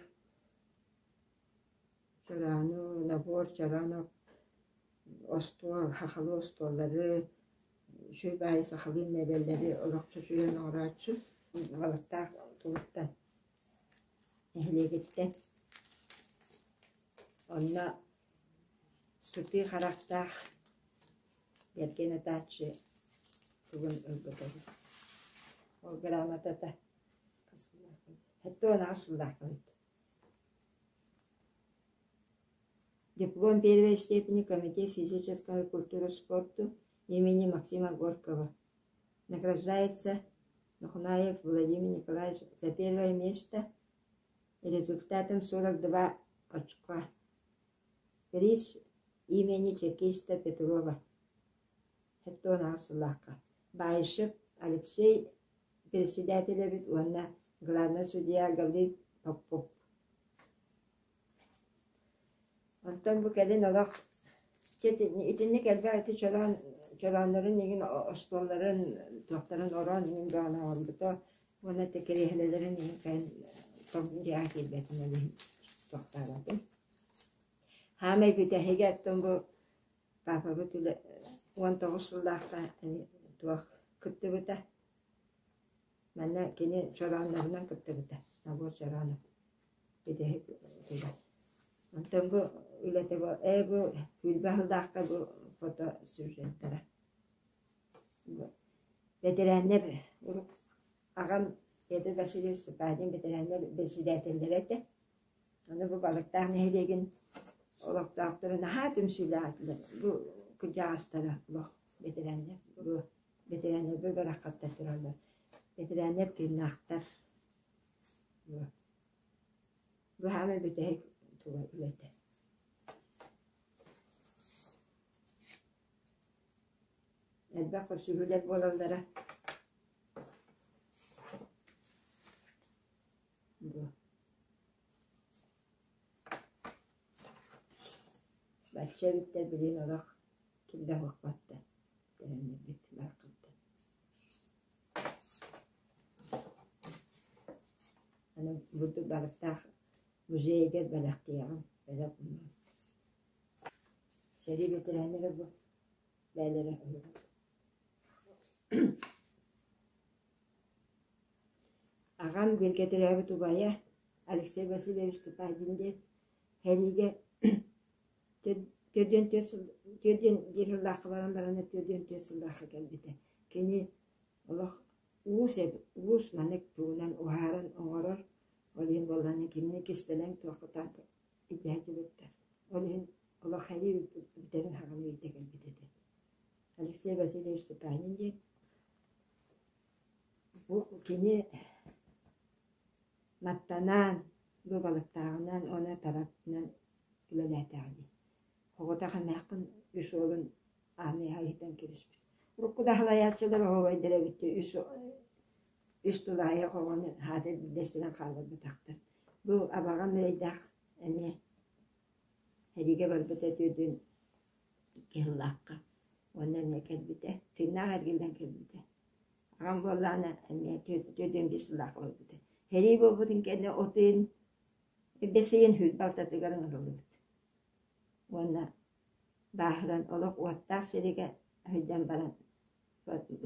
Speaker 3: Чороону, набор чороонов остуол, сахалыы остуоллары, үчүгэй баайы сахалыы миэбэллэри олох чочуйан оҥорооччу. Балыктаах тулуттан, нэһилиэгиттэн. Онно сытыы харахтаах бэргэн ытааччы тугун ылбыта үһү. Ол грамотата 78 сыллаахпын Диплом первой степени Комитет физической культуры и спорту имени Максима Горького. Награждается Нухунаев Владимир Николаевич за первое место результатом 42 очка. Приз имени чекиста Петрова. Сыллаахха. Баишев Алексей председателебит уонна главный судья Гаврил Попов. Онтон бу кэлин олох итинник элбэх ити чороон чорооннорун иҥин остуолларын туохтарын ороон иҥин бөҕөнү оҥорбута уонна ити кириэһилэлэрин иҥин кэлин дьиэҕэ киирбэтин ол иһин туохтаабатым. Хаамай бүтэһигэ оттон бу паапабыт үлэ 19 сыллаахха туох кыттыбыта. Манна кини чорооннорунан кыттыбыта. Набор чороонов. Бүтэһик туга. Онтон бу үлэтэ бу ээ бу сүүрбэ сыллаахха бу фото сюжеттара. Бэтэрээннэр урук аҕам Петр Васильевич Степанин бэтэрээннэр бэрэссэдээтэллэрэ этэ. Аны бу Балыктаах нэһилиэгин олохтоохторо наһаа түмсүүлээх этилэр. Бу кырдьаҕастара олох бэтэрээннэр бу бэтэрээннэргэ бараххаттар тураллар. Бэтэрээннэр тыыннаахтар. Бу саамай бүтэһик тула үлэтэ. Элбэх көрсүһүүлэр буолаллара. Бу. Бачча эбиттэр билигин олох ким да уһукпат да тэрэннэрбит бараххаттан. Аны бурдук балыктаах музейыгар бэлэхтиэҕим, бэлэх уунуом. Сэрии бэтэрээннэрэ бу бээлэрэ олорор. Аҕам бииргэ төрөөбүт убайа Алексей Васильевич Цыпандин диэн сэриигэ 44 сыл 41 сыллаахха баран баран 44 сыллаахха кэлбитэ. Кини олох уус эбит, уус маннык тугунан уһааран оҥорор, ол иһин буоллаҕына кинини кистэлэҥ туоххутаан илдьэ сылдьыбыттар. Ол иһин олох сэрии бүтэрин саҕана илдьэ кэлбит этэ. Алексей Васильевич Степанин диэн. Бу кини маттанаан, бу балыктааҕынан уонна таратынан үлэлээтэҕэ дии. Оҕотох эмээххин үс уолун аармыйаҕа ыытан кэбиспит. Урукку да салайааччылар оһуобайдар эбит үс үс тулаайах оҕону хаата биирдэстэрин хаалларбатахтар. Бу абаҕам эрэйдээх эмиэ сэриигэ барбыта үтүөтүн кыһыллаахха уонна эмиэ кэлбитэ, тыыннаах эргиллэн кэлбитэ. Аҕам буоллаҕына эмиэ 45 сыллаах олорбута. Сэрии буолбутун кэннэ от ыйын бэс ыйын сүүрбэ алтатыгар ыҥырыллыбыт. Уонна бааһыран олох уоттаах сиригэ сылдьан баран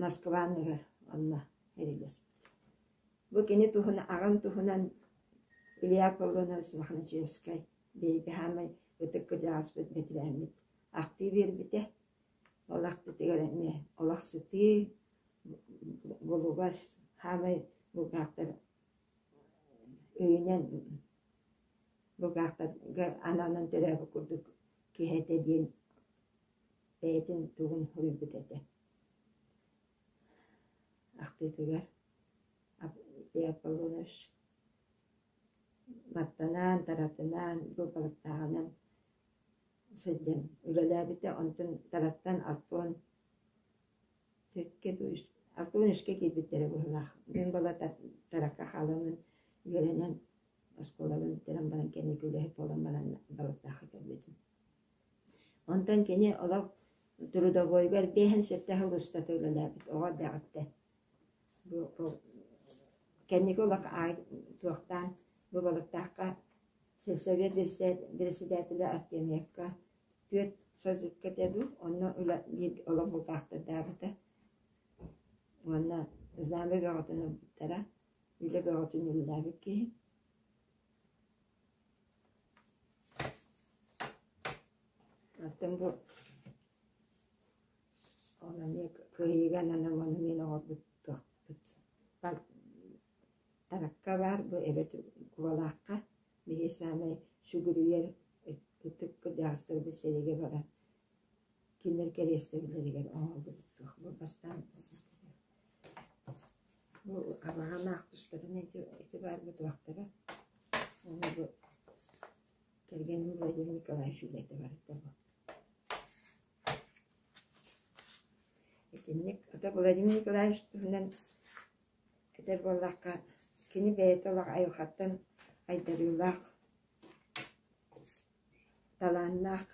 Speaker 3: Москва анныгар онно сэриилэспит. Бу кини туһунан аҕам туһунан Илья Аполлонович Мохначевскай биһиги саамай ытык кырдьаҕаспыт бэтэрээммит ахтыы биэрбитэ. Ол ахтыытыгар эмиэ олох сытыы, булугас, саамай булгаахтар өйүнэн булгаахтарга ананан төрөөбүт курдук киһи этэ диэн бэйэтин тугун суруйбут этэ. Ахтыытыгар Илья Аполлонович маттанаан, таратынаан, бу балыктааҕынан сылдьан үлэлээбитэ. Онтон Тараттан Артон
Speaker 16: Түөрткэ дуу, 63-кэ киирбиттэрэ быһыылаах. Мин буола Таракка хааламмын үөрэнэн, оскуолабын бүтэрэн баран кэнники үлэһит буолан баран Балыктаахха кэлбитим. Онтон кини олох трудовойгар биэһин сэттэ сыл устата үлэлээбит оҕо эрдэҕиттэн. Бу кэнники олох туохтаан бу Балыктаахха сельсовет председателэ Артемьевка түөрт созывка этэ дуу, онно үлэ биир олох бултаахтардаабыта. Уонна знамя бөҕөтүн ылбыттара, үлэ бөҕөтүн үлэлээбит киһи. Оттон бу ол эмиэ кыайыыга ананан уонна мин оҥорбут туохпут Таракка баар бу эбэ Кубалаахха биһи саамай сүгүрүйэр ытык кырдьаҕастарбыт сэриигэ баран кинилэр кэриэстэбиллэригэр оҥорбут туох бу бастаан бу абаҕалаах тустарын ити ити баар бу туохтара уонна бу кэргэним Владимир Николаевич үлэтэ барыта бу Итинник ото Владимир Николаевич туһунан этэр буоллахха, кини бэйэтэ олох айылҕаттан айдарыылаах, талааннаах,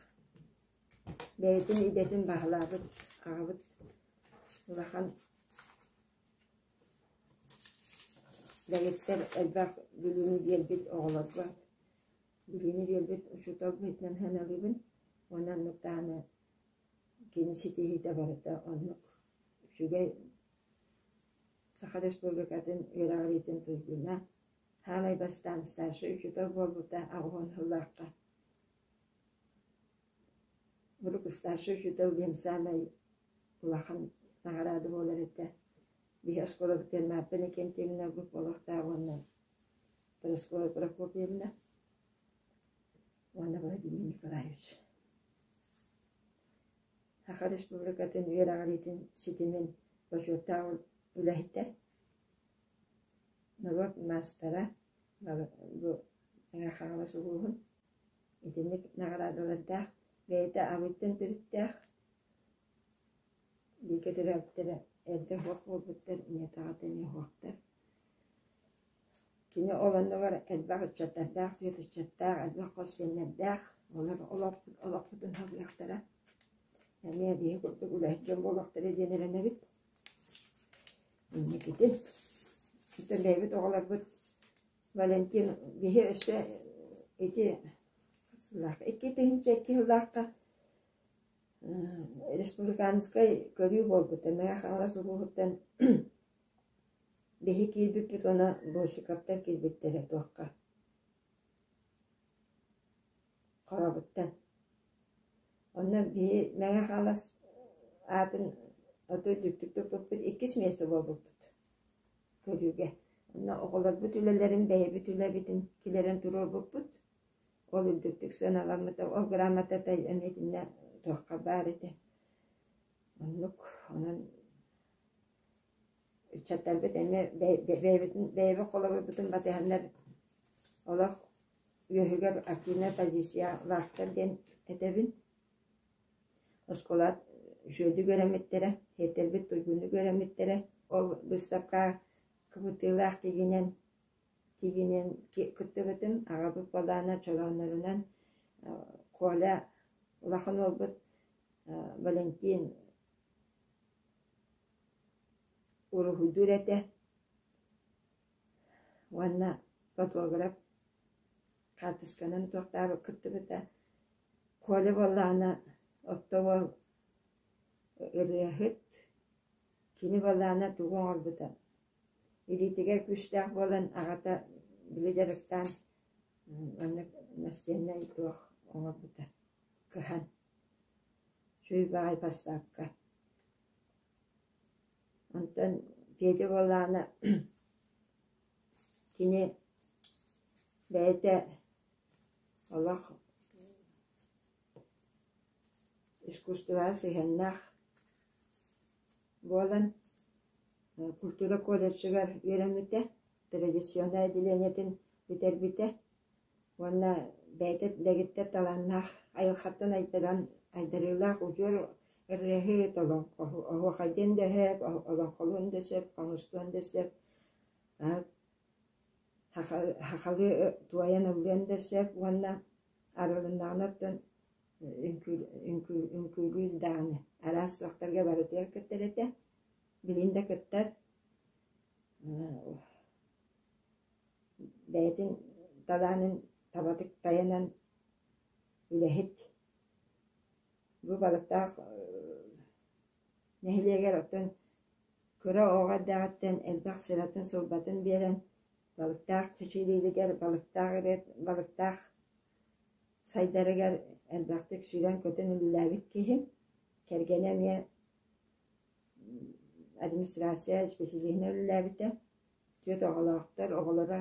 Speaker 16: бэйэтин идэтин баһылаабыт аҕабыт улахан дэгиттэр элбэх билиини биэрбит оҕолорго билиини биэрбит учуутал быһыытынан сыаналыыбын уонна оннук даҕаны кини ситиһиитэ барыта оннук үчүгэй Саха Республикатын үөрэҕириитин туйгуна, саамай бастаан старшай учуутал буолбута 80 сыллаахха. Урукку старшай учуутал диэн саамай улахан наҕараада буолар этэ. Биһи оскуолабытыгар Марфа Иннокентьевна буолуохтаах уонна Парасковья Прокопьевна уонна Владимир Николаевич. Саха Республикатын үөрэҕириитин ситимин бочуоттаах үлэһитэ, норуот маастара, бу Мэҥэ Хаҥалас улууһун итинник наҕараадалардаах, бэйэтэ Абыйтан төрүттээх, бииргэ төрөөбүттэрэ эрдэ суох буолбуттар, ийэтэ аҕата эмиэ суохтар. Кини ол оннугар элбэх ыччаттардаах, түөрт ыччаттаах, элбэх хос сиэннэрдээх, олор олохпутун салгыахтара. Эмиэ биһи курдук үлэһит дьон буолуохтара диэн эрэнэбит. Инникитин оттон бэйэбит оҕолорбут Валентин биһи өссө ити сыллаах 2002 сыллаахха республиканскай көрүү буолбута. Мэҥэ Хаҥалас улууһуттан Биһи киирбиппит уонна Босиковтар киирбиттэрэ туохха Хоробуттан. Онно биһи Мэҥэ Хаҥалас аатын оту үрдүктүк туппуппут, иккис миэстэ буолбуппут көрүүгэ. Онно оҕолорбут үлэлэрин, бэйэбит үлэбитин киллэрэн туруорбуппут. Ол үрдүктүк сыаналаммыта, ол грамотата эмиэ итиннэ туохха баар этэ. Оннук, онон Ыччаттарбыт эмиэ бэйэбитин бэйэбит холобурбутун батыһаннар олох үөһүгэр активнай позициялаахтар диэн этэбин. Оскуола үчүгэйдик үөрэммиттэрэ, сиэттэрбит туйгуннук үөрэммиттэрэ. Ол быыстапка кыбытыылаах тигинэн тигинэн кыттыбытым. Аҕабыт балаана чорооннорунан Коля улахан уолбут Валентин Уруһуйдуур этэ уонна фотограф хаартысканан туохтаабыт кыттыбыта. Коля буоллаҕына оттоҕо ырыаһыт, кини буоллаҕына тугу оҥорбута илиитигэр күүстээх буолан аҕата били дьарыктаан маннык настеннай туох оҥорбута кыһан үчүгэй баҕайы поставка. Онтон Петя буоллаҕына кини бэйэтэ олох искусствоҕа сыһыаннаах буолан культура колледжыгар үөрэммитэ, традиционнай отделениетын бүтэрбитэ уонна бэйэтэ дэгиттэр талааннаах айылҕаттан айдаран айдарыылаах удьуор Ырыаһыт, оһуохайдыан да сөп, олоҥхолуон да сөп, хомустуон да сөп, сахалыы туойан ыллыан да сөп уонна арылыннаҕына оттон үҥкүүлүүр даҕаны араас туохтарга барытыгар кыттар этэ, билигин да кыттар. Бэйэтин талаанын табатык тайанан үлэһит. Бу Балыктаах нэһилиэгэр оттон кыра оҕо эрдэҕиттэн элбэх сыратын-сылбатын биэрэн Балыктаах чэчирииригэр, балыктаах ырыат, балыктаах сайдарыгар элбэхтик сүүрэн-көтөн үлэлээбит киһи. Кэргэнэ эмиэ администрация исписэлииһинэн үлэлээбитэ. Түөрт оҕолоохтор, оҕолоро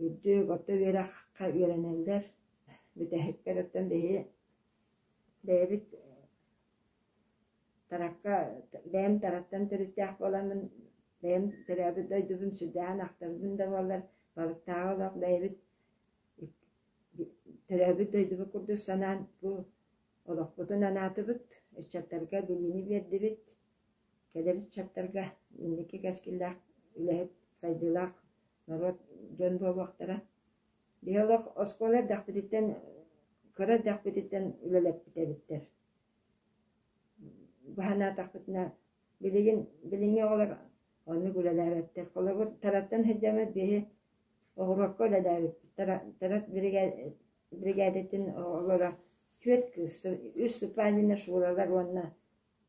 Speaker 16: үрдүк орто үөрэххэ үөрэнэллэр. Бүтэһикпэр оттон биһи бэйэбит Таракка бэйэм Тараттан төрүттээх буоламмын, бэйэм төрөөбүт дойдубун сүрдээҕин ахтарбын да буоллар, балыктааҕы олох бэйэбит төрөөбүт дойдубут курдук санаан бу олохпутун анаатыбыт, ыччаттарга билиини биэрдибит, кэлэр ыччаттарга инники кэскиллээх үлэһит, сайдыылаах норуот дьон буолуохтара. Биһи олох оскуола эрдэхпититтэн, кыра эрдэхпититтэн үлэлэппит эбиттэр. Баһанаатахпытына билигин билиҥҥи оҕолор оннук үлэлээбэттэр. Холобур, Тараттан сылдьаммыт биһи оҕуруокка үлэлээбиппит. Тарат биригээдэтин оҕолоро түөрт кыыс, үс Сыпанина Шуралар уонна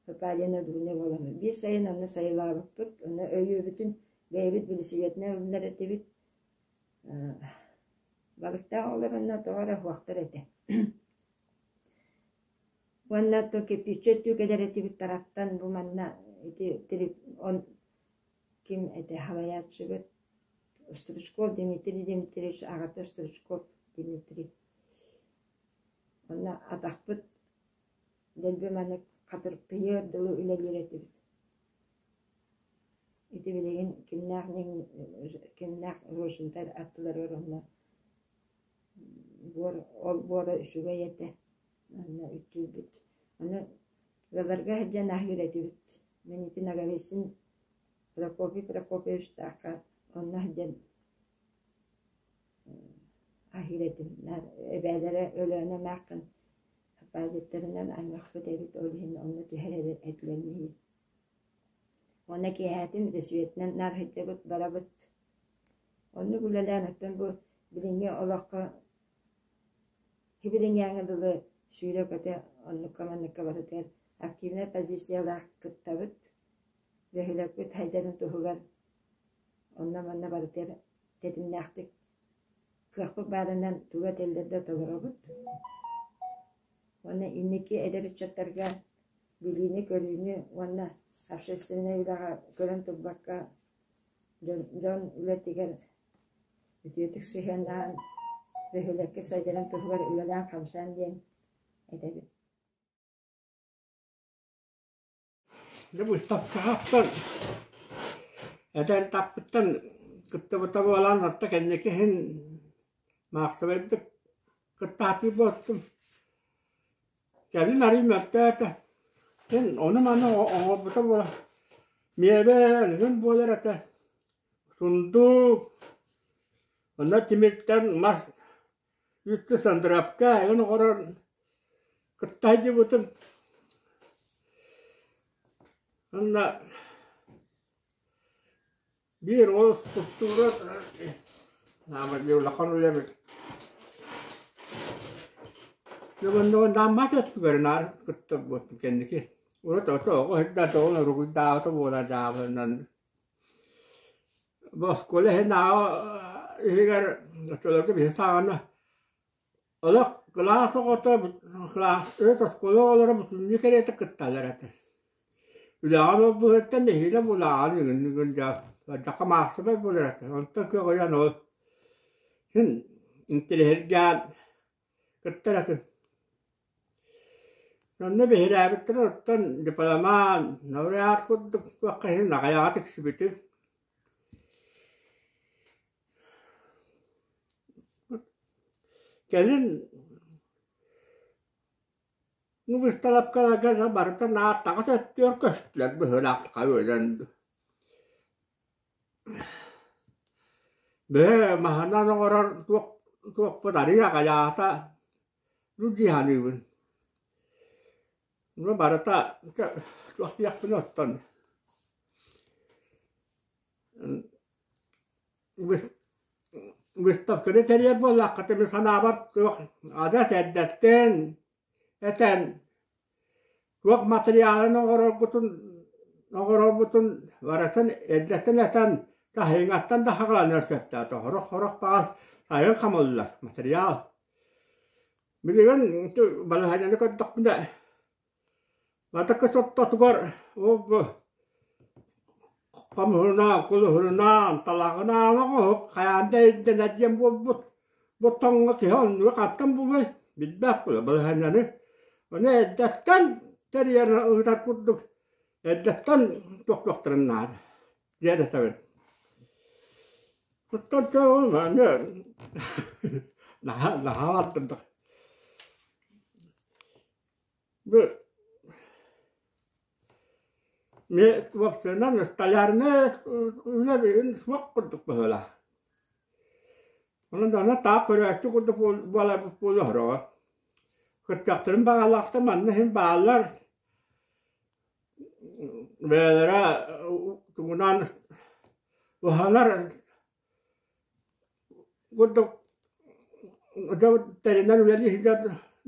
Speaker 16: Сыпанина Дуня буоламмыт. Биир сайын онно сайылаабыппыт, онно өйүөбүтүн бэйэбит билисибиэтинэн ылынар этибит. Балыктаах оҕолор онно тоҕо эрэ суохтар этэ. Уонна то кирпииччэ өттүү кэлэр этибит Тараттан бу манна ити он ким этэ салайааччыбыт Стручков Дмитрий Дмитриевич аҕата Стручков Дмитрий. Онно атахпыт дэлби маннык хатырыктыйыар дылы үлэлиир этибит. Ити билигин кимнээх кимнээх Рожинтар аттыларыгар онно буор ол буора үчүгэй этэ. Онно үттүүрбүт. Ону ыалларга сылдьан аһыыр этибит. Мин ити Ноговицын Прокопий Прокопьевичтаахха онно сылдьан аһыыр этим. Эбээлэрэ Өлөөнө эмээххин паадьыттарынан аймахпыт эбит, ол иһин онно түһэр этилэр миигин. Уонна киэһээтин Ресветинэн наар сылдьабыт, барабыт. Оннук үлэлээн оттон бу билиҥҥи олоххо Сибилиҥҥээҥҥэ дылы сүүрэ-көтө оннукка-манныкка барытыгар активнай позициялаах кыттабыт. Бөһүөлэкпит сайдарын туһугар онно-манна барытыгар тэтимнээхтик кыахпыт баарынан тугу этэллэр да толоробут. Уонна инники эдэр ыччаттарга билиини-көрүүнү уонна общественнай үлэҕэ көрөн турбакка дьон үлэтигэр үтүөтүк сыһыаннаһан, бөһүөлэккэ сайдарын туһугар үлэлээн-хамсаан диэн этэбин.
Speaker 10: Дьэ быыстапкаҕа эдэр таппыттан кыттыбыта буолан орто кэнники иһин маахсыбайдык кыттаатыы буолтум. Кэлин арыый мөлтөөтө. Син ону-маны оҥорбута буола. Миэбэл үһүн буолар этэ. Сундуук, онно тимиртэн мас үүттү сандырапка эҥин оҥорон кытта сылдьыбытым. Онно Биир ол скульптура улахан үлэ эбит. Нааммат өттүгэр наар кыттар буолтум кэнники. Урут ото оҕо сылдьан тоҕун уругуйдаабыта буолар дьаабыланан. Бу оскуола иһин ааҕа иһигэр оччолорго биһи саҕана Олох кылаас оҕото, кылаас оскуола оҕолоро бүтүннүү кэриэтэ кытталлар этэ. Үлэҕэ буолбуһуттан нэһиилэ булааҕын үгүн дьэ бардахха маахсыбай буолар этэ. Онтон көҕүйэн ол син интириэһиргээн кыттар этим. Онно биһирээбиттэрэ оттон дипломан, лауреат курдук туохха иһин аҕыйаҕа тиксибитим. Кэлин Ну быысталапкаларга барыта наар таҥас өттүгэр көстүлэр быһыылаах өлөн Бээ, маһынан оҥорор туох туохпут арыый аҕыйаата дуу дии саныыбын. Ну барыта туох диэхпин оттон Выставканы тэрийэр буоллаххытына мин санаабар туох адьас эрдэттэн этэн туох матырыйаалын оҥороргутун оҥорорбутун барытын эрдэттэн этэн таһыҥаттан да саҕаланыан сөптөөх сорох-сорох баҕас сайын хомуллар матырыйаал. Билигин балаһыанньаны көрдөхпүнэ Бастакы соттотугар ол-бу хомуһунаан, кулуһунаан, талаҕынаан оҥоһук хайаан да ирдэнэр диэн буолбут. Бу тоҥҥо киһи оннугу хантан булуой билбэт балаһыанньаны. Ону эрдэттэн тэрийэн ыытар курдук эрдэттэн тохтуохтарын наада диэн этэбин. Оттон наһаа наһаа бардым да. Бу уопсайынан столярнай үлэ билигин суох курдук быһыылаах. Онон даҕаны таах көрөөччү курдук буоларбыт буолуо сороҕо. Кырдьахтарын баҕалаахтар манна иһин бааллар. Бэйэлэрэ тугунан уһанар Курдук тэринэн үлэлии сылдьар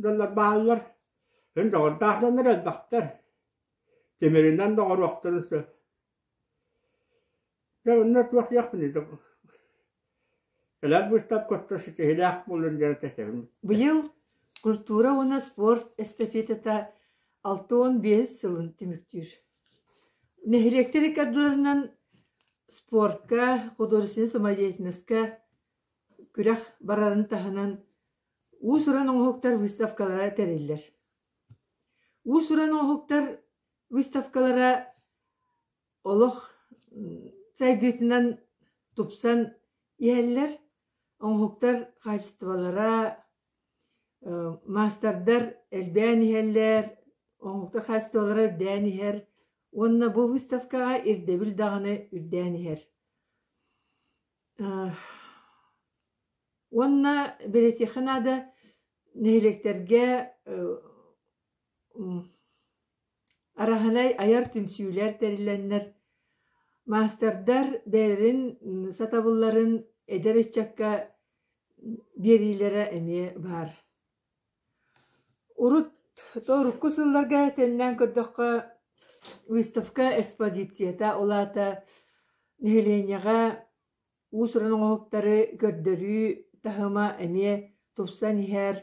Speaker 10: дьоннор бааллар. Эн доҕордоох дьоннор элбэхтэр. Тимиринэн доҕоруохтарын сөп. Дьэ онно туох диэхпиний Кэлэр быыстапкаттан ситиһиилээх буоллун диэн этэбин.
Speaker 17: Быйыл культура уонна спорт эстафетата 65 сылын түмүктүүр. Нэһилиэктэр иккардыларынан Спортка, художественнай самодеятельноска күрэх барарын таһынан уус-уран оҥоһуктар выставкалара тэриллэр. Уус-уран оҥоһуктар выставкалара олох сайдыытынан тупсан иһэллэр. Оҥоһуктар хаачыстыбалара, маастардар элбээн иһэллэр, оҥоһуктар хаачыстыбалара үрдээн иһэр уонна бу выставкаҕа ирдэбил даҕаны үрдээн иһэр. Уонна бэлиэтиэххэ наада нэһилиэктэргэ Араһынай айар түмсүүлэр тэриллэннэр, маастардар бэйэлэрин сатабылларын эдэр ыччакка биэриилэрэ эмиэ баар. Урут урукку сылларга тэннээн көрдөххө, выставка экспозицията, ол аата нэһилиэнньэҕэ уус-уран оҥоһуктары көрдөрүү таһыма эмиэ тупсан иһэр.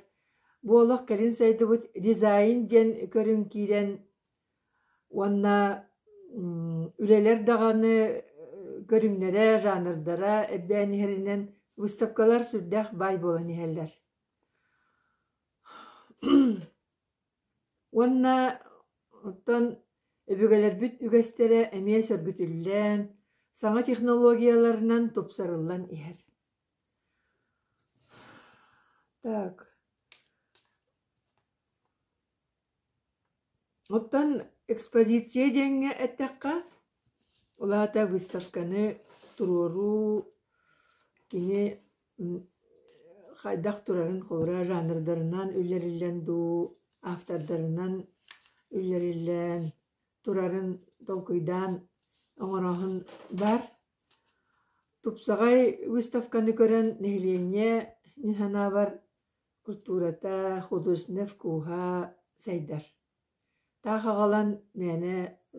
Speaker 17: Бу олох кэлин сайдыбыт дизайн диэн көрүҥ киирэн уонна үлэлэр даҕаны көрүҥнэрэ, жанрдара элбээн иһэринэн выставкалар сүрдээх баай буолан иһэллэр. Уонна оттон өбүгэлэрбит үгэстэрэ эмиэ сөргүтүллэн, саҥа технологияларынан тупсарыллан иһэр. Так. Оттон экспозиция диэҥҥэ эттэххэ, ол аата выставканы туруоруу кини хайдах турарын холобура жанрдарынан үллэриллэн дуу, автордарынан үллэриллэн турарын толкуйдаан оҥорооһун баар. Тупсаҕай выставканы көрөн нэһилиэнньэ мин санаабар культурата, художественнай вкуһа сайдар. Таах аҕалан мээнэ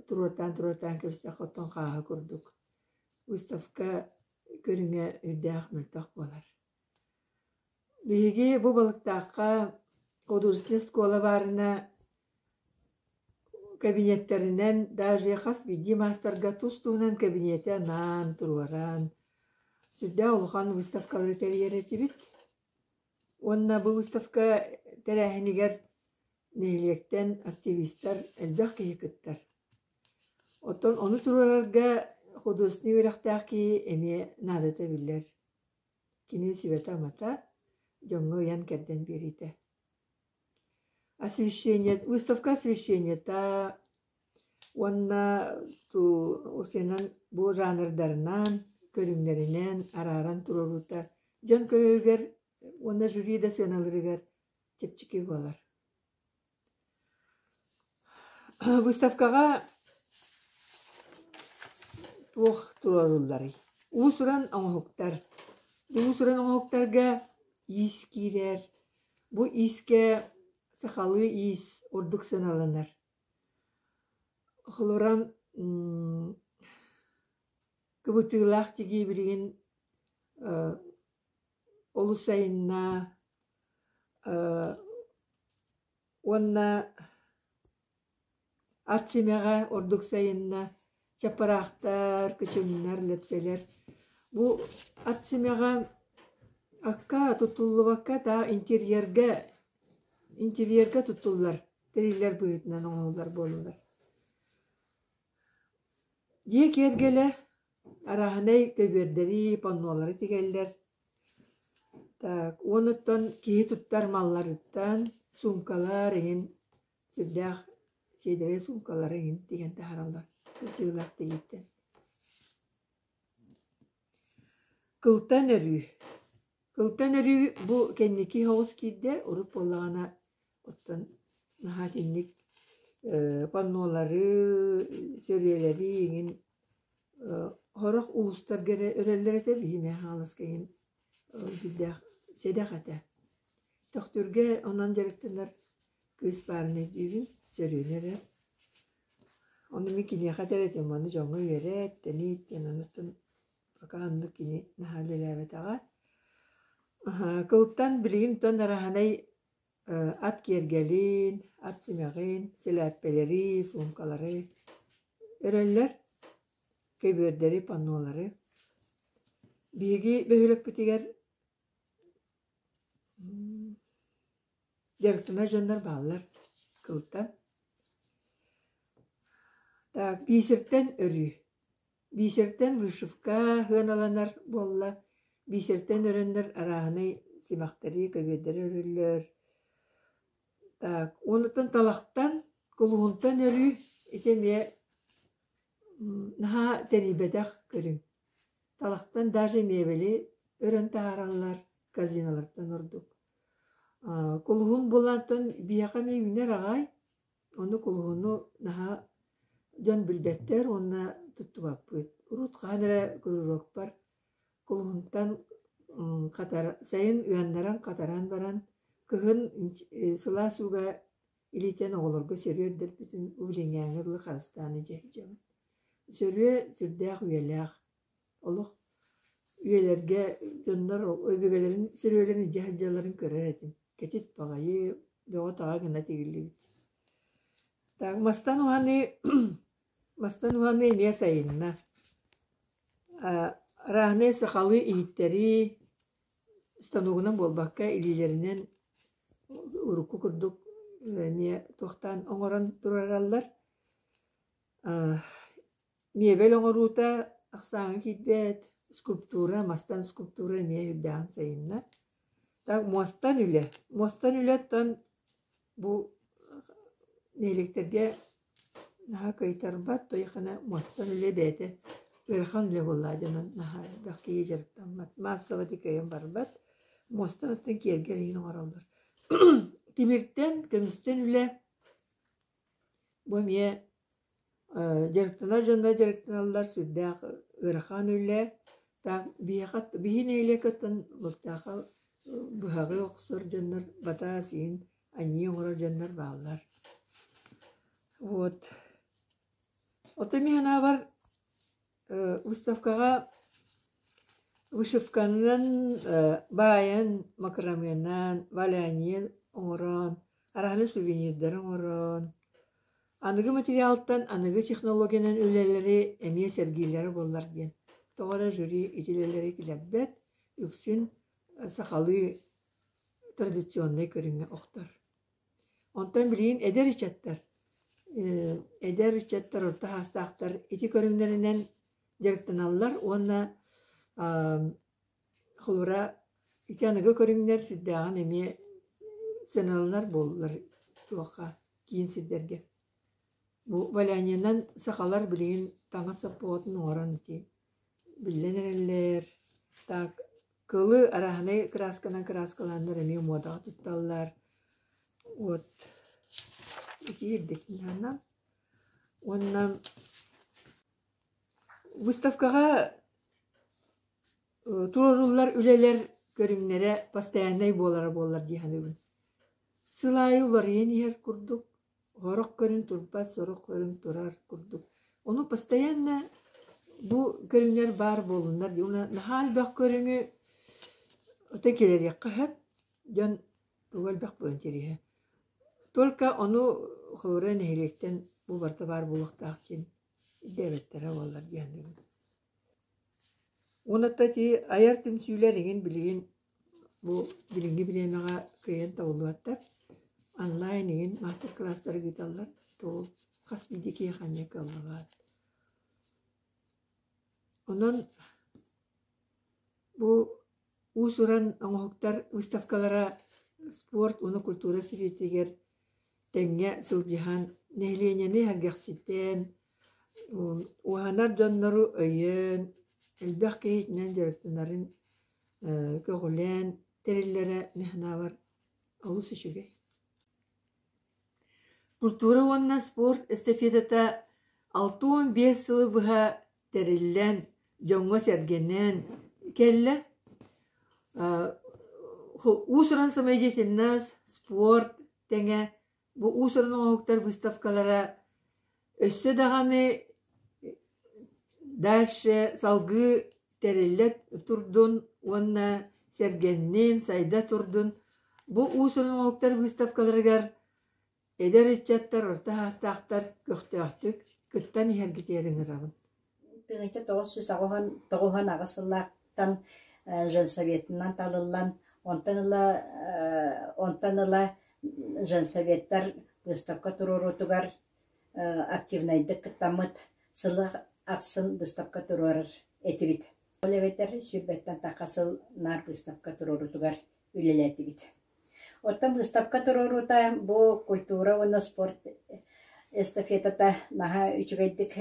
Speaker 17: туруортаан-туруортаан кэбистэххэ оттон хааһы курдук выставка көрүҥэ үрдээх мөлтөх буолар. Биһиги бу Балыктаахха художественнай школа баарына кабинеттарынан даже хас биирдии маастарга тус-туһунан кабинеты анаан туруоран сүрдээх улахан выставкалары тэрийэр этибит. Уонна бу выставка тэрээһинигэр нэһилиэктэн активистар элбэх киһи кыттар. Оттон ону туруорарга художественнай үөрэхтээх киһи эмиэ наадата биллэр. Кини сүбэтэ-амата, дьоҥҥо ыйан-кэрдэн биэриитэ. Освещение, выставка освещениета уонна усенан бу жанрдарынан, көрүҥнэринэн арааран туруоруута дьон көрөрүгэр уонна жюри да сыаналыырыгар чэпчэки буолар. Выставкаҕа туох туруорулларый? Уус-уран оҥоһуктар. Уус-уран оҥоһуктарга иис киирэр. Бу иискэ сахалыы иис ордук сыаналанар. Холобура, кыбытыылаах тигии билигин олус сайынна уонна ат симэҕэ ордук сайынна чаппараахтар, кычымнар, лэпсэлэр. Бу ат симэҕэ акка туттуллубакка да интерьергэ интерьергэ туттуллар тэриллэр быһыытынан оҥоһуллар буоллулар. Дьиэ киэргэлэ арааһынай көбүөрдэри, паннолары тигэллэр. Так, уонуттан киһи туттар малларыттан суумкалар эҥин сүрдээх сиэдэрэй суумкалары эҥин тигэн таһаараллар тыылаах тигииттэн. Кылтан өрүү. Кылтан өрүү бу кэнники соҕус киирдэ, урут буоллаҕына оттон наһаа итинник паннолары, сөрүөлэри эҥин сорох улуустарга эрэ өрөллөр этэ, биһи Мэҥэ Хаҥаласка эҥин сүрдээх сэдэх этэ. Төхтүргэ онон дьарыктанар кыыс баарын өйдүүбүн, сөрүөнү эрэ. Ону мин киниэхэ этэр этим, ону дьоҥҥо үөрэт, тэнит диэн онуттан Пока оннук кини наһаа үлэлээбэтэҕэ. Кылтан билигин тон араһанай ат киэргэлин, ат симэҕин, сэлээппэлэри, суумкалары өрөллөр, көбүөрдэри, паннолары. Биһиги бөһүөлэкпитигэр дьарыктанар дьоннор бааллар кылтан. Так, бисертэн өрүү. Бисертэн вышивка сыаналанар буолла, бисертэн өрөннөр арааһынай симэхтэри, көбүөрдэри өрөллөр. Так, уонуттан талахтан, кулуһунтан өрүү ити эмиэ наһаа тэнийбэтэх көрүҥ. Талахтан даже миэбэли өрөн таһаараллар корзиналартан ордук. Кулуһун булантан биһиэхэ эмиэ үүнэр аҕай, Ону кулуһуну наһаа дьон билбэттэр уонна туттубаппыт. Урут хаһан эрэ кружокпар кулуһунтан хатар сайын ыаннаран хатаран баран кыһын сылаас ууга илитэн оҕолорго сөрүө өрдөрбүтүн билиҥҥээҥҥэ дылы харыстаан илдьэ сылдьабын. Сөрүө сүрдээх үйэлээх. Олох үйэлэргэ дьоннор өбүгэлэрин сөрүөлэрин илдьэ сылдьалларын көрөр этим. Кэтит баҕайы, бөҕө-таҕа гына тигиллибит. Так, мастан уһаныы мастан уһаныы эмиэ сайынна. Арааһынай сахалыы иһиттэри станогунан буолбакка илиилэринэн урукку курдук эмиэ туохтаан оҥорон турараллар. Миэбэл оҥоруута ахсааҥҥа киирбэт, скульптура, мастан скульптура эмиэ үрдээҕин сайынна. Так муостан үлэ. Муостан үлэ оттон бу нэһилиэктэргэ наһаа кыайтарбат, тойхана муостан үлэ бэйэтэ ыарахан үлэ буоллаҕа дьонун наһаа элбэх киһи дьарыктаммат, маассабайдык кыайан барбат. Муостан оттон киэргэл иһин оҥороллор. Тимиртэн, көмүстэн үлэ бу эмиэ Дьарыктанар дьонно дьарыктаналлар сүрдээх ыарахан үлэ. Так биһиэхэ биһи нэһилиэккэттэн Луктаахха быһаҕы охсор дьоннор батаас иһин анньыы оҥорор дьоннор бааллар. Вот. Оттон мин санаабар Выставкаҕа вышивканан баайан, макраменан, валяние оҥорон, араһаны сувенирдары оҥорон, аныгы материалтан аныгы технологиянан үлэлэри эмиэ сэргииллэрэ буоллар диэн. Тоҕо эрэ жюри ити үлэлэри килэрбэт, үксүн сахалыы традиционнай көрүҥҥэ охтор. Онтон билигин эдэр ыччаттар, эдэр ыччаттар орто саастаахтар ити көрүҥнэринэн дьарыктаналлар уонна холобура ити аныгы көрүҥнэр сүрдээҕин эмиэ сыаналанар буоллулар. туохха киин сирдэргэ. Бу валяниенан сахалар билигин таҥас саппоҕотун оҥорон ити биллэн эрэллэр. Так кылы арааһынай кыраасканан кырааскалааннар эмиэ муодаҕа тутталлар. Вот ити ирдэтиннэҕинэ уонна выставкаҕа туруоруллар үлэлэр көрүҥнэрэ постояннай буолара буоллар дии саныыбын. Сыл аайы уларыйан иһэр курдук, сорох көрүҥ турбат, сорох көрүҥ турар курдук. Ону постоянно бу көрүҥнэр баар буоллуннар дии. Уонна наһаа элбэх көрүҥү ото киллэриэххэ сөп. Дьон туга элбэх буолан тириһэ. Только ону холобура нэһилиэктэн бу барыта баар буолуохтаах диэн ирдээбэттэрэ буоллар дии саныыбын. Уонна ити айар түмсүүлэр игин билигин бу билиҥҥи бириэмэҕэ кыайан табыллыбаттар. Онлайн игин мастер-класстары ыыталлар. То хас биирдии киһиэхэ эмиэ кыаллыбат. Онон бу уус-уран оҥоһуктар выставкалара спорт уонна культура сэбиэтигэр тэҥҥэ сылдьыһан, нэһилиэнньэни сэргэхситэн, уһанар дьоннору өйөөн, элбэх киһи итинэн дьарыктанарын көҕүлээн тэриллэрэ мин санаабар олус үчүгэй. Культура уонна спорт эстафетата 65 сылы быһа тэриллэн, дьоҥҥо-сэргэнэн кэллэ. Уус-уран самодеятельность, спорт тэҥэ бу уус-уран оҥоһуктар выставкалара өссө даҕаны дальше салгыы тэриллэ турдун уонна сэргэннин, сайда турдун. Бу уус-уран оҥоһуктар выставкаларыгар Эдэр ыччаттар, орто саастаахтар көхтөөхтүк кыттан иһэргитигэр ыҥырабын.
Speaker 18: 1998 сыллаахтан женсоветынан талыллан, онтон ыла онтон ыла женсоветтар быыстапка туруоруутугар активнайдык кыттаммыт, сылы ахсын быыстапка туруорар этибит. Ол эбэтэр сүүрбэттэн тахха сыл наар быыстапка туруоруутугар үлэлээтибит. Оттон быыстапка туруоруута бу культура уонна спорт эстафетата наһаа үчүгэйдик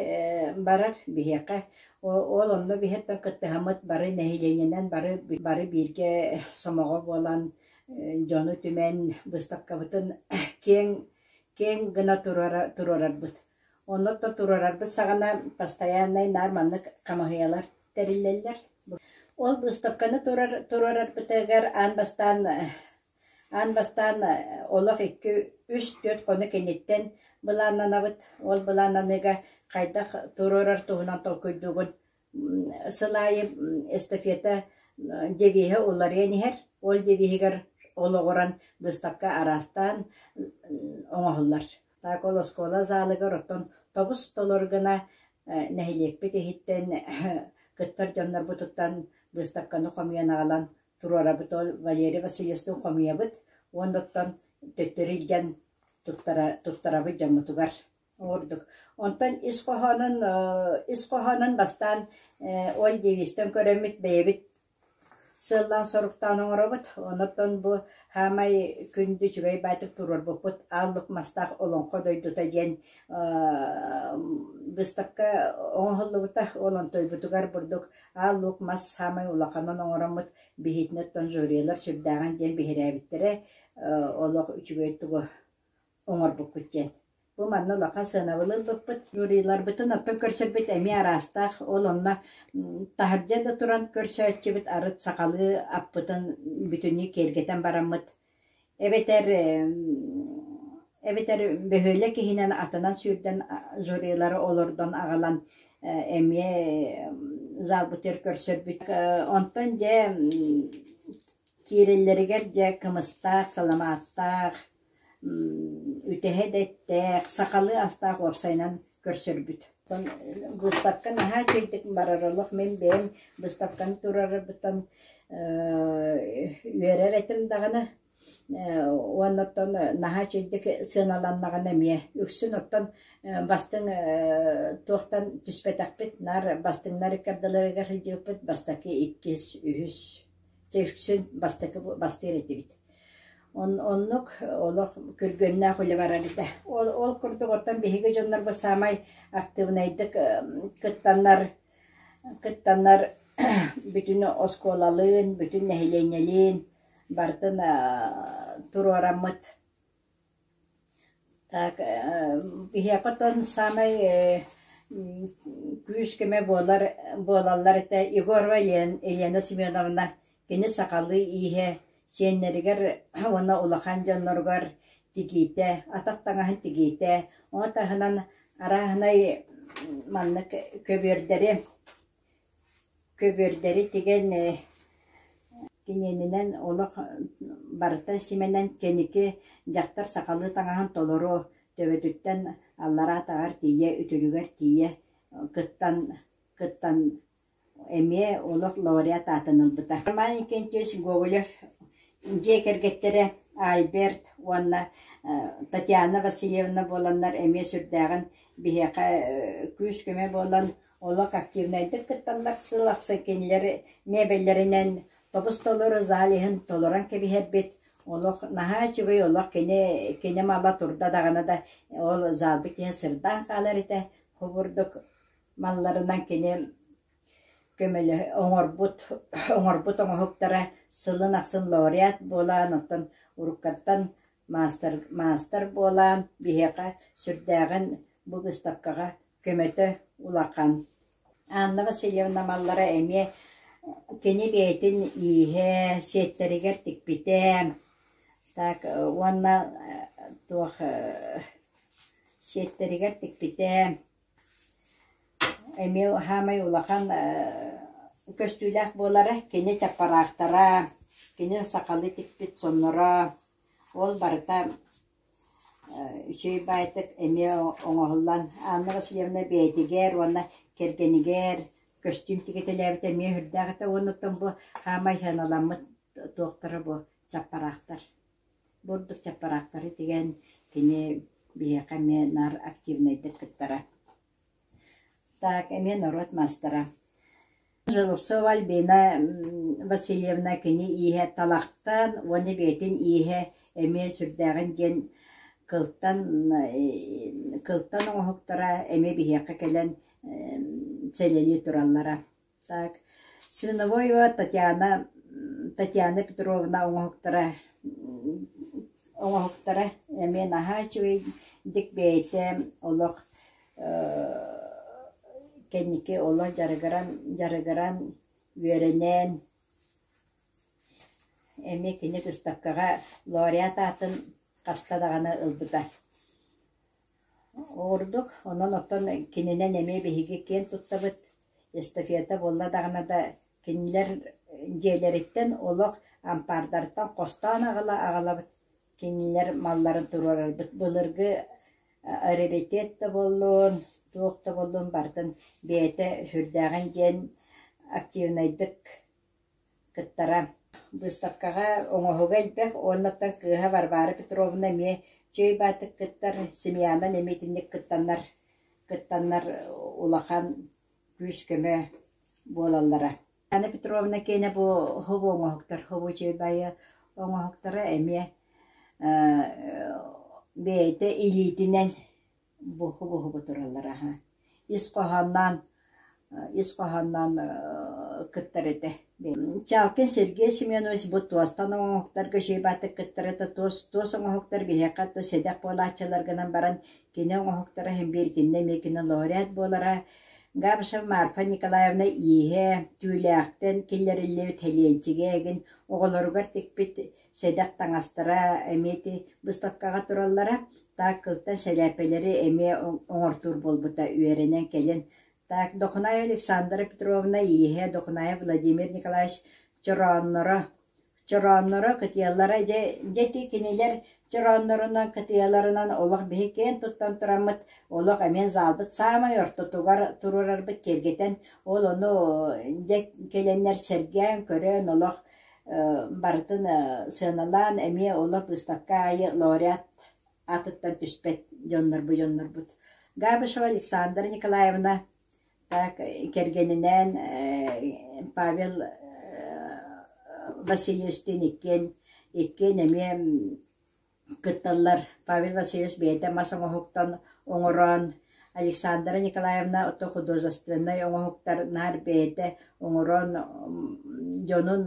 Speaker 18: барар биһиэхэ. Ол онно биһиэттэн кыттыһаммыт бары нэһилиэнньэнэн бары бары бииргэ сомоҕо буолан дьону түмэн быыстапкабытын киэҥ киэҥ гына туруорарбыт. Онно да туруорарбыт саҕана постояннай наар маннык хамыһыйалар тэриллэллэр. Ол быыстапканы турар туруорарбытыгар аан бастаан аан бастаан олох икки үс түөрт хонук инниттэн былааннанабыт. Ол былааннаныыга хайдах туруорар туһунан толкуйдуугун. Сыл аайы эстафета девиһэ уларыйан иһэр. Ол девиһигэр олоҕуран быыстапка араастаан оҥоһуллар. Так ол оскуола залыгар оттон тобус толору гына нэһилиэкпит иһиттэн кыттар дьоннорбутуттан быыстапканы хомуйан аҕалан туруорабыт. Ол Валерий Васильевтыын хомуйабыт уонна оттон төттөрү илдьэн туттарабыт дьоммутугар ордук. Онтон ис хоһоонун ис хоһоонун бастаан ол девизтэн көрөммүт бэйэбит Сыаллаан-соруктаан оҥоробут, онон бу саамай күндү үчүгэй баайтык туруорбуппут Аал Лук Мастаах Олоҥхо дойдута диэн быыстапка оҥоһуллубута. Ол онтуйбутугар бурдук Аал Лук Мас саамай улаханын оҥороммут биһиитинэ оттон жюрилар сүрдээҕин диэн биһирээбиттэрэ, олох үчүгэй тугу оҥорбуккут диэн. Бу манна улахан сыанабылы ылбыппыт. Жюриларбытын оттон көрсөрбүт эмиэ араастаах. Ол онно таһырдьа да туран көрсөөччүбүт арыт сахалыы аппытын бүтүннүү киэргэтэн бараммыт. Эбэтэр эбэтэр бөһүөлэк иһинэн атынан сүүрдэн жюрилары олордон аҕалан эмиэ залбытыгар көрсөрбүт. Онтон дьэ киирэллэригэр дьэ кымыстаах, саламааттаах үтэһэ да эттээх, сахалыы астаах уопсайынан көрсөрбүт. Оттон быыстапка наһаа үчүгэйдик барар олох мин бэйэм быыстапканы туруорарбыттан үөрэр этим даҕаны уонна оттон наһаа үчүгэйдик сыаналаннаҕына эмиэ үксүн оттон бастыҥ туохтан түспэтэхпит наар бастыҥнар ыккардыларыгар сылдьыбыппыт бастакы, иккис, үһүс Чэ үксүн бастакы бастыыр этибит. Оннук олох күргүөмнээх үлэ барар этэ. Ол, ол курдук оттон биһиги дьоннорбут саамай актыыбынайдык кыттаннар кыттаннар бүтүн оскуолалыын, бүтүн нэһилиэнньэлиин барытын туруораммыт Так биһиэхэ оттон саамай күүс-көмө буолар буолаллар этэ Егорова Елена Семеновна кини сахалыы ииһэ сиэннэригэр уонна улахан дьонноругар тигиитэ, атах таҥаһын тигиитэ, ону таһынан арааһынай маннык көбүөрдэри Көбүөрдэри тигэн киниэнинэн олох барыта симэнэн кэнники дьахтар сахалыы таҥаһын толору төбөтүттэн аллараа атаҕар тиийэ, үтүлүгэр тиийэ кыттан кыттан эмиэ олох лауреат аатын ылбыта. Роман Иннокентьевич Гоголев дьиэ кэргэттэрэ Альберт уонна Татьяна Васильевна буоланнар эмиэ сүрдээҕин биһиэхэ күүс-көмө буолан Олох активнайдык кытталлар сыл ахсын кинилэр миэбэллэринэн тобус-толору зал иһин толорон кэбиһэрбит. Олох наһаа үчүгэй олох кини кини мала турда даҕаны да ол залбыт иһэ сырдаан хаалар этэ. Курдук малларынан кини көмөлөһө оҥорбут оҥорбут оҥоһуктара сылын ахсын лауреат буолан оттон уруккаттан маастар маастар буолан биһиэхэ сүрдээҕин бу быыстапкаҕа көмөтө улахан. Анна Васильевна маллара эмиэ кини бэйэтин ииһэ, сиэттэригэр тикпитэ. Так уонна туох сиэттэригэр тикпитэ. Эмиэ саамай улахан көстүүлээх буолара кини чаппараахтара, кини сахалыы тикпит сонноро, ол барыта Үчүгэй баайтык эмиэ оҥоһуллан Анна Васильевна бэйэтигэр уонна кэргэнигэр көстүүм тигитэлээбитэ эмиэ сүрдээх этэ уонна оттон бу хаамай сыаналаммыт туохтара бу чаппараахтар. Бу ордук чаппараахтары тигэн кини биһиэхэ эмиэ наар активнайдык кыттара. Так, эмиэ норуот маастара. Желобцова Альбина Васильевна кини ииһэ талахтан уонна бэйэтин ииһэ эмиэ сүрдээҕин диэн кылтан кылтан оҥоһуктара эмиэ биһиэхэ кэлэн сэлэлии тураллара. Так, Свиновоева Татьяна Татьяна Петровна оҥоһуктара оҥоһуктара эмиэ наһаа үчүгэйдик бэйэтэ олох кэнники олох дьарыгыран дьарыгыран үөрэнэн эмиэ кини быыстапкаҕа лауреат аатын хаста даҕаны ылбыта. Ордук онон оттон кининэн эмиэ биһиги киэн туттабыт. Эстафета буолла даҕаны да кинилэр дьиэлэриттэн олох ампаардартан хостоон аҕала аҕалабыт кинилэр малларын туруорарбыт. Былыргы раритет да буоллун, туох да буоллун барытын бэйэтэ сүрдээҕин диэн активнайдык кыттара. Быыстапкаҕа оҥоһуга элбэх уонна оттон кыыһа Варвара Петровна эмиэ чэй баатык кыттар, семьянан эмиэ итинник кыттаннар кыттаннар улахан күүс-көмө буолаллара. Анна Петровна киэнэ бу хобу оҥоһуктар, хобу чэй байы оҥоһуктара эмиэ бэйэтэ илиитинэн буһу-буһу тураллар аһа. Ис хоһоонноон ис хоһоонноон кыттар этэ. Чалкин Сергей Семенович бу туостан оҥоһуктарга үчүгэй кыттар этэ. Туос, туос оҥоһуктар биһиэхэ то сэдэх буолааччылар гынан баран кини оҥоһуктара иһин биир итиннэ эмиэ кини лауреат буолара. Габышева Марфа Николаевна ииһэ, түүлээхтэн киллэриллибит һэлиэнчигэ эгин оҕолоругар тикпит сэдэх таҥастара эмиэ ити быыстапкаҕа тураллара. Так кылта сэлээппэлэри эмиэ оҥортуур буолбута үөрэнэн кэлин. Так Дохунаева Александра Петровна ииһэ Дохунаев Владимир Николаевич чороонноро чороонноро кытыйаллара дьэ дьэ ити кинилэр чорооннорунан кытыйаларынан олох биһи киэн туттан тураммыт олох эмиэ залбыт саамай ортотугар туруорарбыт киэргэтэн ол ону дьэ кэлэннэр сэргээн көрөн олох барытын сыаналаан эмиэ олох быыстапка аайы лауреат аатыттан түспэт дьоннор бу дьоннорбут. Габышева Александра Николаевна так кэргэнинээн Павел Васильевичтыын иккиэн Иккиэн эмиэ кытталлар. Павел Васильевич бэйэтэ мас оҥоһуктан оҥорон, Александра Николаевна ото художественнай оҥоһуктар наар бэйэтэ оҥорон дьонун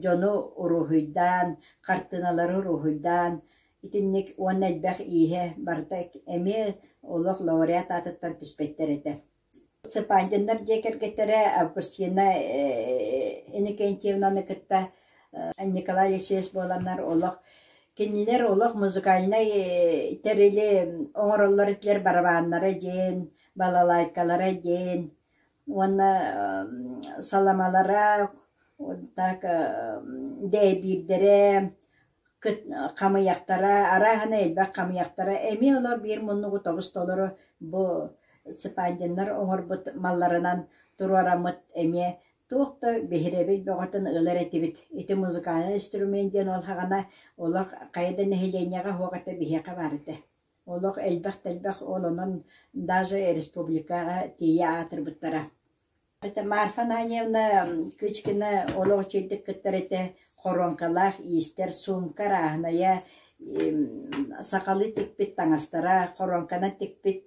Speaker 18: дьону уруһуйдаан, хартыыналары уруһуйдаан итинник уонна элбэх ииһэ барыта эмиэ олох лауреат аатыттан түспэттэр этэ. Цыпандиннар дьиэ кэргэттэрэ Августина Иннокентьевнаны кытта Николай Алексеевич буоланнар олох кинилэр олох музыкальнай тэрили оҥороллор этилэр барабааннара диэн, балалайкалара диэн уонна саламалара так дэйбиирдэрэ хамыйахтара, арааһына элбэх хамыйахтара эмиэ олор биир муннугу тобус-толору бу Цыпандиннар оҥорбут малларынан туруораммыт эмиэ туох да биһирэбил бөҕөтүн ылар этибит. Ити музыкальнай инструмент диэн ол саҕана олох хайа да нэһилиэнньэҕэ суох этэ биһиэхэ баар этэ. Олох элбэх да элбэх ол онон даже республикаҕа тиийэ аатырбыттара. Это Марфа Ананьевна Кычкина олох үчүгэйдик кыттар этэ, хоруоҥкалаах иистэр, суумка арааһынайа, сахалыы тикпит таҥастара, хоруоҥканан тикпит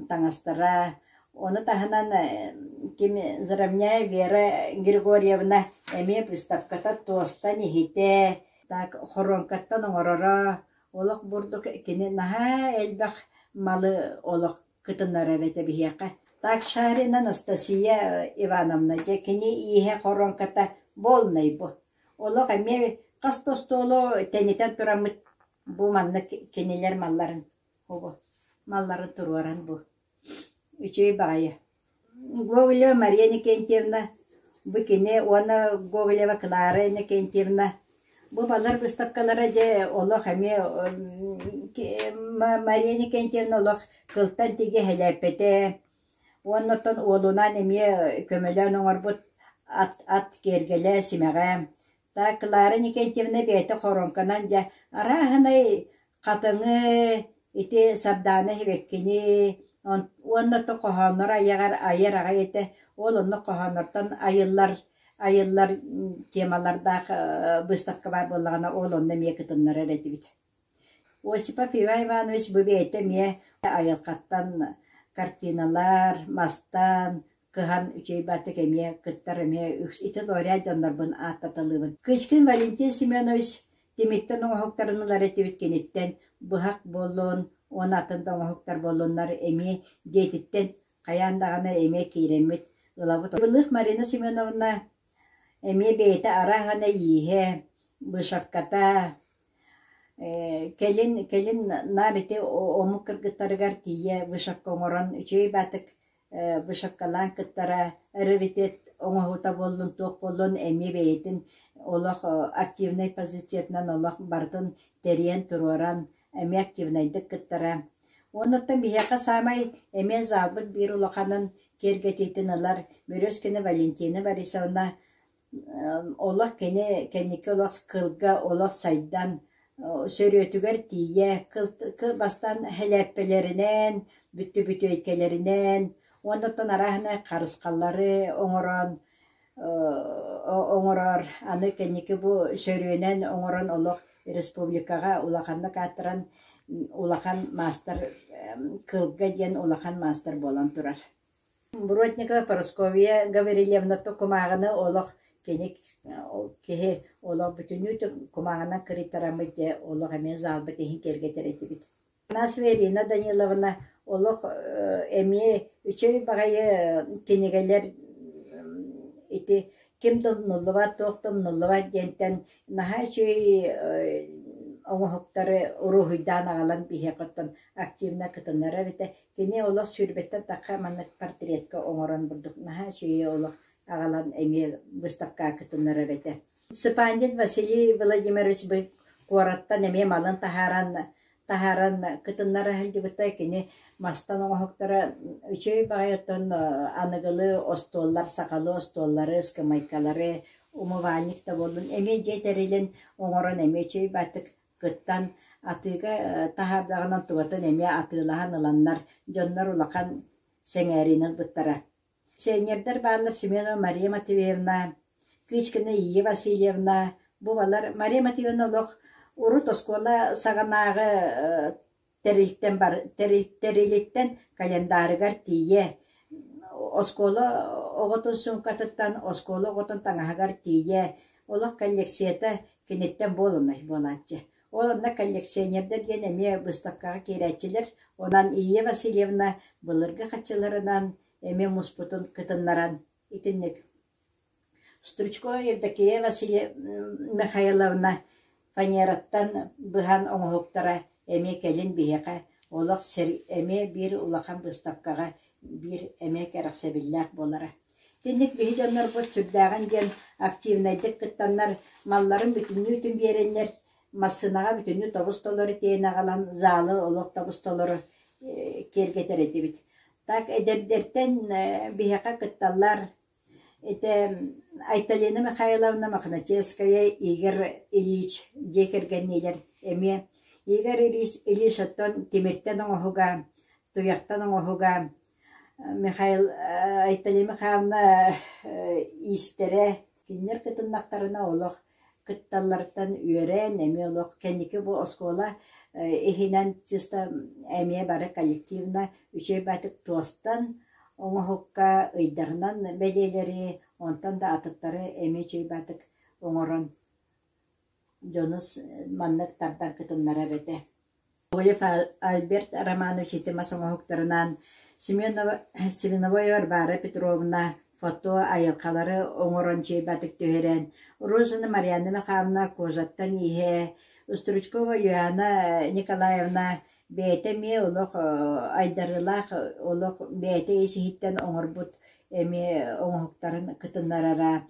Speaker 18: таҥастара. Ону таһынан ким Заровняя Вера Григорьевна эмиэ выставката туостан иһитэ, так хоруоҥкаттан оҥороро, олох бурдук кини наһаа элбэх малы олох кытыннарар этэ биһиэхэ. Так Шарина Анастасия Ивановна дьэ кини ииһэ хоруоҥката буолнай бу. Олох эмиэ хас да остуолу тэнитэн тураммыт бу маннык кинилэр малларын бу малларын туруоран бу үчүгэй баҕайы. Гоголева Мария Иннокентьевна бу кини уонна Гоголева Клара Иннокентьевна бу балар быыстапкалара дьэ олох эмиэ Мария Иннокентьевна олох кылтан тиги сэлээппэтэ уонна оттон уолунаан эмиэ көмөлөөн оҥорбут ат ат киэргэлэ симэҕэ Так Клара Никитьевна бэйэтэ хоруоҥканан дьэ арааһынай хатыҥы, ити сардаана сибэккини уонна то хоһооннор айаҕар айар аҕай этэ. Ол онно хоһооннортон айыллар айыллар темалардаах быыстапка баар буоллаҕына ол онно эмиэ кытыннарар этибит. Осипов Иван Иванович бу бэйэтэ эмиэ айылҕаттан картиналар, мастан, кыһан үчүгэй бааттык эмиэ кыттар эмиэ ити лауреат дьоннорбун ааттаталыыбын. Кычкин Валентин Семенович тимиттэн оҥоһуктарын ылар этибит киниттэн быһах буоллун уонна атын да оҥоһуктар буоллуннар эмиэ дьиэтиттэн хайаан даҕаны эмиэ киирэммит ылабыт. Былых Марина Семеновна эмиэ бэйэтэ арааһына ииһэ, вышивката, Кэлин кэлин наар ити омук кыргыттарыгар тиийэ вышивка оҥорон үчүгэй баатык вышивкалаан кыттара, раритет оҥоһуута буоллун, туох буоллун эмиэ бэйэтин олох активнай позициятынан олох барытын тэрийэн туруоран эмиэ активнайдык кыттара. Уонна оттон биһиэхэ саамай эмиэ залбыт биир улаханын киэргэтиитин ылар Березкина Валентина Борисовна Олох кини кэнники олох кылга олох сайдан сөрүөтүгэр тиийэ кыл бастаан сэлээппэлэринэн, бүттүбүтүөйкэлэринэн уонна оттон арааһынай харысхаллары оҥорон оҥорор аны кэнники бу сөрүөнэн оҥорон олох республикаҕа улаханнык аатыран улахан маастар кылга диэн улахан маастар буолан турар. Бродникова Парасковья Гаврильевна кумааҕыны олох кини киһи олох бүтүннүү кумааҕынан кырыйтараммыт дьэ олох эмиэ залбыт иһин киэргэтэр этибит. Афанасьева Ирина Даниловна олох эмиэ үчүгэй баҕайы кинигэлэр ити ким да умнуллубат, туох да умнуллубат диэнтэн наһаа үчүгэй оҥоһуктары уруһуйдаан аҕалан биһиэхэ оттон активно кытыннарар этэ. Кини олох сүүрбэттэн тахха маннык портретка оҥорон бурдук наһаа үчүгэй олох аҕалан эмиэ выставкаҕа кытыннарар этэ. Цыпандин Василий Владимирович куораттан эмиэ малын таһааран таһааран кытыннара сылдьыбыта. Кини мастан оҥоһуктара үчүгэй баҕайы оттон аныгылыы остуоллар, сахалыы остуоллары, ыскамыайкалары, умывальник да буоллун эмиэ дьиэ тэрилин оҥорон эмиэ үчүгэй баҕайытык кыттан атыыга таһаардаҕынан тугатын эмиэ атыылаһан ыланнар дьоннор улахан сэҥээриини ылбыттара. Сеньордар бааллар Семенова Мария Матвеевна, Кычкина Ия Васильевна, Бу балар Мария Матвеевна олох урут оскуола саҕанааҕы тэрилтэн бар тэрилиттэн календарыгар тиийэ оскуола оҕотун суумкатыттан оскуола оҕотун таҥаһыгар тиийэ олох коллекцията киниттэн буолунай буолааччы. Ол онно коллекционердар диэн эмиэ быыстапкаҕа киирээччилэр. Онон Ия Васильевна былыргы хаччыларынан эмиэ муспутун кытыннаран итинник Стручкова Евдокия Васильевна Михайловна фанераттан быһан оҥоһуктара эмиэ кэлин биһиэхэ олох сир эмиэ биир улахан быыстапкаҕа биир эмиэ кэрэхсэбиллээх буолара. Итинник биһи дьоннорбут сүрдээҕин диэн активнайдык кыттаннар малларын бүтүннүүтүн биэрэннэр массыынаҕа бүтүннүү тобус-толору тиэйэн аҕалан залы олох тобус-толору киэргэтэр этибит. Так эдэрдэртэн биһиэхэ кытталлар Ити Айталина Михайловна Мохначевская, Игорь Ильич дьиэ кэргэнниилэр эмиэ Игорь Ильич Ильич оттон тимиртэн оҥоһуга, туйахтан оҥоһуга, Михаил Айталина Михайловна иистэрэ кинилэр кытыннахтарына олох кытталларыттан үөрэн эмиэ олох кэнники бу оскуола иһинэн чисто эмиэ бары коллективно үчүгэй баатык туостан оҥоһукка ыйдарынан бэлиэлэри онтон да атыттары эмиэ үчүгэй баатык оҥорон дьону маннык тардан кытыннарар этэ. Гоголев Альберт Романович ити мас оҥоһуктарынан Семенова Семеновой Варвара Петровна фото айылҕалары оҥорон чыйбатык түһэрэн, Рожина Марианна Михайловна кожаттан ииһэ, Стручкова Юлиана Николаевна бэйэтэ эмиэ олох айдарыылаах олох бэйэтэ ис-иһиттэн оҥорбут эмиэ оҥоһуктарын кытыннарара,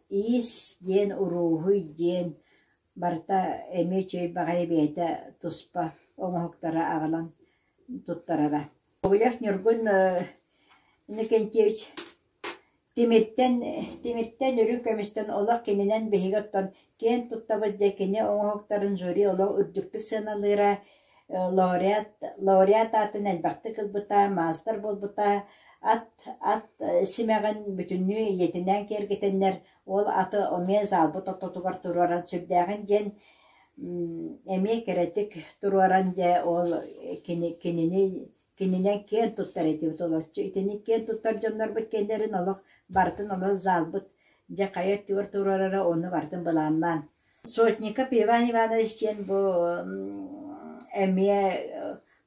Speaker 18: иис диэн уруһуй диэн Барыта эмиэ үчүгэй баҕайы бэйэтэ туспа оҥоһуктары аҕалан туттарара. Гоголев Ньургун Иннокентьевич тимиртэн тимиртэн үрүҥ көмүстэн олох кининэн биһиги оттон киэн туттабыт дьэ кини оҥоһуктарын жюри олох үрдүктүк сыаналыыра лауреат лауреат аатын элбэхтик ылбыта маастар буолбута ат ат симэҕин бүтүннүү ийэтинээн киэргэтэннэр Ол аты эмиэ залбыт ортотугар туруоран сүрдээҕин диэн эмиэ кэрэтик туруоран дьэ ол кини кинини кининэн киэн туттар этибит олоччу. Итинник киэн туттар дьоннорбут кэннэрин олох барытын олох залбыт дьэ хайа өттүгэр туруорара ону барытын былааннаан. Сотников Иван Иванович диэн бу эмиэ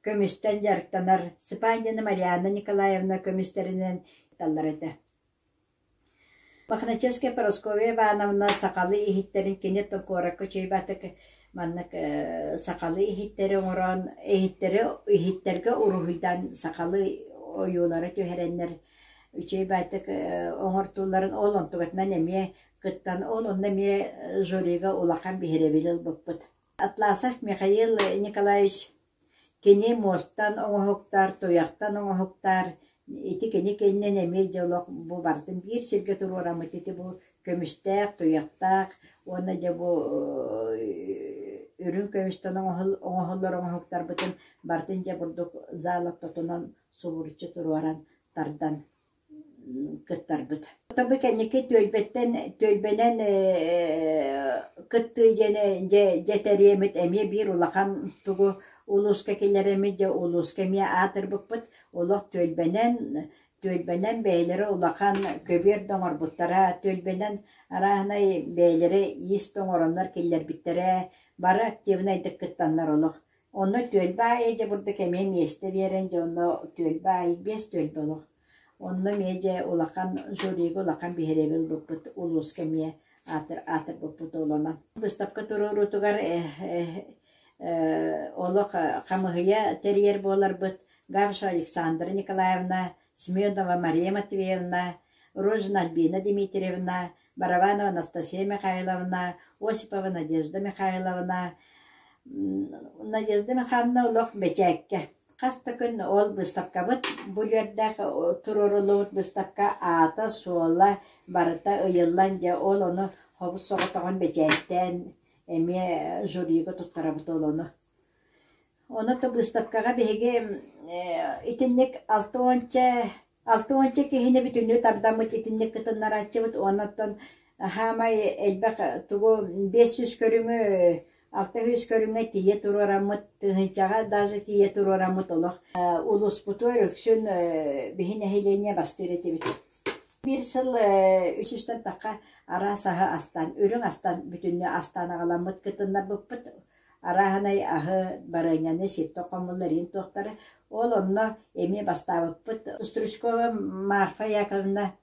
Speaker 18: көмүстэн дьарыктанар Степанина Марианна Николаевна көмүстэринэн таллар этэ. Мохначевская Парасковья Ивановна сахалыы иһиттэрин кини куоракка үчүгэйбатык маннык сахалыы иһиттэри оҥорон иһиттэри иһиттэргэ уруһуйдаан сахалыы ойуулары түһэрэннэр үчүгэйбатык оҥортуулларын ол онтугатынан эмиэ кыттан ол онно эмиэ жюрига улахан биһирэбили ылбыппыт. Атласов Михаил Николаевич Кини муостан оҥоһуктар, туйахтан оҥоһуктар, ити кини кэннинэн эмиэ дьэ олох бу барытын биир сиргэ туруораммыт ити бу көмүстээх, туйахтаах уонна дьэ бу үрүҥ көмүстэн оҥоһуллар оҥоһуктарбытын барытын дьэ бурдук зал ортотунан субуруччу туруоран тардан кыттарбыт. Бу кэнники түөлбэттэн түөлбэнэн кыттыы диэни дьэ дьэ тэриэмит эмиэ биир улахан тугу улууска киллэрэммит дьэ улууска эмиэ аатырбыппыт. Олох түөлбэнэн түөлбэнэн бэйэлэрэ улахан көбүөр да оҥорбуттара, түөлбэнэн арааһынай бэйэлэрэ иис да оҥороннор киллэрбиттэрэ, бары активнайдык кыттаннар олох. Онно түөлбэ аайы дьэ бурдук эмиэ миэстэ биэрэн дьэ онно түөлбэ аайы биэс түөлбэ олох. Онно эмиэ дьэ улахан жюрига улахан биһирэбил ылбыппыт улууска эмиэ аатыр аатырбыппыт олонон. Быыстапка туруоруутугар олох хамыһыйа тэрийэр буоларбыт Гавша Александра Николаевна, Семенова Мария Матвеевна, Рожина Альбина Дмитриевна, Барабанова Анастасия Михайловна, Осипова Надежда Михайловна, Надежда Михайловна олох бэчээккэ хас да күн ол быыстапкабыт бу үөрдээх туруоруллубут быыстапка аата-суола барыта ыйыллан дьэ ол ону хобус соҕотоҕун бэчээттээн эмиэ жюрига туттарабыт ол ону. Ону то быыстапкаҕа биһиги итинник алта уонча киһини бүтүннүү тардаммыт итинник кытыннарааччыбыт уонна оттон Хаамай элбэх тугу 500 көрүҥү, 600 көрүҥҥэ тиийэ туруораммыт, тыһыынчаҕа даже тиийэ туруораммыт олох улууспутугар үксүн биһи нэһилиэнньэ бастыыр этибит. Биир сыл үс үстэн тахха араас аһы астаан, үрүҥ астан бүтүннүү астаан аҕаламмыт кытыннарбыппыт. Арааһынай аһы, барыанньаны сиртэн хомуллар иһин туохтара. Ол онно эмиэ бастаабыппыт. Стручкова Марфа Яковлевна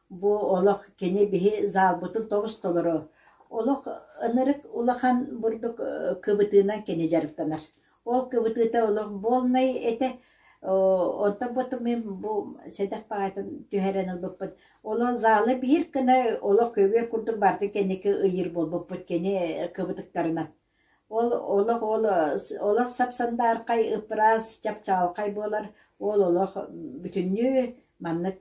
Speaker 18: Бу олох кини биһи залбытын тобус толору олох ынырык улахан бурдук кыбытыынан кини дьарыктанар. Ол кыбытыыта олох буолнай этэ. Онтон ботум мин бу сэдэх баҕайытын түһэрэн ылбыппын. Олох залы биир гына олох көбүөр курдук барытын кэнники ыйыыр буолбуппут кини кыбытыктарынан. Ол олох ол олох сап-сандаархай, ыппыраас, чап-чаҕылхай буолар. Ол олох бүтүннүү маннык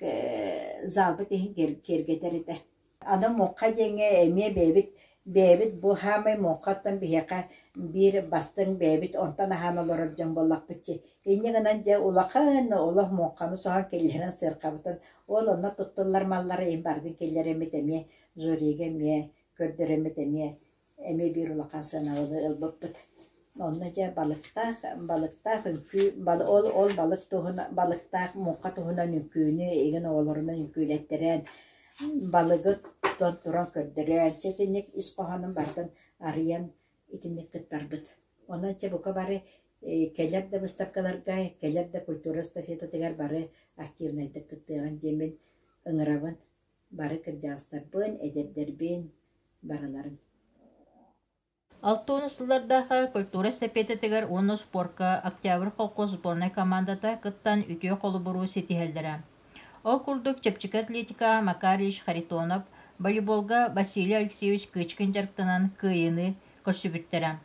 Speaker 18: залбыт иһин киэргэтэр этэ. Аны муҥха диэҥҥэ эмиэ бэйэбит бэйэбит бу саамай муҥхаттан биһиэхэ биир бастыҥ бэйэбит онтон аһаан олорор дьон буоллахпыт дии. Инньэ гынан дьэ улахан олох муҥханы соһон киллэрэн сыаркабытын ол онно туттуллар маллары иһин барытын киллэрэммит эмиэ жюрига эмиэ көрдөрөммүт эмиэ эмиэ биир улахан сыанабылы ылбыппыт. Онно дьэ балыктаах, балыктаах үҥкүү, ол ол балык туһунан балыктаах муҥха туһунан үҥкүүнү игин оҕолорунан үҥкүүлэттэрэн, балыгы тутан туран көрдөрөн, чэ итинник ис хоһоонун барытын арыйан итинник кыттарбыт. Онон чэ бука бары кэлэр да выставкаларга, кэлэр да культура эстафетатыгар бары активнайдык кыттыаҕын диэммин ыҥырабын. Бары кырдьаҕастарбын, эдэрдэрбин барыларын.
Speaker 2: Алтуон сыллардаахха культура эстафетатыгар уонна спорка Октябрь холкуос сборнай командата кыттан үтүө холобуру ситиһэллэрэ. Ол курдук чэпчэки атлетикаҕа Макар Ильич Харитонов, волейболга Василий Алексеевич Кычкин дьарыктанан кыайыыны көрсүбүттэрэ.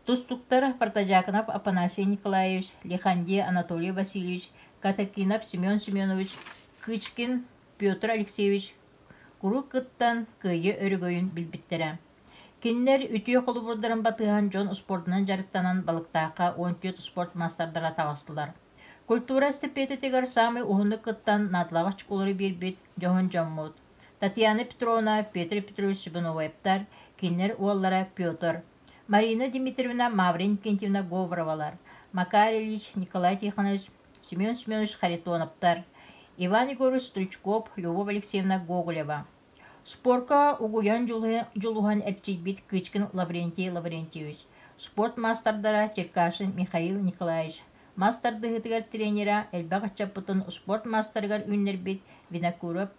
Speaker 2: Тустуктар Протодьяконов Афанасий Николаевич, Лиханди Анатолий Васильевич, Катакинов Семен Семенович, Кычкин Петр Алексеевич куруук кыттан кыайыы өрөгөйүн билбиттэрэ. Кинилэр үтүө холобурдарын батыһан дьон спордунан дьарыктанан Балыктаахха 14 спорт маастардара таҕыстылар. Культура эстафетатыгар саамай уһуннук кыттан наадалаах очколору биэрбит дьоһун дьоммут Татьяна Петровна, Петр Петрович Чебановаевтар, кинилэр уоллара Петр, Марина Дмитриевна, Мавра Иннокентьевна Говоровалар, Макар Ильич, Николай Тихонович, Семен Семенович Харитоновтар, Иван Егорович Стручков, Любовь Алексеевна Гоголева. Спорка угуйан дьулуһан эрчийбит Кычкин Лаврентий Лаврентьевич, спорт маастардара Черкашин Михаил Николаевич, мас тардыһыытыгар тренера, элбэх ыччаппытын спорт маастарыгар үүннэрбит Винокуров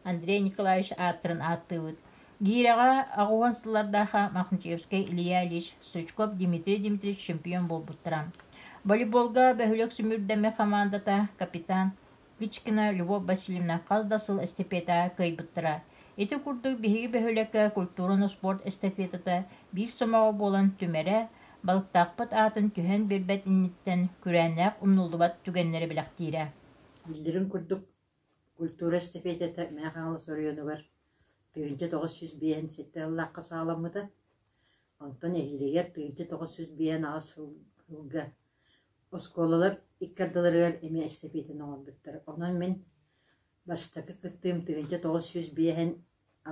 Speaker 2: Андрей Николаевич ааттарын ааттыыбыт. Гиирэҕэ аҕыһуон сыллардаахха Махначевскай Илья Ильич, Стручков Дмитрий Дмитриевич чемпион буолбуттара. Волейболга бөһүөлэк сүмүрдэммит хамаандата капитан Кычкина Любовь Васильевна хас да сыл эстафетаҕа кыайбыттара. Ити курдук биһиги бөһүөлэккэ культураны-спорт эстафетата биир сомоҕо буолан түмэрэ, балыктаахпыт аатын түһэн биэрбэт инниттэн күрээннээх умнуллубат түгэннэри бэлэхтиирэ.
Speaker 19: Биллэрин курдук, Культура эстафетата Мэҥэ Хаҥалас оройуонугар 1957 сыллаахха саҕаламмыта. Онтон эһиилигэр 1958 сылга оскуолалар икки ардыларыгар эмиэ эстафетаны оҥорбуттар. Онон мин бастакы кыттыым 1958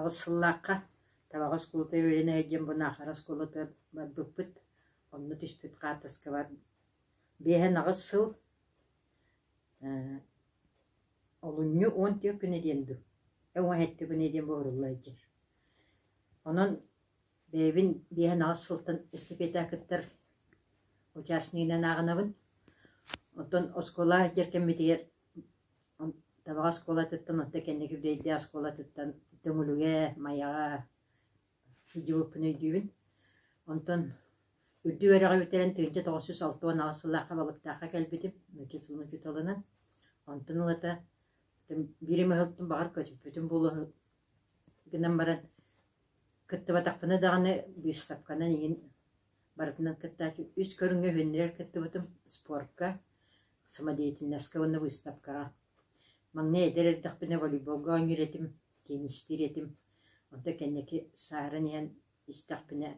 Speaker 19: сыллаахха Табаҕа оскуолатыгар үөрэнэ сылдьан бу Наахара оскуолатыгар барбыппыт. Онно түспүт хаартыскабар 58 сыл Олунньу 14 күнэ диэн дуу, 17 күнэ диэн буһарылла сылдьар. Онон бэйэбин 58 сылтан эстафета кыттар участнигынан ааҕынабын. Оттон оскуола сылдьар кэммитигэр Табаҕа оскуолатыттан, онто кэнники Бүрэйдээх оскуолатыттан Төҥүлүгэ, Майаҕа сылдьыбыппын өйдүүбүн. Онтон үрдүк үөрэҕи бүтэрэн 1968 сыллаахха Балыктаахха кэлбитим, нуучча тылын учууталынан. Онтон ылата биир эмэ сылтан баҕар көтүппүтүм буолуо гынан баран кыттыбатахпына даҕаны быыстапканан игин барытынан кыттааччы үс көрүҥҥэ үһүөннэрэр кыттыбытым спорка, самодеятельноска уонна выставкаҕа. Маҥнай эдэр эрдэхпинэ волейболга оонньуур этим, теннистиир этим. Онтон кэнники сааһыран иһэн истэхпинэ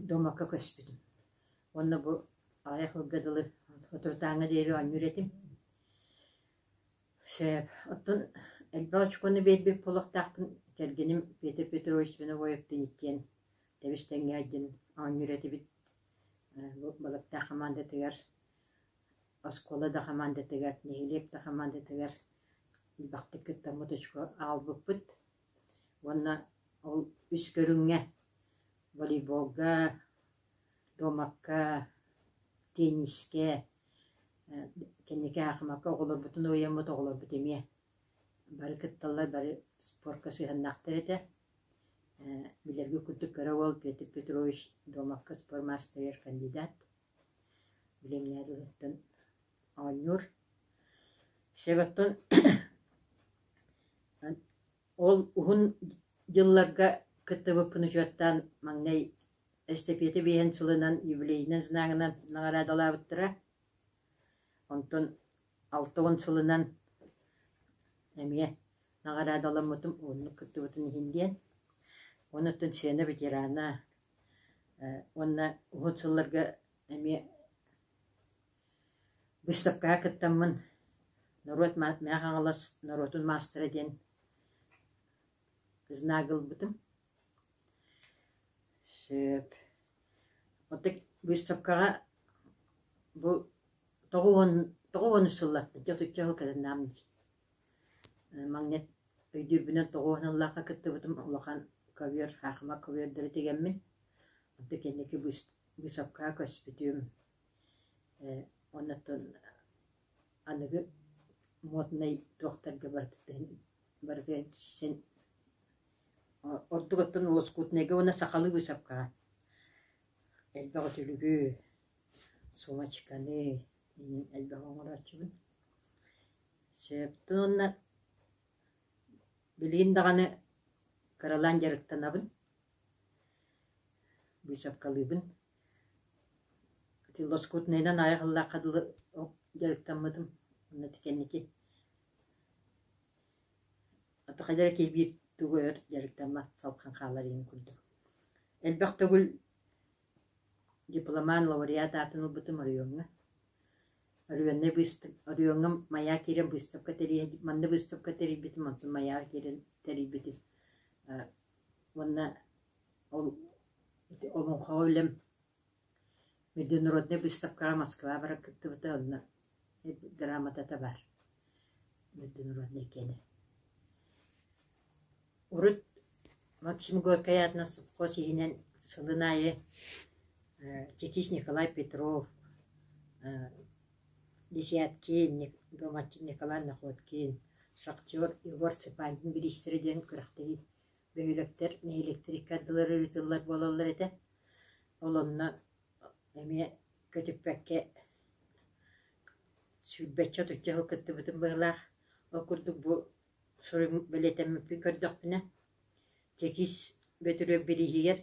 Speaker 19: дуомакка көспүтүм. Уонна бу аҕыйах ыйга дылы соторутааҥҥа диэри оонньуур этим. Сөп. Оттон Элбэх очкону биэрбит буолуохтаахпын кэргэним Петр Петрович Свиновоевтыын иккиэн тэбис-тэҥҥэ сылдьан оонньуур этибит. Бу Балыктаах хамаандатыгар, оскуола да хамаандатыгар, нэһилиэк да хамаандатыгар элбэхтик кыттаммыт очко аҕалбыппыт. Уонна ол үс көрүҥҥэ волейболга, дуомакка, теннискэ, кэнники аахымакка оҕолорбутун уһуйаммыт оҕолорбут эмиэ бары кытталлар, бары спорка сыһыаннаахтар этэ. Билэргэ курдук кыра уол Петр Петрович дуомакка спорт маастарыгар кандидат. Билиҥҥи оонньуур. Сөбөттөн ол уһун дьылларга кыттыбыппын учуоттаан маҥнай эстэпиэтэ биэһин сылынан юбилейнай знагынан наҕараадалаабыттара. Онтон 60 сылынан эмиэ наҕараадаламмытым уһуннук кыттыбытын иһин диэн. Онуттан сцена ветерана уонна уһун сылларга эмиэ Быыстапкаҕа кыттаммын норуот Мэҥэ Хаҥалас норуотун маастара диэн знак ылбытым. Сөп. Оттон быыстапкаҕа бу 90 сыллартан дьэ отучча сыл кэлиннэҕим дии. Маҥнай өйдүүрбүнэн 90 сыллаахха кыттыбытым улахан ковер, хаахыма ковердары тигэммин. Онтон кэнники быыстапкаҕа көспүтүм. Оннуттан аныгы моднай туохтарга барытыгар киирсэн ордук оттон лоскутнайга уонна сахалыы быысапкаҕа элбэх үтүлүгү, сумочканы элбэҕи оҥорооччубун. Сөптөн уонна билигин даҕаны кыралаан дьарыктанабын, быысапкалыыбын. Ити лоскутнайынан аайы сыллаахха дылы дьарыктаммытым. Онно ити кэнники хайдах эрэ киһи биир тугу өр дьарыктаммат салҕан хаалар иһин курдук. Элбэх төгүл дипломан, лауреат аатын ылбытым оройуоҥҥа. Оройуоннай быыстап оройуоҥҥа Майаа киирэн быыстапка тэрийэ манна быыстапка тэрийбитим, онтон Майаа киирэн тэрийбитим. Уонна ол ити олоҥхоҕо үлэм международнай быыстапкаҕа Москва баран кыттыбыта, онно грамотата баар международнай киэнэ. Урут Максим Горькай аатынан сопхуос иһинэн сылын аайы чекист Николай Петров, Десяткин, Гоматчин Николай Находкин, шахтер Егор Цыпандин бириистэрэ диэн күрэхтэһии бөһүөлэктэр, нэһилиэктэр икки ардылара ыытыллар буолаллар этэ. Ол онно эмиэ көтүппэккэ сүүрбэччэ-отучча сыл кыттыбытым быһыылаах. Ол курдук бу суруйбут бэлиэтэммиппин көрдөхпүнэ, чекист Бөтүрүөп бирииһигэр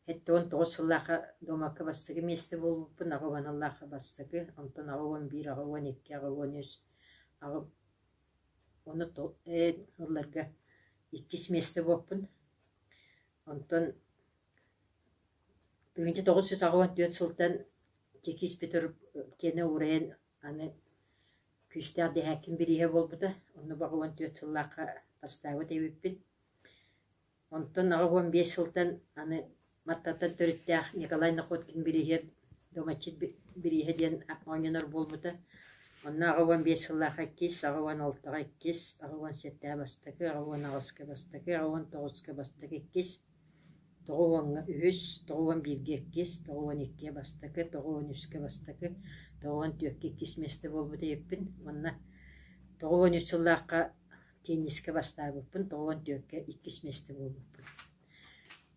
Speaker 19: 79 сыллаахха дуомакка бастакы миэстэ буолбуппун, 80 сыллаахха бастакы, онтон 81, 82, 83, Ону ылларга иккис миэстэ буолпун. Онтон 1984 сылтан чекист Петр киэнэ уурайан аны күүстээх дэһээккин бирииһэ буолбута. Онно 84 сыллаахха бастаабыт эбиппин. Онтон 85 сылтан аны Маттаттан төрүттээх Николай Находкин бирииһэ Домаччыт бирииһэ диэн оонньонор буолбута. Онно 85 сыллаахха иккис, 86-ҕа иккис, 87-ҕэ бастакы, 88-ка бастакы, 89-ка бастакы иккис, 90-ҥа үһүс, 91-гэ иккис, 92-гэ бастакы, 93-кэ бастакы, 94-кэ иккис миэстэ буолбут эбиппин. Уонна 93 сыллаахха теннискэ бастаабыппын, 94-кэ иккис миэстэ буолбуппун.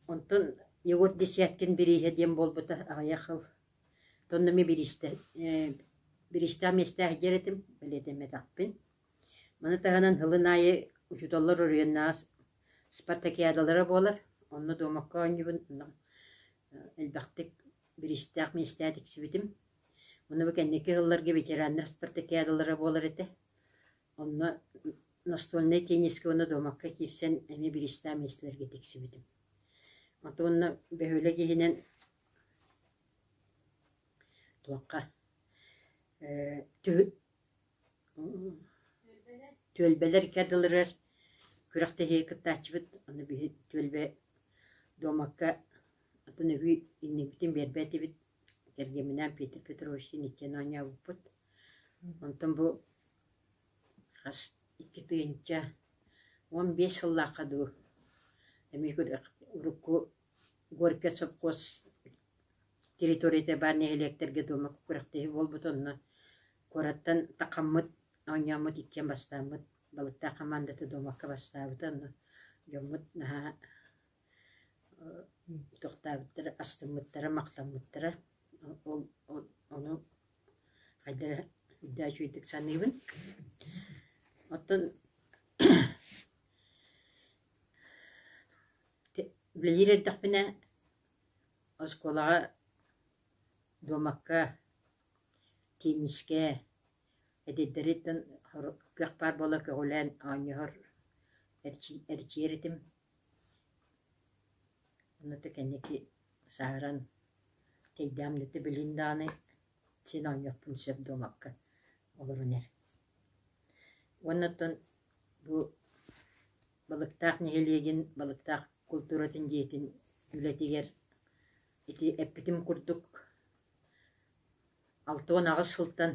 Speaker 19: Онтон Егор Десяткин бирииһэ диэн буолбута аҕыйах сыл. Онно эмиэ бириистэ бириистээх миэстээх дьиэр этим, бэлиэтэммэтэхпин. Маны таһынан сылын аайы учууталлар оройуоннааҕы спартакиадалара буолар. Онно дуомакка оонньуубун, онно элбэхтик бириистээх миэстэҕэ тиксибитим. Уонна бу кэнники сылларга ветераннар спартакиадалара буолар этэ. Онно настольнай теннискэ уонна дуомакка киирсэн эмиэ бириистээх миэстэлэргэ тиксибитим. Онтон уонна бөһүөлэк иһинэн туохха Түөлбэлэр икки күрэхтэһии кыттааччыбыт, аны биһи түөлбэ дуомакка атын үһү иннибитин биэрбэт этибит. Кэргэмминээн Петр Петровичтыын иккиэн оонньообуппут. Онтон бу хас 2015 сыллаахха дуу эмиэ урукку Горькай сопхуос территорията баар нэһилиэктэргэ дуома күрэхтэһии буолбут онно куораттан тахаммыт оонньооммут иккиэн бастааммыт балыктаах хамаандата дуомакка бастаабыта онно дьоммут наһаа тохтообуттара астыммыттара махтаммыттара ол ону хайдах эрэ үрдээх үчүгэйдик саныыбын оттон Үлэлиир эрдэхпинэ оскуолаҕа дуомакка, теннискэ эдэрдэриттэн кыах баар буола көҕүлээн оонньоһор эрчийэр этим. Онно кэнники сааһыран тэйдэҕим да билигин даҕаны син оонньуохпун сөп дуомакка олорон эр. Уонна оттон бу Балыктаах нэһилиэгин Балыктаах култууратын дьиэтин үлэтигэр ити эппитим курдук 68 сылтан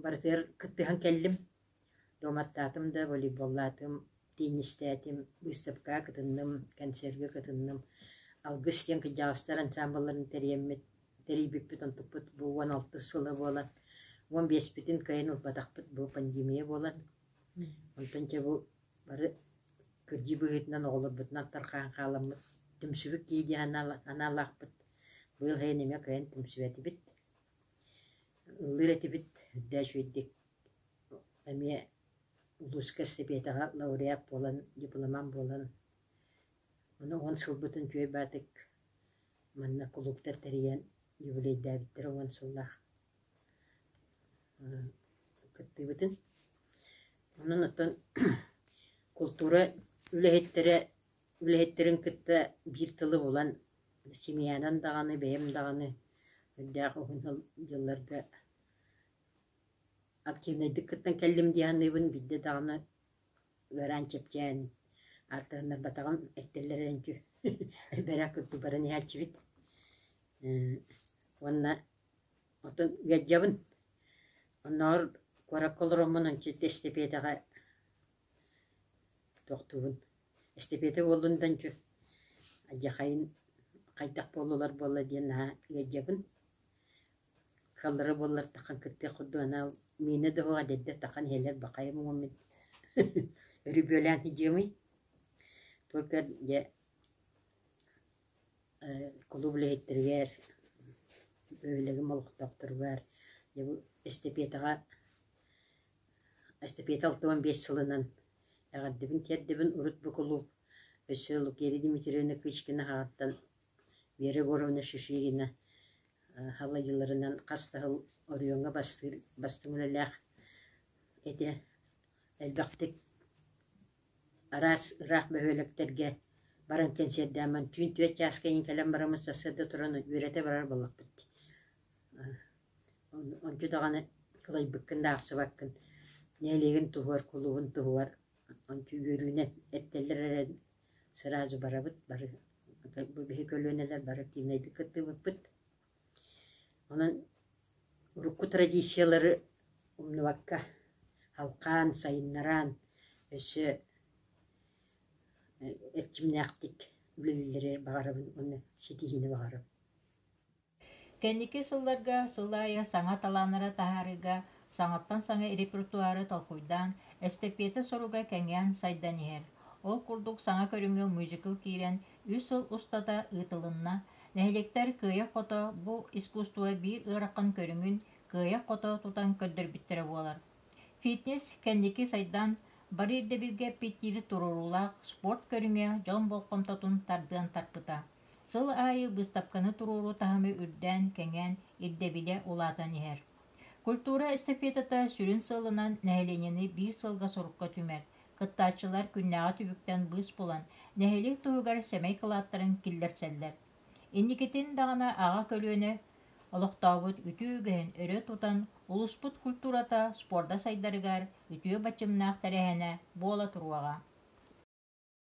Speaker 19: барытыгар кыттыһан кэллим. Дуоматтаатым да, волейболлаатым, теннистээтим, быыстапкаҕа кытынным, концерга кытынным. Алгыс диэн кырдьаҕастар ансаамбылларын тэрийэммит, тэрийбиппит, онтукпут бу 16 сыла буолан, 15-питин кыайан ылбатахпыт бу пандемия буолан. Онтон дьэ бу бары кырдьыы быһыытынан оҕолорбутунан тарҕаан хааламмыт түмсүбүт киһи диэн аналаахпыт. Быйыл сайын эмиэ кыайан түмсүбэтибит. Ыллыыр этибит үрдээх үчүгэйдик. Эмиэ улууска эстэпиэтэҕэ лауреат буолан, дипломант буолан, ону 10 сылбытын үчүгэй баатык манна кулууптар тэрийэн юбилейдээбиттэрэ 10 сыллаах кыттыыбытын. Онон оттон култуура үлэһиттэрэ үлэһиттэрин кытта биир тылы булан семьянан даҕаны, бэйэм даҕаны үрдээх уһун дьылларга активнайдык кыттан кэллим дии саныыбын. Биирдэ даҕаны ыараан чэпчээн ааттаһыннарбатаҕым эттэллэр эрэ элбэрээх курдук баран иһээччибит. Уонна Оттон ыалдьабын. Оннооҕор куоракка олороммун ончу эстэпиэтэҕэ тохтуубун. Эстэпиэтэ буоллун да ончу алдьархайын хайдах буоллулар буолла диэн наһаа ыалдьабын. Кыаллара буоллар тахан кыттыах курдук анал миэнэ да суох эдэрдэр тахан иһэллэр бахайым уҥуоммун өрүбүөлээн сылдьыамый. Только дьэ Кулууп үлэһиттэригэр, бөһүөлэгим олохтоохторугар дьэ бу эстэпиэтэҕэ эстэпиэтэ 65 сылынан эҕэрдэбин тиэрдэбин. Урут бу кулууп өссө Лукерья Дмитриевна Кычкина аҕаттан Вера Егоровна Шишигина халайыыларынан хас да сыл оройуоҥҥа бастыыр бастыҥ үлэлээх этэ. Элбэхтик Араас ыраах бөһүөлэктэргэ баран кэнсиэрдээммин түүн 4 чааска иһин кэлэн бараммын сарсыарда туран үөрэтэ барар буоллахпыт дии. Ончу даҕаны кылайбыккын да аахсыбаккын. Нэһилиэгин туһугар, кулуубун туһугар ончу үөрүүнэн эттэллэр эрэ сразу барабыт, бары бу биһи көлүөнэлэр бары активнайдык кыттыбыппыт. Онон урукку традициялары умнубакка халхаан, сайыннаран, өссө эрчимнээхтик үлэлииллэригэр баҕарабын уонна ситиһиини баҕарабын.
Speaker 2: Кэнники сылларга сыл аайы саҥа талааннары таһаарыыга саҥаттан саҥа репертуары толкуйдаан, эстэпиэтэ соруга кэҥээн сайдан иһэр. Ол курдук саҥа көрүҥҥэ мюзикл киирэн, үс сыл устата ыытылынна. Нэһилиэктэр кыайа-хото бу искусство биир ыарахан көрүҥүн кыайа-хото тутан көрдөрбүттэрэ буолар. Фитнес кэнники сайдан, бары ирдэбилгэ эппиэттиир туруоруулаах спорт көрүҥэ дьон болҕомтотун тардыан тарпыта. Сыл аайы быыстапканы туруоруу таһыма үрдээн, кэҥээн, ирдэбилэ улаатан иһэр. Культура эстафетата сүрүн сыалынан нэһилиэнньэни биир сылга-сорукка түмэр, кыттааччылар күннээҕи түбүктэн быыс булан, нэһилиэк туһугар сэмэй кылааттарын киллэрсэллэр. Инникитин даҕаны аҕа көлүөнэ Олохтообут үтүө үгэһин өрө тутан, улууспут культурата, спорда сайдарыгар үтүө баччымнаах тэрээһинэ буола туруоҕа.